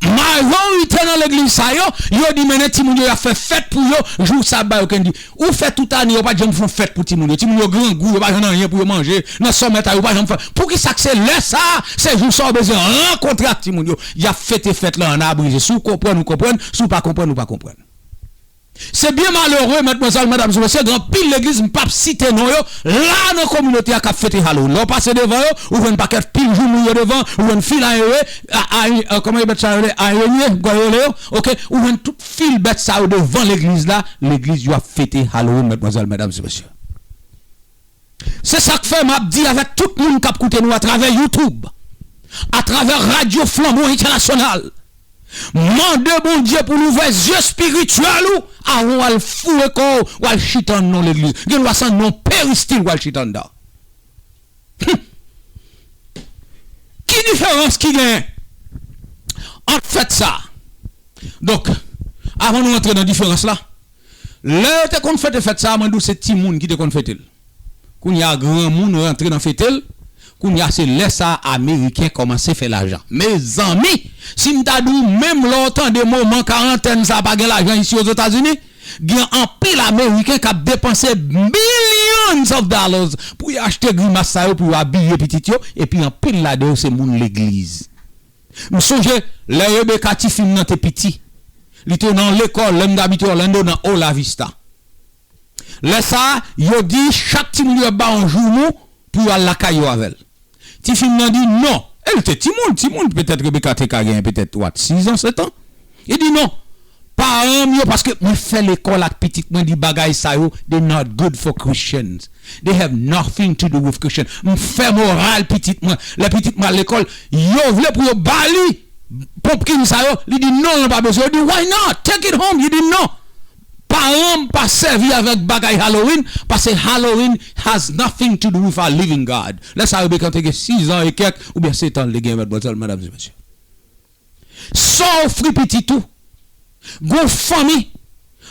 Majorite nan legliz sa yo, yo di mennen timoun yo, y ap fè fèt pou yo, jou sa ap ba yo kendi. Ou fè tout ane, yo pa t janm fè yon fèt pou timoun yo. Timoun yo grangou, yo pa jwenn anyen pou yo manje. Nan sòmèt la, yo pa janm fè. Poukisa k se lè sa a, se jou sa a ou bezwen rankontre ak timoun yo? Y ap fete fèt la an abrije. Si w konprann, ou konprann. Si w pa konprann, ou pa konprann. Se byen malere, medmwazèl, medam e mesye, gen anpil legliz, m p ap site non yo, la nan kominote a k ap fete Halloween. Lè w pase devan yo, ou jwenn pakèt pil joumou yo devan, ou jwenn fil a ere, a, a, a, kòman yo bèt sa yo rele? Arenye, m kwè yo rele yo. Oke, ou jwenn tout fil bèt sa yo devan legliz la, legliz yo ap fete Halloween, medmwazèl, medam e mesye. Se sa k fè m ap di avèk tout moun k ap koute nou atravè YouTube, atravè Radyo Flanbo Entènasyonal, mande Bondye pou l ouvè zye espirityèl ou avan w al foure kò w, w al chita anndan yon legliz. Gen dwa se anndan yon peristil w al chita anndan. Hum. Ki diferans ki genyen ant fèt sa a? Donk, avan nou rantre nan diferans la, lè yo te konn fete fèt sa a, mwen di w se timoun ki te konn fete l. Kounye a, granmoun rantre nan fete l. Kounye a, se lè sa a Ameriken kòmanse fè lajan. Mezanmi, si m ta di w, menm lè w tande moman karantèn sa a pa gen lajan isi Ozetazini, gen anpil Ameriken k ap depanse billions of dollars pou y achte grimas sa yo, pou yo abiye pitit yo, epi anpil ladan yo se moun legliz. M sonje lè Rebecca, tifi m nan, te piti. Li te nan lekòl, lè m t abite Orlando, nan Ola Vista. Lè sa a, yo di chak timoun yo ap ba yon joumou pou yo al lakay yo avè l. Tifi m nan di non. E l te timoun, timoun, petèt Rebecca te ka genyen petèt, what, sis an, sèt an. Li di non. Paran m yo, paske mwen fè lekòl ak pitit mwen, di bagay sa yo, they not good for Christians. They have nothing to do with Christian. M fè moral pitit mwen. Lè pitit mwen al lekòl, yo vle pou yo ba li pumpkin sa yo. Li di non, nou pa bezwen. Yo di, why not? Take it home. Li di non. Paran m pa sèvi avèk bagay Halloween, paske Halloween has nothing to do with our living God. Lè sa Rebecca te gen sis an e kèk, oubyen sèt an, li te gen, medmwazèl, medam e mesye. Sa w ofri pitit ou? Gon fanmi,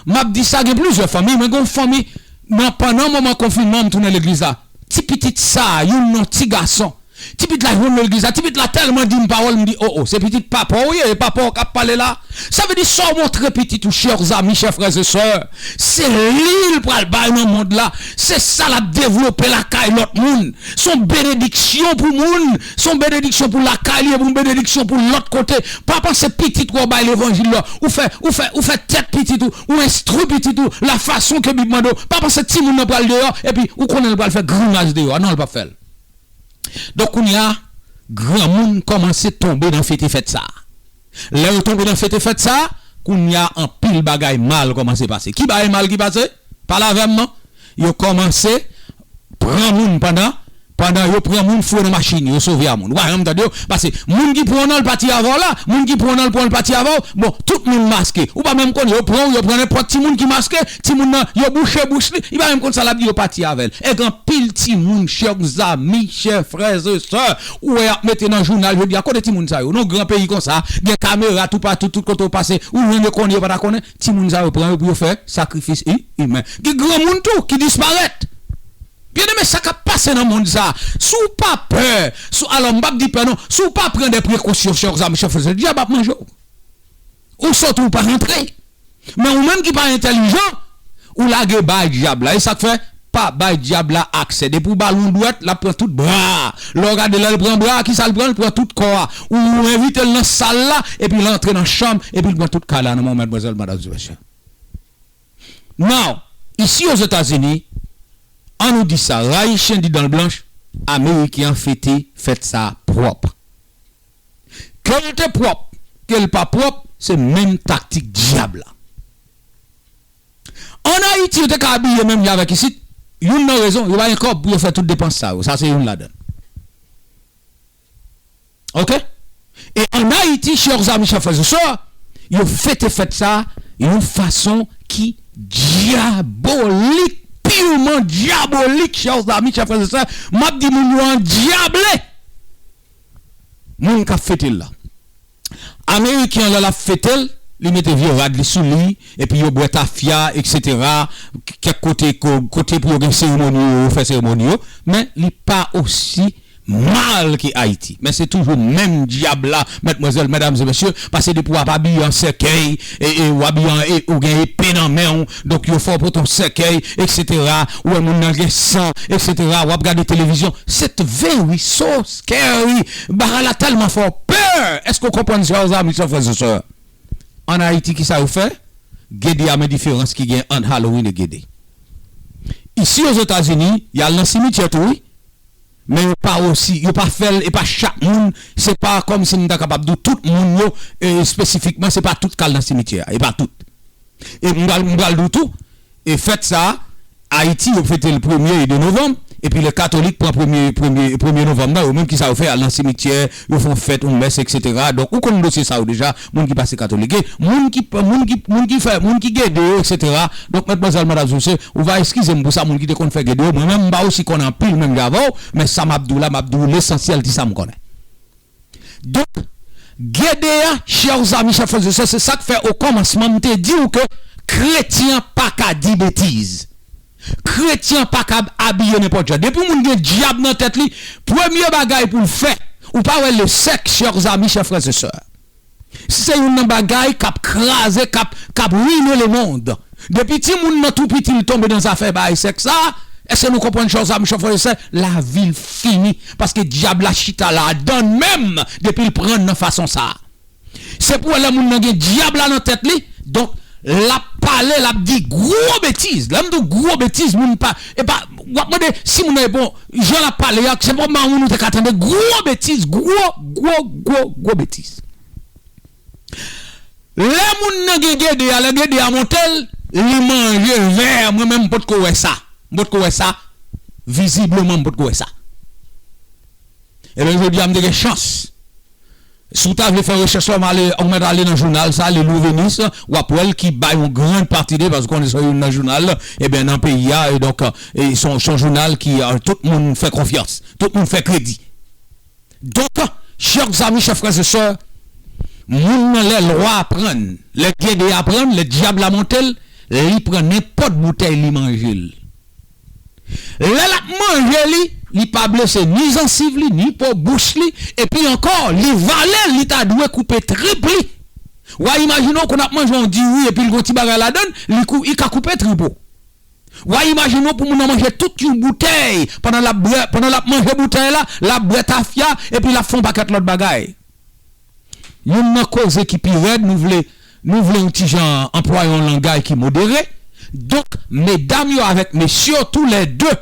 m ap di sa, gen plizyè fanmi, men gon fanmi, nan, pandan moman konfinman, m tounen legliz la. Ti pitit sa, youn nan ti gason. Ti pitit la jwenn nan legliz la, ti pitit la tèlman di m pawòl, m di, o, o, se pitit papa w ye, e papa w k ap pale la. Sa vle di sa w montre pitit ou, chers amis, chers frères et sœurs, se li l pral bay nan mond la, se sa l ap devlope lakay lòt moun. Se yon benediksyon pou moun, se yon benediksyon pou lakay li, e yon benediksyon pou lòt kote. Pa panse pitit ou w bay levanjil la, ou fè, ou fè, ou fè tèt pitit ou, ou enstwi pitit ou, la fason ke Bib mande w. Pa panse timoun nan pral deyò, epi ou konnen l pral fè grimas deyò. Non, l p ap fè l. Donk, kounye a, granmoun kòmanse tonbe nan fete fèt sa a. Lè yo tonbe nan fete fèt sa a, kounye a, anpil bagay mal kòmanse pase. Ki bagay mal ki pase? Pale avè m, non? Yo kòmanse pran moun pandan, pandan yo pran moun, foure nan machin, yo sove a moun. Ou pa janm tande yo? Paske moun ki pran w nan, l pati avè w la, moun ki pran w nan, l pran, l pati avè w. Bon, tout moun maske. Ou pa menm konnen, yo pran w, yo pran nenpòt timoun ki maske, timoun nan, yo bouche bouch li, li pa menm konn sa l ap di, yo pati avè l. E gen anpil timoun, chers amis, chers frères et sœurs, ou wè y ap mete nan jounal jodi a, kote timoun sa yo? Nan gran peyi konsa, gen kamera toupatou, tout kote w pase, ou jwenn yo konnen, yo pa ta konnen. Timoun sa yo pran yo pou yo fè sakrifis i-, imen. Gen granmoun tou ki disparèt. Byeneme, sa k ap pase nan mond sa, si w pa pè, si, alò, m p ap di pè non, si w pa pran de prekosyon, chers amis, chers frères, dyab ap manje w. Ou soti, ou pa rantre. Men ou menm ki pa entèlijan, ou lage bay dyab la. E sa k fè, pa bay dyab la aksè. Depi w ba l yon dwèt, l ap pran tout bra a. Lè w gade, lè l pran bra a, kisa l pran? L pran tout kò a. Ou envite l nan sal la, epi l antre nan chanm, epi l pran tout kay la nan men w, medmwazèl, medam e mesye. Now, isi Ozetazini, ann nou di sa, rayi chen di dan l blanch, Ameriken an fete fèt sa a pwòp. Ke l te pwòp, ke l pa pwòp, se menm taktik dyab la. Ann Ayiti, yo te ka abiye menm jan avèk isit. Youn nan rezon, yo pa gen kòb pou yo fè tout depans sa yo. Sa se youn ladan l. Oke? E ann Ayiti, chers amis, chers frères et sœurs, yo fete fèt sa a yon fason ki dyabolik, pirman dyabolik, chers amis, chers frères et sœurs. M ap di moun yo andyable. Moun k ap fete l la. Ameriken an, lè l ap fete l, li mete vye rad li sou li, epi yo bwè tafya, etsetera. Kèk kote, ko-, kote pou yo gen seremoni yo, yo fè seremoni yo, men li pa osi mal ke Ayiti. Men se toujou menm dyab la, medmwazèl, medam e mesye, paske depi w ap abiye an sèkèy, e, e w abiye an, e, ou gen epe nan men w, donk yo fè w pote yon sèkèy, etsetera. Ou wè moun nan gen san, etsetera. W ap gade televizyon, c'est very so scary. Bagay la tèlman fè w pè. Èske w konprann, chers amis, chers frères et sœurs? Ann Ayiti, kisa yo fè? Gede a, men diferans ki gen ant Halloween e Gede. Isi Ozetazini, y al nan simityè tou, wi. Men yo pa osi, yo pa fè l, e pa chak moun, se pa kòmsi m ta kapab di w tout moun yo, e, espesifikman, se pa tout k al nan simityè a, e pa tout. E m pral, m pral di w tou, e fèt sa a, Ayiti, yo fete l premye e de novanm, epi lè katolik pran premye, premye, premye novanm nan, yo menm kisa yo fè, al nan simityè, yo fè yon fèt, yon mès, etsetera. Donk, ou konn dosye sa yo deja, moun ki pase katolik, e moun ki, moun ki, moun ki fè, moun ki gede yo, etsetera. Donk, medmwazèl, medam e mesye, ou va eskize m pou sa, moun ki te konn fè gede yo, mwen menm, m pa osi konnen anpil menm jan avè w, men sa m ap di w la, m ap di w lesansyèl ti sa m konnen. Donk, gede a, chers amis, chers frères et sœurs, se sa k fè o kòmansman m te di w ke kretyen an pa ka di betiz. Kretyen an pa ka abiye nenpòt jan. Depi moun gen dyab nan tèt li, premye bagay pou l fè, ou pa wè le sexe, chers amis, chers frères et sœurs. Se youn nan bagay k ap kraze, k ap, k ap ruine le monde. Depi timoun nan tou piti, l tonbe nan zafè bagay sèks sa, èske nou konprann, chè zanmi, chè frè e sè, lavi l fini. Paske dyab la chita ladan l menm, depi l pran nan fason sa. Se pou wè lè moun nan gen dyab la nan tèt li, donk, l ap pale, l ap di gwo betiz. Lè m di w gwo betiz, moun pa, e pa, w ap mande si moun nan e bon, jan l ap pale a, se pa moun ou te ka tande, gwo betiz, gwo, gwo, gwo, gwo betiz. Lè moun nan gen gede a, lè gede a monte l, li manje vè. Mwen menm, m potko wè sa. M potko wè sa. Vizibleman, m potko wè sa. Ebyen, jodi a, m te gen chans. Si w ta vle fè rechèch la, w mèt ale, w mèt ale nan jounal sa, Le Louvre Nice, w ap wè l ki bay yon gran pati de, paske w konnen se youn nan jounal, ebyen, nan peyi a, e donk, e se yon, se yon jounal ki, e, tout moun fè konfyans, tout moun fè kredi. Donk, chè zanmi, chè frè e sè, moun nan lè lwa pran l, lè gede a pran l, lè dyab la monte l, li pran nenpòt boutèy, li manje l. Lè l ap manje li, li pa blese ni zansiv li, ni po bouch li, epi ankò, li vale l, li ta dwe koupe trip li. W a imajine w kon ap manje yon diri epi l gon ti bagay ladan l, li kou, li ka koupe trip ou. W a imajine w pou moun nan manje tout yon boutèy, pandan l ap bwè, pandan l ap manje boutèy la, l ap bwè tafya, epi l ap fè yon pakèt lòt bagay. Youn nan koze ki pi rèd, nou vle, nou vle yon ti jan anplwaye yon langay ki modere. Donk, medam yo avèk mesye yo, toulède,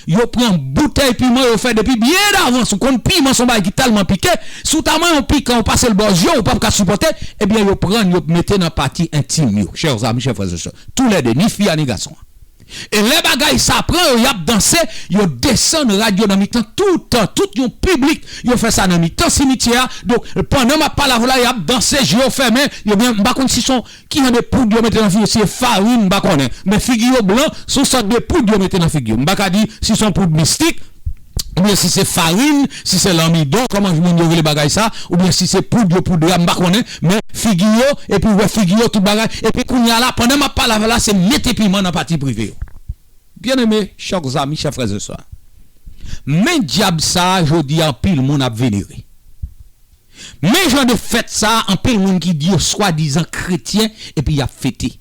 yo pran boutèy piman yo fè depi byen davans. Ou konn piman se yon bagay ki tèlman pike, si w ta manyen yon pikan, ou pase l bò zye w, ou p ap ka sipòte, ebyen, yo pran l, yo mete nan pati entim yo. Chè zanmi, chè frè e sè, toulède, ni fi a, ni gason an. E lè bagay sa pran yo, y ap danse, yo desann rad yo nan mitan tout, tout yon piblik, yo fè sa nan mitan simityè a. Donk, pandan m ap pale avè w la, y ap danse, je yo fèmen, yo gen, m pa konn si se yon, ki jan de poud yo mete nan figi yo, si se farin, m pa konnen. Men figi yo blan, se yon sòt de poud yo mete nan figi yo. M pa ka di si se yon poud mistik, oubyen si se farin, si se lanmidon, kòman moun yo rele bagay sa, oubyen si se poud yo poudre a, m pa konnen, men figi yo, epi w wè figi yo, tout bagay, epi kounye a la, pandan m ap pale avè w la, se mete piman nan pati prive yo. Byeneme, chè zanmi, chè frè e sè, men dyab sa a, jodi a, anpil moun ap venere. Men jan de fèt sa a, anpil moun ki di yo swadizan kretyen, epi y ap fete.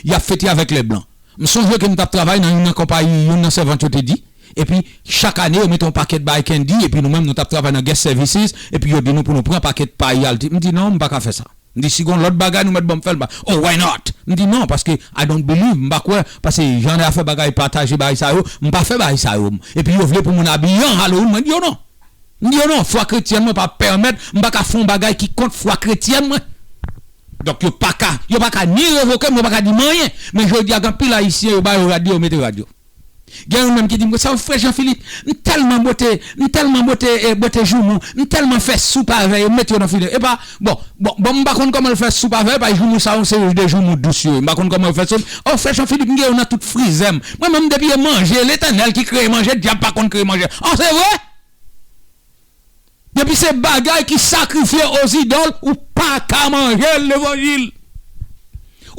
Y ap fete avèk lè blan. M sonje ke m t ap travay nan youn nan konpayi, youn nan sèvant yo te di, epi chak ane yo mete yon pakèt bay candy, epi nou menm nou t ap travay nan guest services, epi yo di nou pou nou pran pakèt pay al. M di non, m pa ka fè sa. M di si gon lòt bagay nou mèt ban m fè l, m pa, oh, why not? M di non, paske I don't believe, m pa kwè, paske jan de afè bagay pataje bagay sa yo, m pa fè bagay sa yo. Epi yo vle pou moun abiye an Halloween, mwen di yo non. M di yo non, fwa kretyèn mwen pa pèmèt, m pa ka fè yon bagay ki kont fwa kretyèn mwen. Donk yo pa ka, yo pa ka ni revoke m, yo pa ka di m anyen. Men jodi a gen anpil ayisyen, yo ba yo rad yo, yo mete rad yo. Gen youn menm ki di m konsa, frè Jean Philippe, m tèlman bwote, m tèlman bwote, eh, bwote joumou, m tèlman fè soup avè yo, m mete yo nan file. Epa, bon, bon, bon, m pa konn kòman l fè soup avè yo, epa joumou sa yo se de joumou dous yo ye. M pa konn kòman yo fè soup. Oh, frè Jean Philippe, m gen yo nan tout frizè m. Mwen menm depi e manje, Letènèl ki kreye manje, dyab pa konn kreye manje. Oh, se vre? Depi se bagay ki sakrifye ozidòl, ou pa ka manje l, levanjil.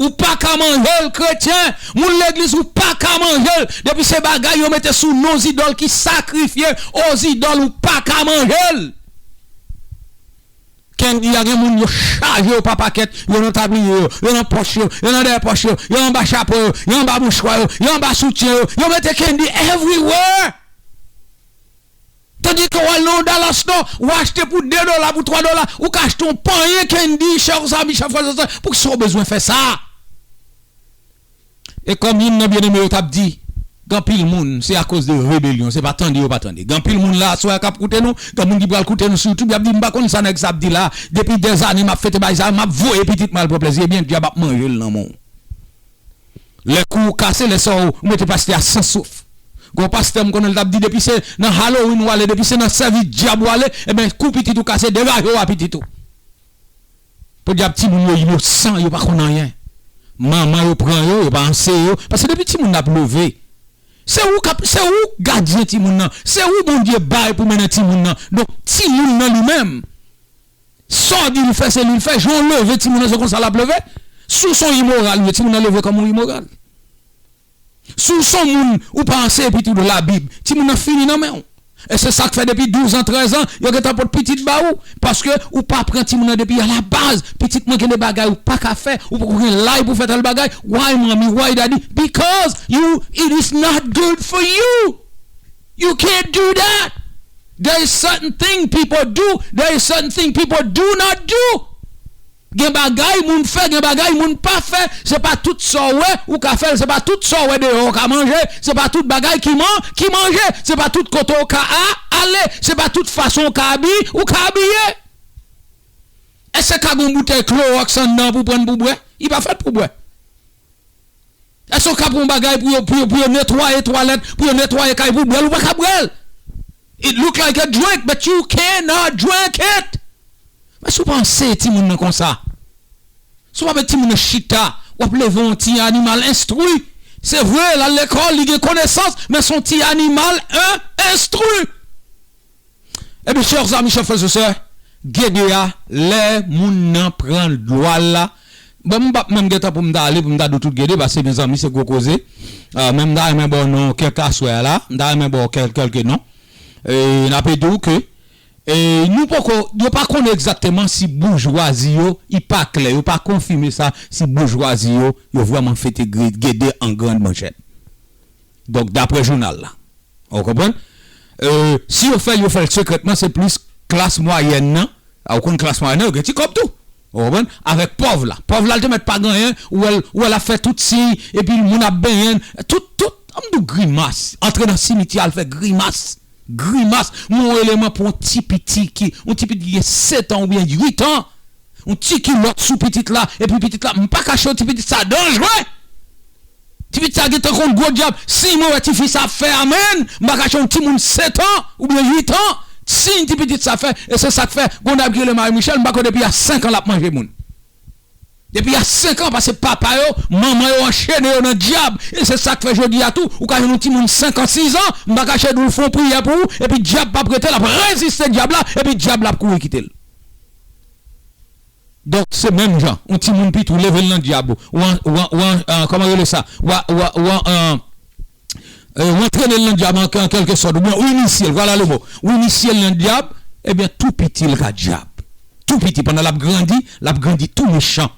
Ou pa ka manje l, kretyen. Moun legliz, ou pa ka manje l. Depi se bagay yo mete sou non zidòl ki sakrifye ozidòl, ou pa ka manje l. Candy a gen moun yo chaje yo pa pakèt, yo nan tabliye yo, yo nan pòch yo, yo nan dèyè pòch yo, yo anba chapo yo, yo anba mouchwa yo, yo anba soutyen yo, yo mete candy everywhere. Tandike w al nan yon Dallas Store, ou achte pou de dola, pou twa dola, ou ka achte yon panyen candy, chè zanmi, chè frè e sè, poukisa w bezwen fè sa? E kòm youn nan byeneme yo t ap di, gen anpil moun, se akoz de rebelyon, se pa tande yo pa tande. Gen anpil moun la aswè a k ap koute nou, gen moun ki pral koute nou sou YouTube, y ap di, m pa konn sa nèg sa ap di la, depi dèzane m ap fete bagay sa, m ap voye pitit mwen al pran plezi, ebyen, dyab ap manje l nan men w. Lè kou w kase, lè sa w, ou mete pastè a san souf. Gon pastè m konnen l t ap di, depi se nan Halloween w ale, depi se nan sèvis dyab w ale, ebyen, kou pitit ou kase, degaje w a pitit ou. Podyab timoun yo inosan, yo pa konn anyen. Manman yo pran yo, yo pa anseye yo. Paske depi timoun nan ap leve, se ou k ap, se ou gadyen timoun nan. Se ou Bondye bay pou mennen timoun nan. Donk, timoun nan li menm, sa w di l fè, se li l fè. Jan w leve timoun nan, se konsa l ap leve. Si w se yon imoral, ou ye, timoun nan leve kòm yon imoral. Si w se yon moun, ou pa anseye pitit ou Labib, timoun nan fini nan men w. E se sa k fè depi douz an, trèz an, yo gentan pot pitit ba ou. Paske ou pa pran timoun nan depi alabaz. Pitit mwen, gen de bagay ou pa ka fè, ou poko gen lay pou fè tèl bagay. Why, mommy? Why, daddy? Because you, it is not good for you. You can't do that. There is certain thing people do, there is certain thing people do not do. Gen bagay moun fè, gen bagay moun pa fè. Se pa tout sa w wè ou ka fè l, se pa tout sa w wè deyò w ka manje, se pa tout bagay ki man, ki manje, se pa tout kote w ka a, ale, se pa tout fason w ka abiye, ou ka abiye. Èske ka gon boutèy klowòks anndan pou pran pou bwè? Li pa fèt pou bwè. Èske w ka pran yon bagay pou yo, pou yo, pou yo netwaye twalèt, pou yo netwaye kay pou bwè l, ou pa ka bwè l? It look like a drink, but you cannot drink it. Men si w pa anseye timoun nan konsa, si w pa met timoun nan chita, w ap leve yon ti animal enstwi. Se vre, l al lekòl, li gen konesans, men se yon ti animal en, enstwi. Ebyen, chè zanmi, chè frè, chè sè, gede a, lè moun nan pran dwa l la, bon, m p ap menm gen tan pou m ta ale, pou m ta di w tout gede, paske mezanmi, se gwo koze. Ah, men m ta renmen ba w non kèk aswè a la, m ta renmen ba w kèk, kèlke non. E, n ap ede w ke, e, nou poko, yo pa konnen egzakteman si boujwazi yo, li pa klè, yo pa konfime sa, si boujwazi yo, yo vrèman fete gre-, gede an grand manchèt. Donk, daprè jounal la. Ou konprann? E, si yo fè l, yo fè l sekrètman, se plis klas mwayèn nan. A, ou konn klas mwayèn nan, yo gen ti kòb tou. Ou konprann? Avèk pòv la. Pòv la, l te mèt pa gen anyen, ou wè l, ou wè l ap fè tout siy, epi moun ap benyen l, tout, tout, an m di w grimas. Antre nan simityè, al fè grimas. Grimas. Mwen yon eleman pou yon ti piti ki, yon ti piti ki gen sèt an oubyen uit an. Yon ti kilòt sou pitit la, epi pitit la, m pa kache w, ti pitit sa danjre. Ti pitit sa gentan konn gwo dyab. Si mwen wè tifi sa ap fè amèn, m pa kache yon timoun sèt an oubyen uit an, siy ti pitit sa fè, e se sa k fè, gon dam ki rele Marie Michel, m pa kwè depi a senk an l ap manje moun. Depi a senk an, paske papa yo, manman yo anchene yo nan dyab, e se sa k fè jodi a tou, ou ka jwenn yon timoun senk an, sis an, m pa kache di w, l fè yon priyè pou ou, epi dyab p ap rete, l ap reziste dyab la, epi dyab la ap kouri kite l. Donk, se menm jan, yon timoun piti, ou leve l nan dyab, ou an, ou an, ou an, an, kòman yo rele sa? Ou a, ou a, ou a, an, e, ou antrene l nan dyab an, an kèlke sòt, oubyen ou inisye l, vwala le mo. Ou inisye l nan dyab, ebyen, tou piti l ka dyab. Tou piti, pandan l ap grandi, l ap grandi tou mechan.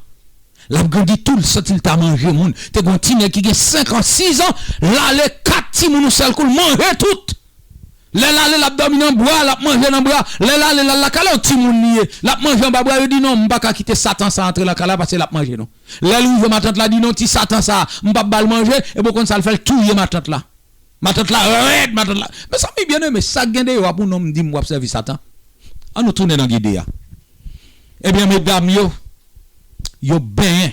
L ap grandi tou, l santi l ta manje moun. Te gen yon ti nèg ki gen senk an, sis an, l ale kat timoun yon sèl kou, l manje tout. Lè l ale, l ap dòmi nan bwa, l ap manje nan bwa. Lè l ale, l al lakay la, yon timoun li ye. L ap manje anba bwa, yo di, "Non, m pa ka kite satan sa antre lakay la, paske l ap manje nou." Lè l rive, matant la di, "Non, ti satan sa, m p ap ba l manje," e bon konn sa l fè, l touye matant la. Matant la rèd, matant la. Mezanmi byeneme, sa k gen deyò a pou nonm di m w ap sèvi satan? An nou tounen nan gede a. Ebyen, medam yo, yo benyen.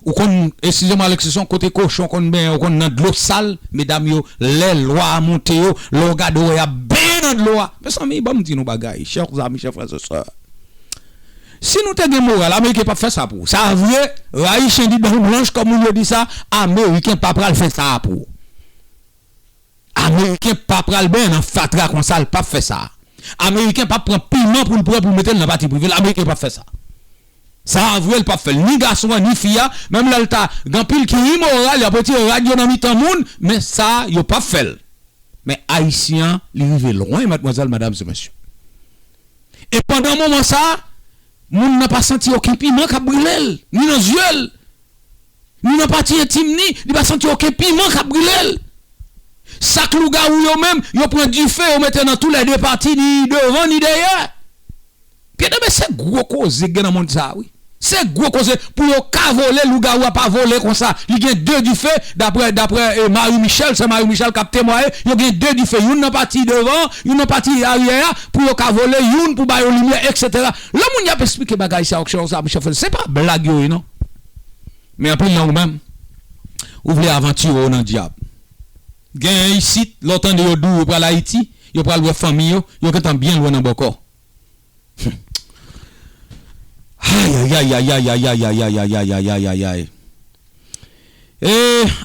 Ou konn, eskize mwen, Alexis, se yon kote kochon konn benyen, ou konn nan dlo sal, medam yo, lè lwa a monte yo, lè w gade w wè y ap benyen nan dlo a. Mezanmi, ban m di nou bagay, chè zanmi, chè frè, chè sè. Si nou te gen moral, Ameriken p ap fè sa pou ou. Sa vre, rayi chen di dan blanch, kòm moun yo di sa, Ameriken pa pral fè sa pou ou. Ameriken pa pral benyen nan fatra konsa, l p ap fè sa. Ameriken p ap pran piman pou l pran pou l mete l nan pati prive l. Ameriken p ap fè sa. Sa a vre, l p ap fè l. Ni gason an, ni fi a, menm lè l ta gen anpil ki imoral, y ap retire rad yo nan mitan moun, men sa a, yo p ap fè l. Men Ayisyen an, li rive lwen, madmwazèl, madam e mesye. E pandan moman sa a, moun nan pa santi okenn piman k ap brile l, ni nan zye l, ni nan pati entim ni, li pa santi okenn piman k ap brile l. Sak lougawou yo menm, yo pran dife, yo mete nan toulède pati, ni devan, ni dèyè. Byeneme, se gwo koze k gen nan mond sa a, wi. Se gwo koze. Pou yo ka vole, lougawou a pa vole konsa. Li gen de dife, daprè, daprè, eh, Marie Michel, sè Marie Michel k ap temwaye, yo gen de dife, youn nan pati devan, youn nan pati aryè a, pou yo ka vole, youn pou ba yo limyè, etsetera. Lè moun y ap esplike bagay sa yo, chè zanmi, chè frè, se pa blag yo ye, non. Men anpil nan ou menm, ou vle avantire w nan dyab. Genyen isit, lè w tande yo di w yo pral Ayiti, yo pral wè fanmi yo, yo gentan byen lwen nan bòkò. Ayayay. E,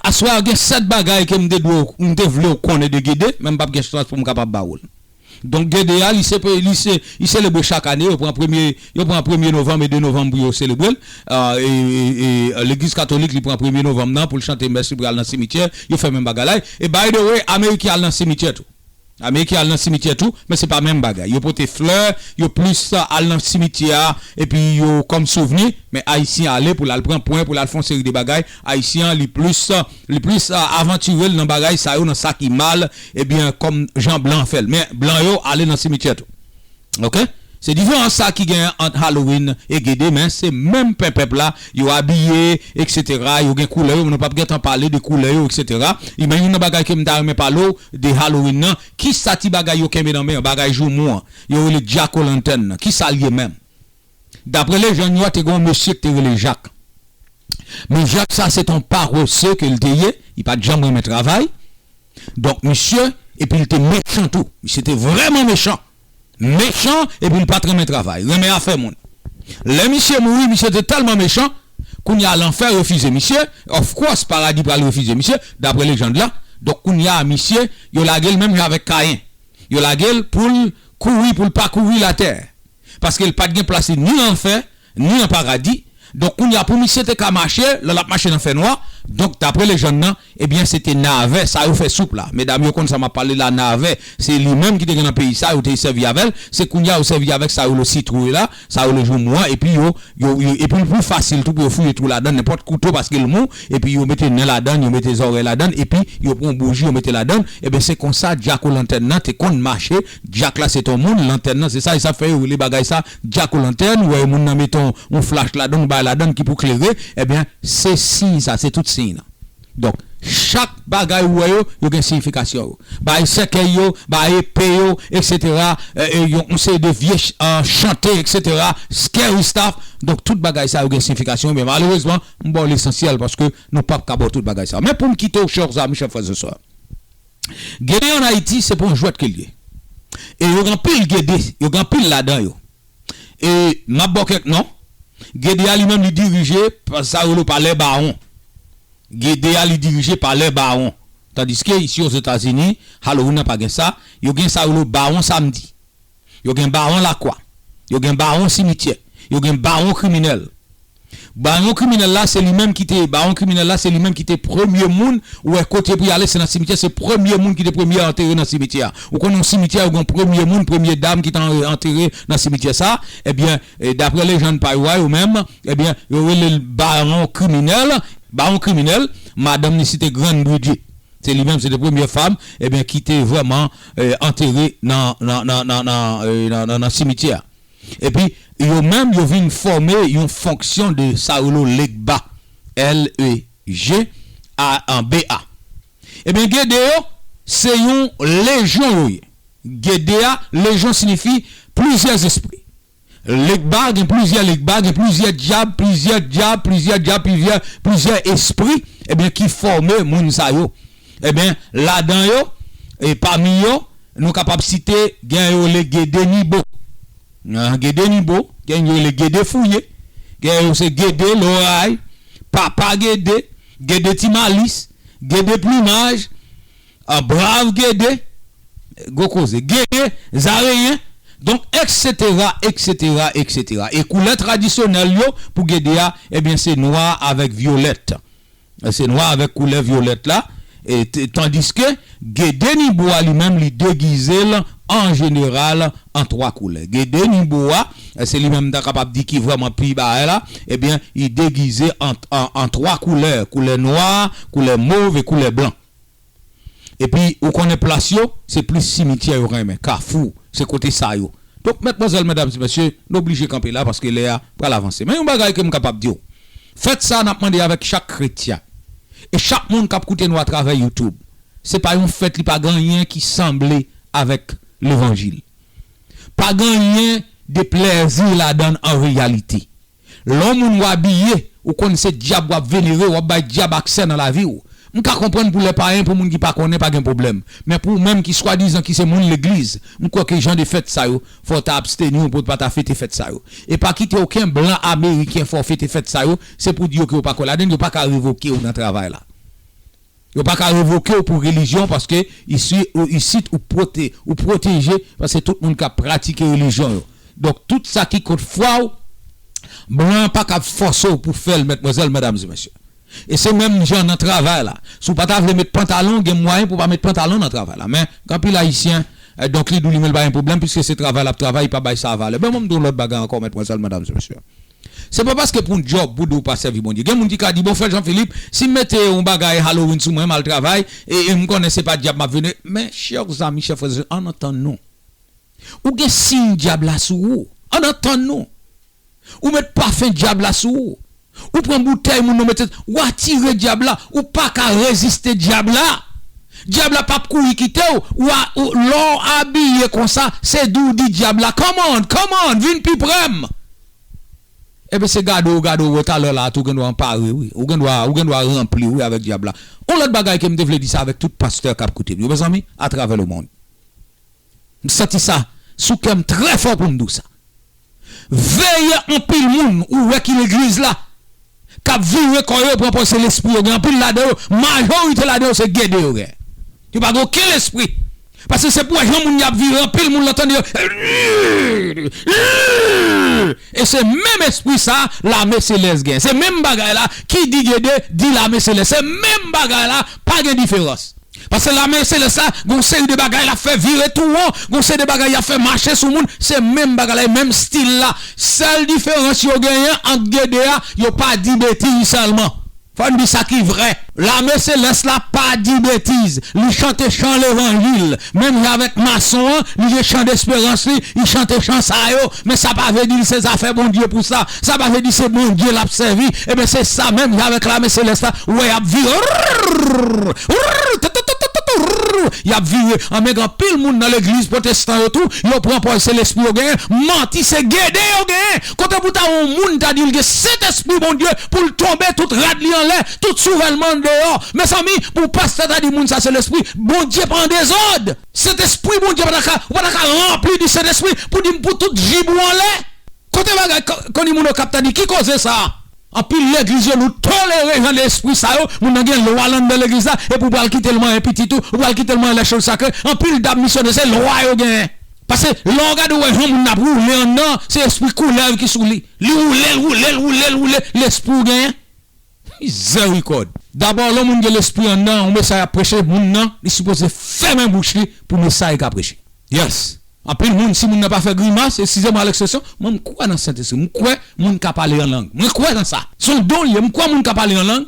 aswè a gen sèt bagay ke m te dwe w, m te vle w konnen de Gede, men m p ap gen chans pou m kapab ba w l. Donk, Gede a, li se, li se, li selebre chak ane, yo pran premye, yo pran premye novanm e de novanm pou yo selebre l. Ah, e, e, e, legliz katolik, li pran premye novanm nan pou l chante mès, li pral nan simityè, yo fè menm bagay la. E by the way, Ameriken al nan simityè tou. Ameriken al nan simityè tou, men se pa menm bagay. Yo pote flè, yo plis al nan simityè a, epi yo kòm souvni, men Ayisyen ale pou l al pran pwen, pou l al fè yon seri de bagay. Ayisyen an, li plis, li plis, ah, avantire l nan bagay sa yo, nan sa ki mal, ebyen, kòm jan blan fè l. Men blan yo ale nan simityè tou. Oke? Se diferans sa ki genyen ant Halloween e Gede, men se menm pen pèp la, yo abiye, etsetera. Yo gen koulè yo, men nou p ap gentan pale de koulè yo, etsetera. E men youn nan bagay ke m ta renmen pale w de Halloween nan, kisa ti bagay yo kenbe nan men an, bagay joumou an, yo rele jack o' lantern nan, kisa l ye menm? Daprè lejann yo a, te gen yon mesye ki te rele Jak. Men Jak sa, se te yon parese ke l te ye, li pa t janm renmen travay. Donk, misye, epi l te mechan tou. Misye te vrèman mechan. mechan epi l pa t renmen travay, renmen afè moun. Lè misye mouri, misye te tèlman mechan, kounye a lanfè refize misye, of course, paradi pral refize misye, dapre lejand la. Donk, kounye a, misye, yo lage l menm jan avèk Kayen. Yo lage l pou l kouri, pou l pakouri latè. Paske l pa t gen plas li ni nan lanfè, ni nan paradi. Donk, kounye a, pou misye te ka mache, lè l ap mache nan fènwa, donk, dapre lejand nan, ebyen, se te navè, sa yo fè soup la. Medam yo konn sa m ap pale la, navè, se li menm ki te gen nan peyi sa, yo te sèvi avè l, se kounye a yo sèvi avèk sa yo le sitwouye la, sa yo le joumou an, epi yo, yo, yo, epi l pli fasil tou pou yo fouye twou ladan, nenpòt kouto, paske l mou, epi yo mete nen ladan, yo mete zòrèy ladan, epi yo pran bouji, yo mete ladan, ebyen, se konsa Jack o' Lantern nan te konn mache, Jack la se t on moun, lantèn nan, se sa, e sa fè yo rele bagay sa, Jack o' Lantern, ou wè moun nan mete yon, yon flach ladan, yon bagay ladan ki pou klere, ebyen, se siy sa, se tout siy nan. Donk, chak bagay ou wè yo, yo gen siyifikasyon yo. Bagay sèkèy yo, bagay epe yo, etsetera, e, e, yon, yon seri de vye ch-, e, chante, etsetera, scary stuff. Donk, tout bagay sa yo gen siyifikasyon, men malerezman, m ba w lesansyèl paske nou p ap ka ba w tout bagay sa. Men pou m kite w, chè zanmi, chè frè, sè sè. Gede ann Ayiti, se pa yon jwèt ke l ye. E yo gen anpil Gede, yo gen anpil ladan yo. E m ap ba w kèk non. Gede a li menm, li dirije pa sa yo rele pa lè bawon. Gede a, li dirije pa lè bawon. Tandiske isi Ozetazini, Halloween nan pa gen sa, yo gen sa yo rele bawon samdi. Yo gen bawon lakwa. Yo gen bawon simityè. Yo gen bawon kriminèl. Bawon kriminèl la, se li menm ki te, bawon kriminèl la, se li menm ki te premye moun, ou wè kote pou y ale, se nan simityè, se premye moun ki te premye antere nan simityè a. Ou konnen yon simityè, yo gen premye moun, premye dam ki te an-, antere nan simityè sa, ebyen, e, dapre lejand pa yo a, yo menm, ebyen, yo rele l bawon kriminèl, bawon kriminèl, madanm li se te Grann Bridget. Se li menm, se te premye fanm, ebyen, ki te vrèman, e, antere nan, nan, nan, nan, nan, e, nan, nan, nan simityè a. Epi, yo menm, yo vin fòme yon fonksyon de sa yo rele Legba, L E G A B A. Ebyen, Gede yo, se yon lejyon yo ye. Gede a, lejyon siyifi plizyè zespri. Legba, gen plizyè Legba, gen plizyè dyab, plizyè dyab, plizyè dyab, plizyè, plizyè espri, ebyen, ki fòme moun sa yo. Ebyen, ladan yo, e pami yo, nou kapab site, gen yo le Gede Nibo. An, Gede Nibo, gen yo le Gede Fouye, gen yo se Gede Loray, Papa Gede, Gede Ti Malis, Gede Plimaj, a, Brav Gede, gwo koze, Gede Zarenyen, donk, etsetera, etsetera, etsetera. E koulè tradisyonèl yo pou Gede a, ebyen, se nwa avèk vyolèt. Se nwa avèk koulè vyolèt la. E t-, tandiske Gede Nibo a li menm, li degize l an jeneral an twa koulè. Gede Nibo a, se li menm m ta kapab di ki vrèman pi bagay la, ebyen, li degize an, an, an twa koulè, koulè nwa, koulè mov e koulè blan. Epi, ou konnen plas yo, se plis simityè yo renmen, kafou, se kote sa yo. Donk, medmwazèl, medam e mesye, nou oblije kanpe la paske lè a pral avanse. Men yon bagay ke m kapab di w, fèt sa a n ap mande avèk chak kretyen e chak moun k ap koute nou atravè YouTube. Se pa yon fèt, li pa gen anyen ki sanble avèk levanjil. Pa gen anyen de plèzi ladan l an reyalite. Lè yon moun w abiye, ou konn se dyab w ap venere, w ap bay dyab aksè nan lavi w. M ka konprann pou lè payen, pou moun ki pa konnen, pa gen pwoblèm. Men pou ou menm ki swadizan ki se moun legliz, m kwè ke jan de fèt sa yo, fò w ta absteni w pou w pa ta fete fèt sa yo. E pa kite okenn blan ameriken fè w fete fèt sa yo, se pou di yo ke yo pa kwè ladan l, yo pa ka revoke w nan travay la. Yo pa ka revoke w pou relijyon paske isi, ou, isit ou pwote-, ou pwoteje, paske tout moun k ap pratike relijyon yo. Donk, tout sa ki kont fwa w, blan an pa kab fòse w pou fè l, medmwazèl, medam e mesye. E se menm jan nan travay la. Si w pa ta vle met pantalon, gen mwayen pou w pa met pantalon nan travay la. Men, gen anpil Ayisyen, e, donk, li di w li menm li pa gen pwoblèm, piske se travay l ap travay, li pa bay sa valè. Ben, mwen, m di w lòt bagay ankò, medmwazèl, medam e mesye. Se pa paske pou yon djòb pou di w pa sèvi Bondye. Gen moun ki ka di, "Bon, frè Jean Philippe, si m mete yon bagay Halloween sou mwen, m al travay, e, e m konnen se pa dyab m ap vene." Men, chè zanmi, chè frè, ann antann nou. Ou gen siy dyab la sou ou. Ann antann nou. Ou met pafen dyab la sou ou. Ou pran boutèy moun nan mete, ou atire dyab la, ou pa ka reziste dyab la. Dyab la p ap kouri kite w. Ou a, ou, lè w abiye konsa, se di w di dyab la, "Come on, come on, vin pi pre m." Ebyen, se gade w, gade w, talè la tou, ou gen dwa anpare, wi. Ou gen dwa, ou gen dwa ranpli, wi, avèk dyab la. Yon lòt bagay ke m te vle di sa avèk tout pastè k ap koute m yo, mezanmi, atravè lemonn. M santi sa Sou kè m trè fò pou m di w sa. Veye anpil moun ou wè ki legliz la k ap vire kò yo pran pòz se lespri yo gen. Anpil ladan yo, majorite ladan yo se gede yo gen. Yo pa gen okenn lespri. Paske se pou wè jan moun y ap vire, anpil moun lan tande yo. E se menm espri sa lame selès gen. Se menm bagay la ki di gede, di lame selès. Se menm bagay la, pa gen diferans. Paske lame selès la, gon seri de bagay l ap fè vire tou won, gon seri de bagay y ap fè mache sou moun, se menm bagay la, e menm stil la. Sèl diferans yo genyen ant gede a, yo pa di betiz sèlman. Fò n di sa ki vrè. Lame selès la pa di betiz. Li chante chan levanjil. Menm jan avèk mason an, li gen chan desperans li, li chante chan sa yo. Men sa pa vle di li se zafè Bondye pou sa. Sa pa vle di se Bondye l ap sèvi. Ebyen, se sa menm jan avèk lame selès la. Ou wè, y ap vire. Y ap vire. Anben, gen anpil moun nan legliz pwotestan yo tou, yo pran pòz se lespri yo genyen. Manti, se gede yo genyen. Kote pou ta yon moun ta di l gen Sentespri Bondye pou l tonbe tout rad li anlè, tout souvèl man deyò. Mezanmi, pou pastè ta di moun sa se lespri, Bondye pa an dezòd. Sentespri Bondye pa ta ka, ou pa ta ka ranpli di Sentespri pou di m pou tout jib ou anlè. Kote bagay, ko-, kondi moun yo k ap ta di, ki koze sa a? Anpil legliz yo, nou tolere jan de espri sa yo, moun nan gen lwa l anndan legliz la, epi ou pral kite l manyen pitit ou, ou pral kite l manyen lèchòz sakre. Anpil dam misyonè, se lwa yo genyen. Paske lè w gade, w wè jan moun nan ap woule anndan, se espri koulèv ki sou li. Li woule l, woule l, woule l, woule l, lespri w genyen. Mizèrikòd. Dabò, lè yon moun gen lespri anndan, yon mesaj ap preche, moun nan, li sipoze fèmen bouch li pou mesaj li ka preche. Yes. Anpil moun, si moun nan pa fè grimas, eskize mwen a lekspresyon, mwen m kwè nan Sentespri. M kwè moun ka pale an lang. Mwen kwè nan sa. Se yon don l ye. M kwè moun ka pale an lang.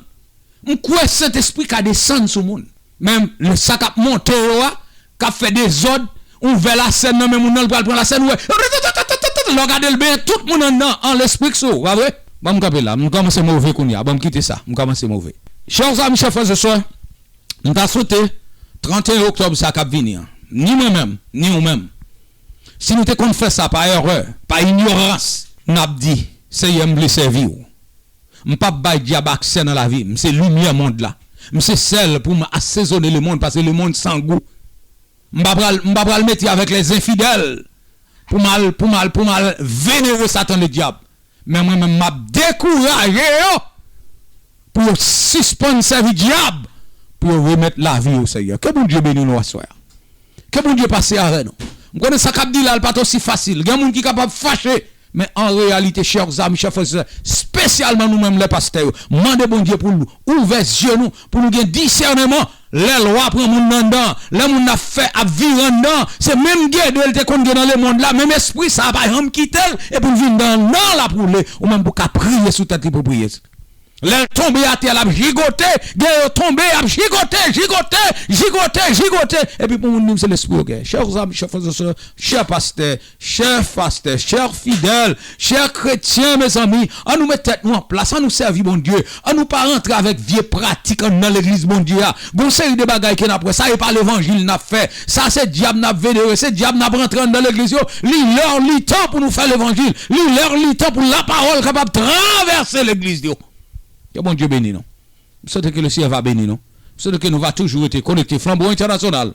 M kwè Sentespri ka desann sou moun. Men lè sa k ap monte yo a, k ap fè dezòd, ouvè lasèn nan men moun nan, l pral pran lasèn, ou wè. Lè w gade l benyen tout moun anndan, an lespri k sou ou, pa vre? Ban m kanpe la, m kòmanse move kounye a, ban m kite sa, m kòmanse move. Chers amis, chers frères et sœurs, m ta swete trannteyen oktòb sa k ap vini an, ni mwen menm, ni ou menm, si nou te konn fè sa pa erè, pa inyorans, n ap di, Seyè, m vle sèvi w. M p ap bay dyab aksè nan lavi m. M se limyè mond la. M se sèl pou m asezone lemonn, paske lemonn san gou. M pa pral, m pa pral mete avèk lèzenfidèl pou m al, pou m al, pou m al venere Satan ledyab. Men mwen menm, m ap dekouraje yo pou yo sispann sèvi dyab, pou yo remèt lavi yo Seyè. Ke Bondye beni nou aswè a. Ke Bondye pase avè nou. M konnen sa k ap di la, l pa t osi fasil. Gen moun ki kapab fache, men an reyalite, chers amis, chers frères et sœurs, espesyalman nou menm lè pastè yo, mande Bondye pou l ouvè zye nou, pou nou gen disèneman. Lè lwa pran moun nan anndan, lè moun nan ap fè, ap vire anndan, se menm gede l te konn gen nan lemonn la, menm espri sa a pa janm kite l, epi l vin nan anndan l ap woule, ou menm pou ka priye sou tèt li pou priye. Lè l tonbe atè, l ap jigote, gen yo tonbe, y ap jigote, jigote, jigote, jigote, epi pou moun di m se lespri yo gen. Chers amis, chers frères et sœurs, chè pastè, chè pastè, chè fidèl, chè kretyen, mezanmi, ann nou met tèt nou an plas, ann nou sèvi Bondye, ann nou pa rantre avèk vye pratik anndan legliz Bondye a. Gon seri de bagay ke n ap wè, sa e pa levanjil n ap fè, sa se dyab n ap venere, se dyab n ap rantre anndan legliz yo. Li lè, li tan pou nou fè levanjil. Li lè, li tan pou lapawòl kapab travèse legliz yo. Ke Bondye beni nou. M swete ke le Seyè va beni nou. M swete ke nou va toujou rete konekte Flanbo Entènasyonal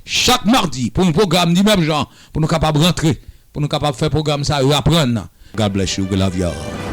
chak madi pou yon pwogram di menm jan, pou nou kapab rantre, pou nou kapab fè pwogram sa yo aprann. God bless you, we love y'all.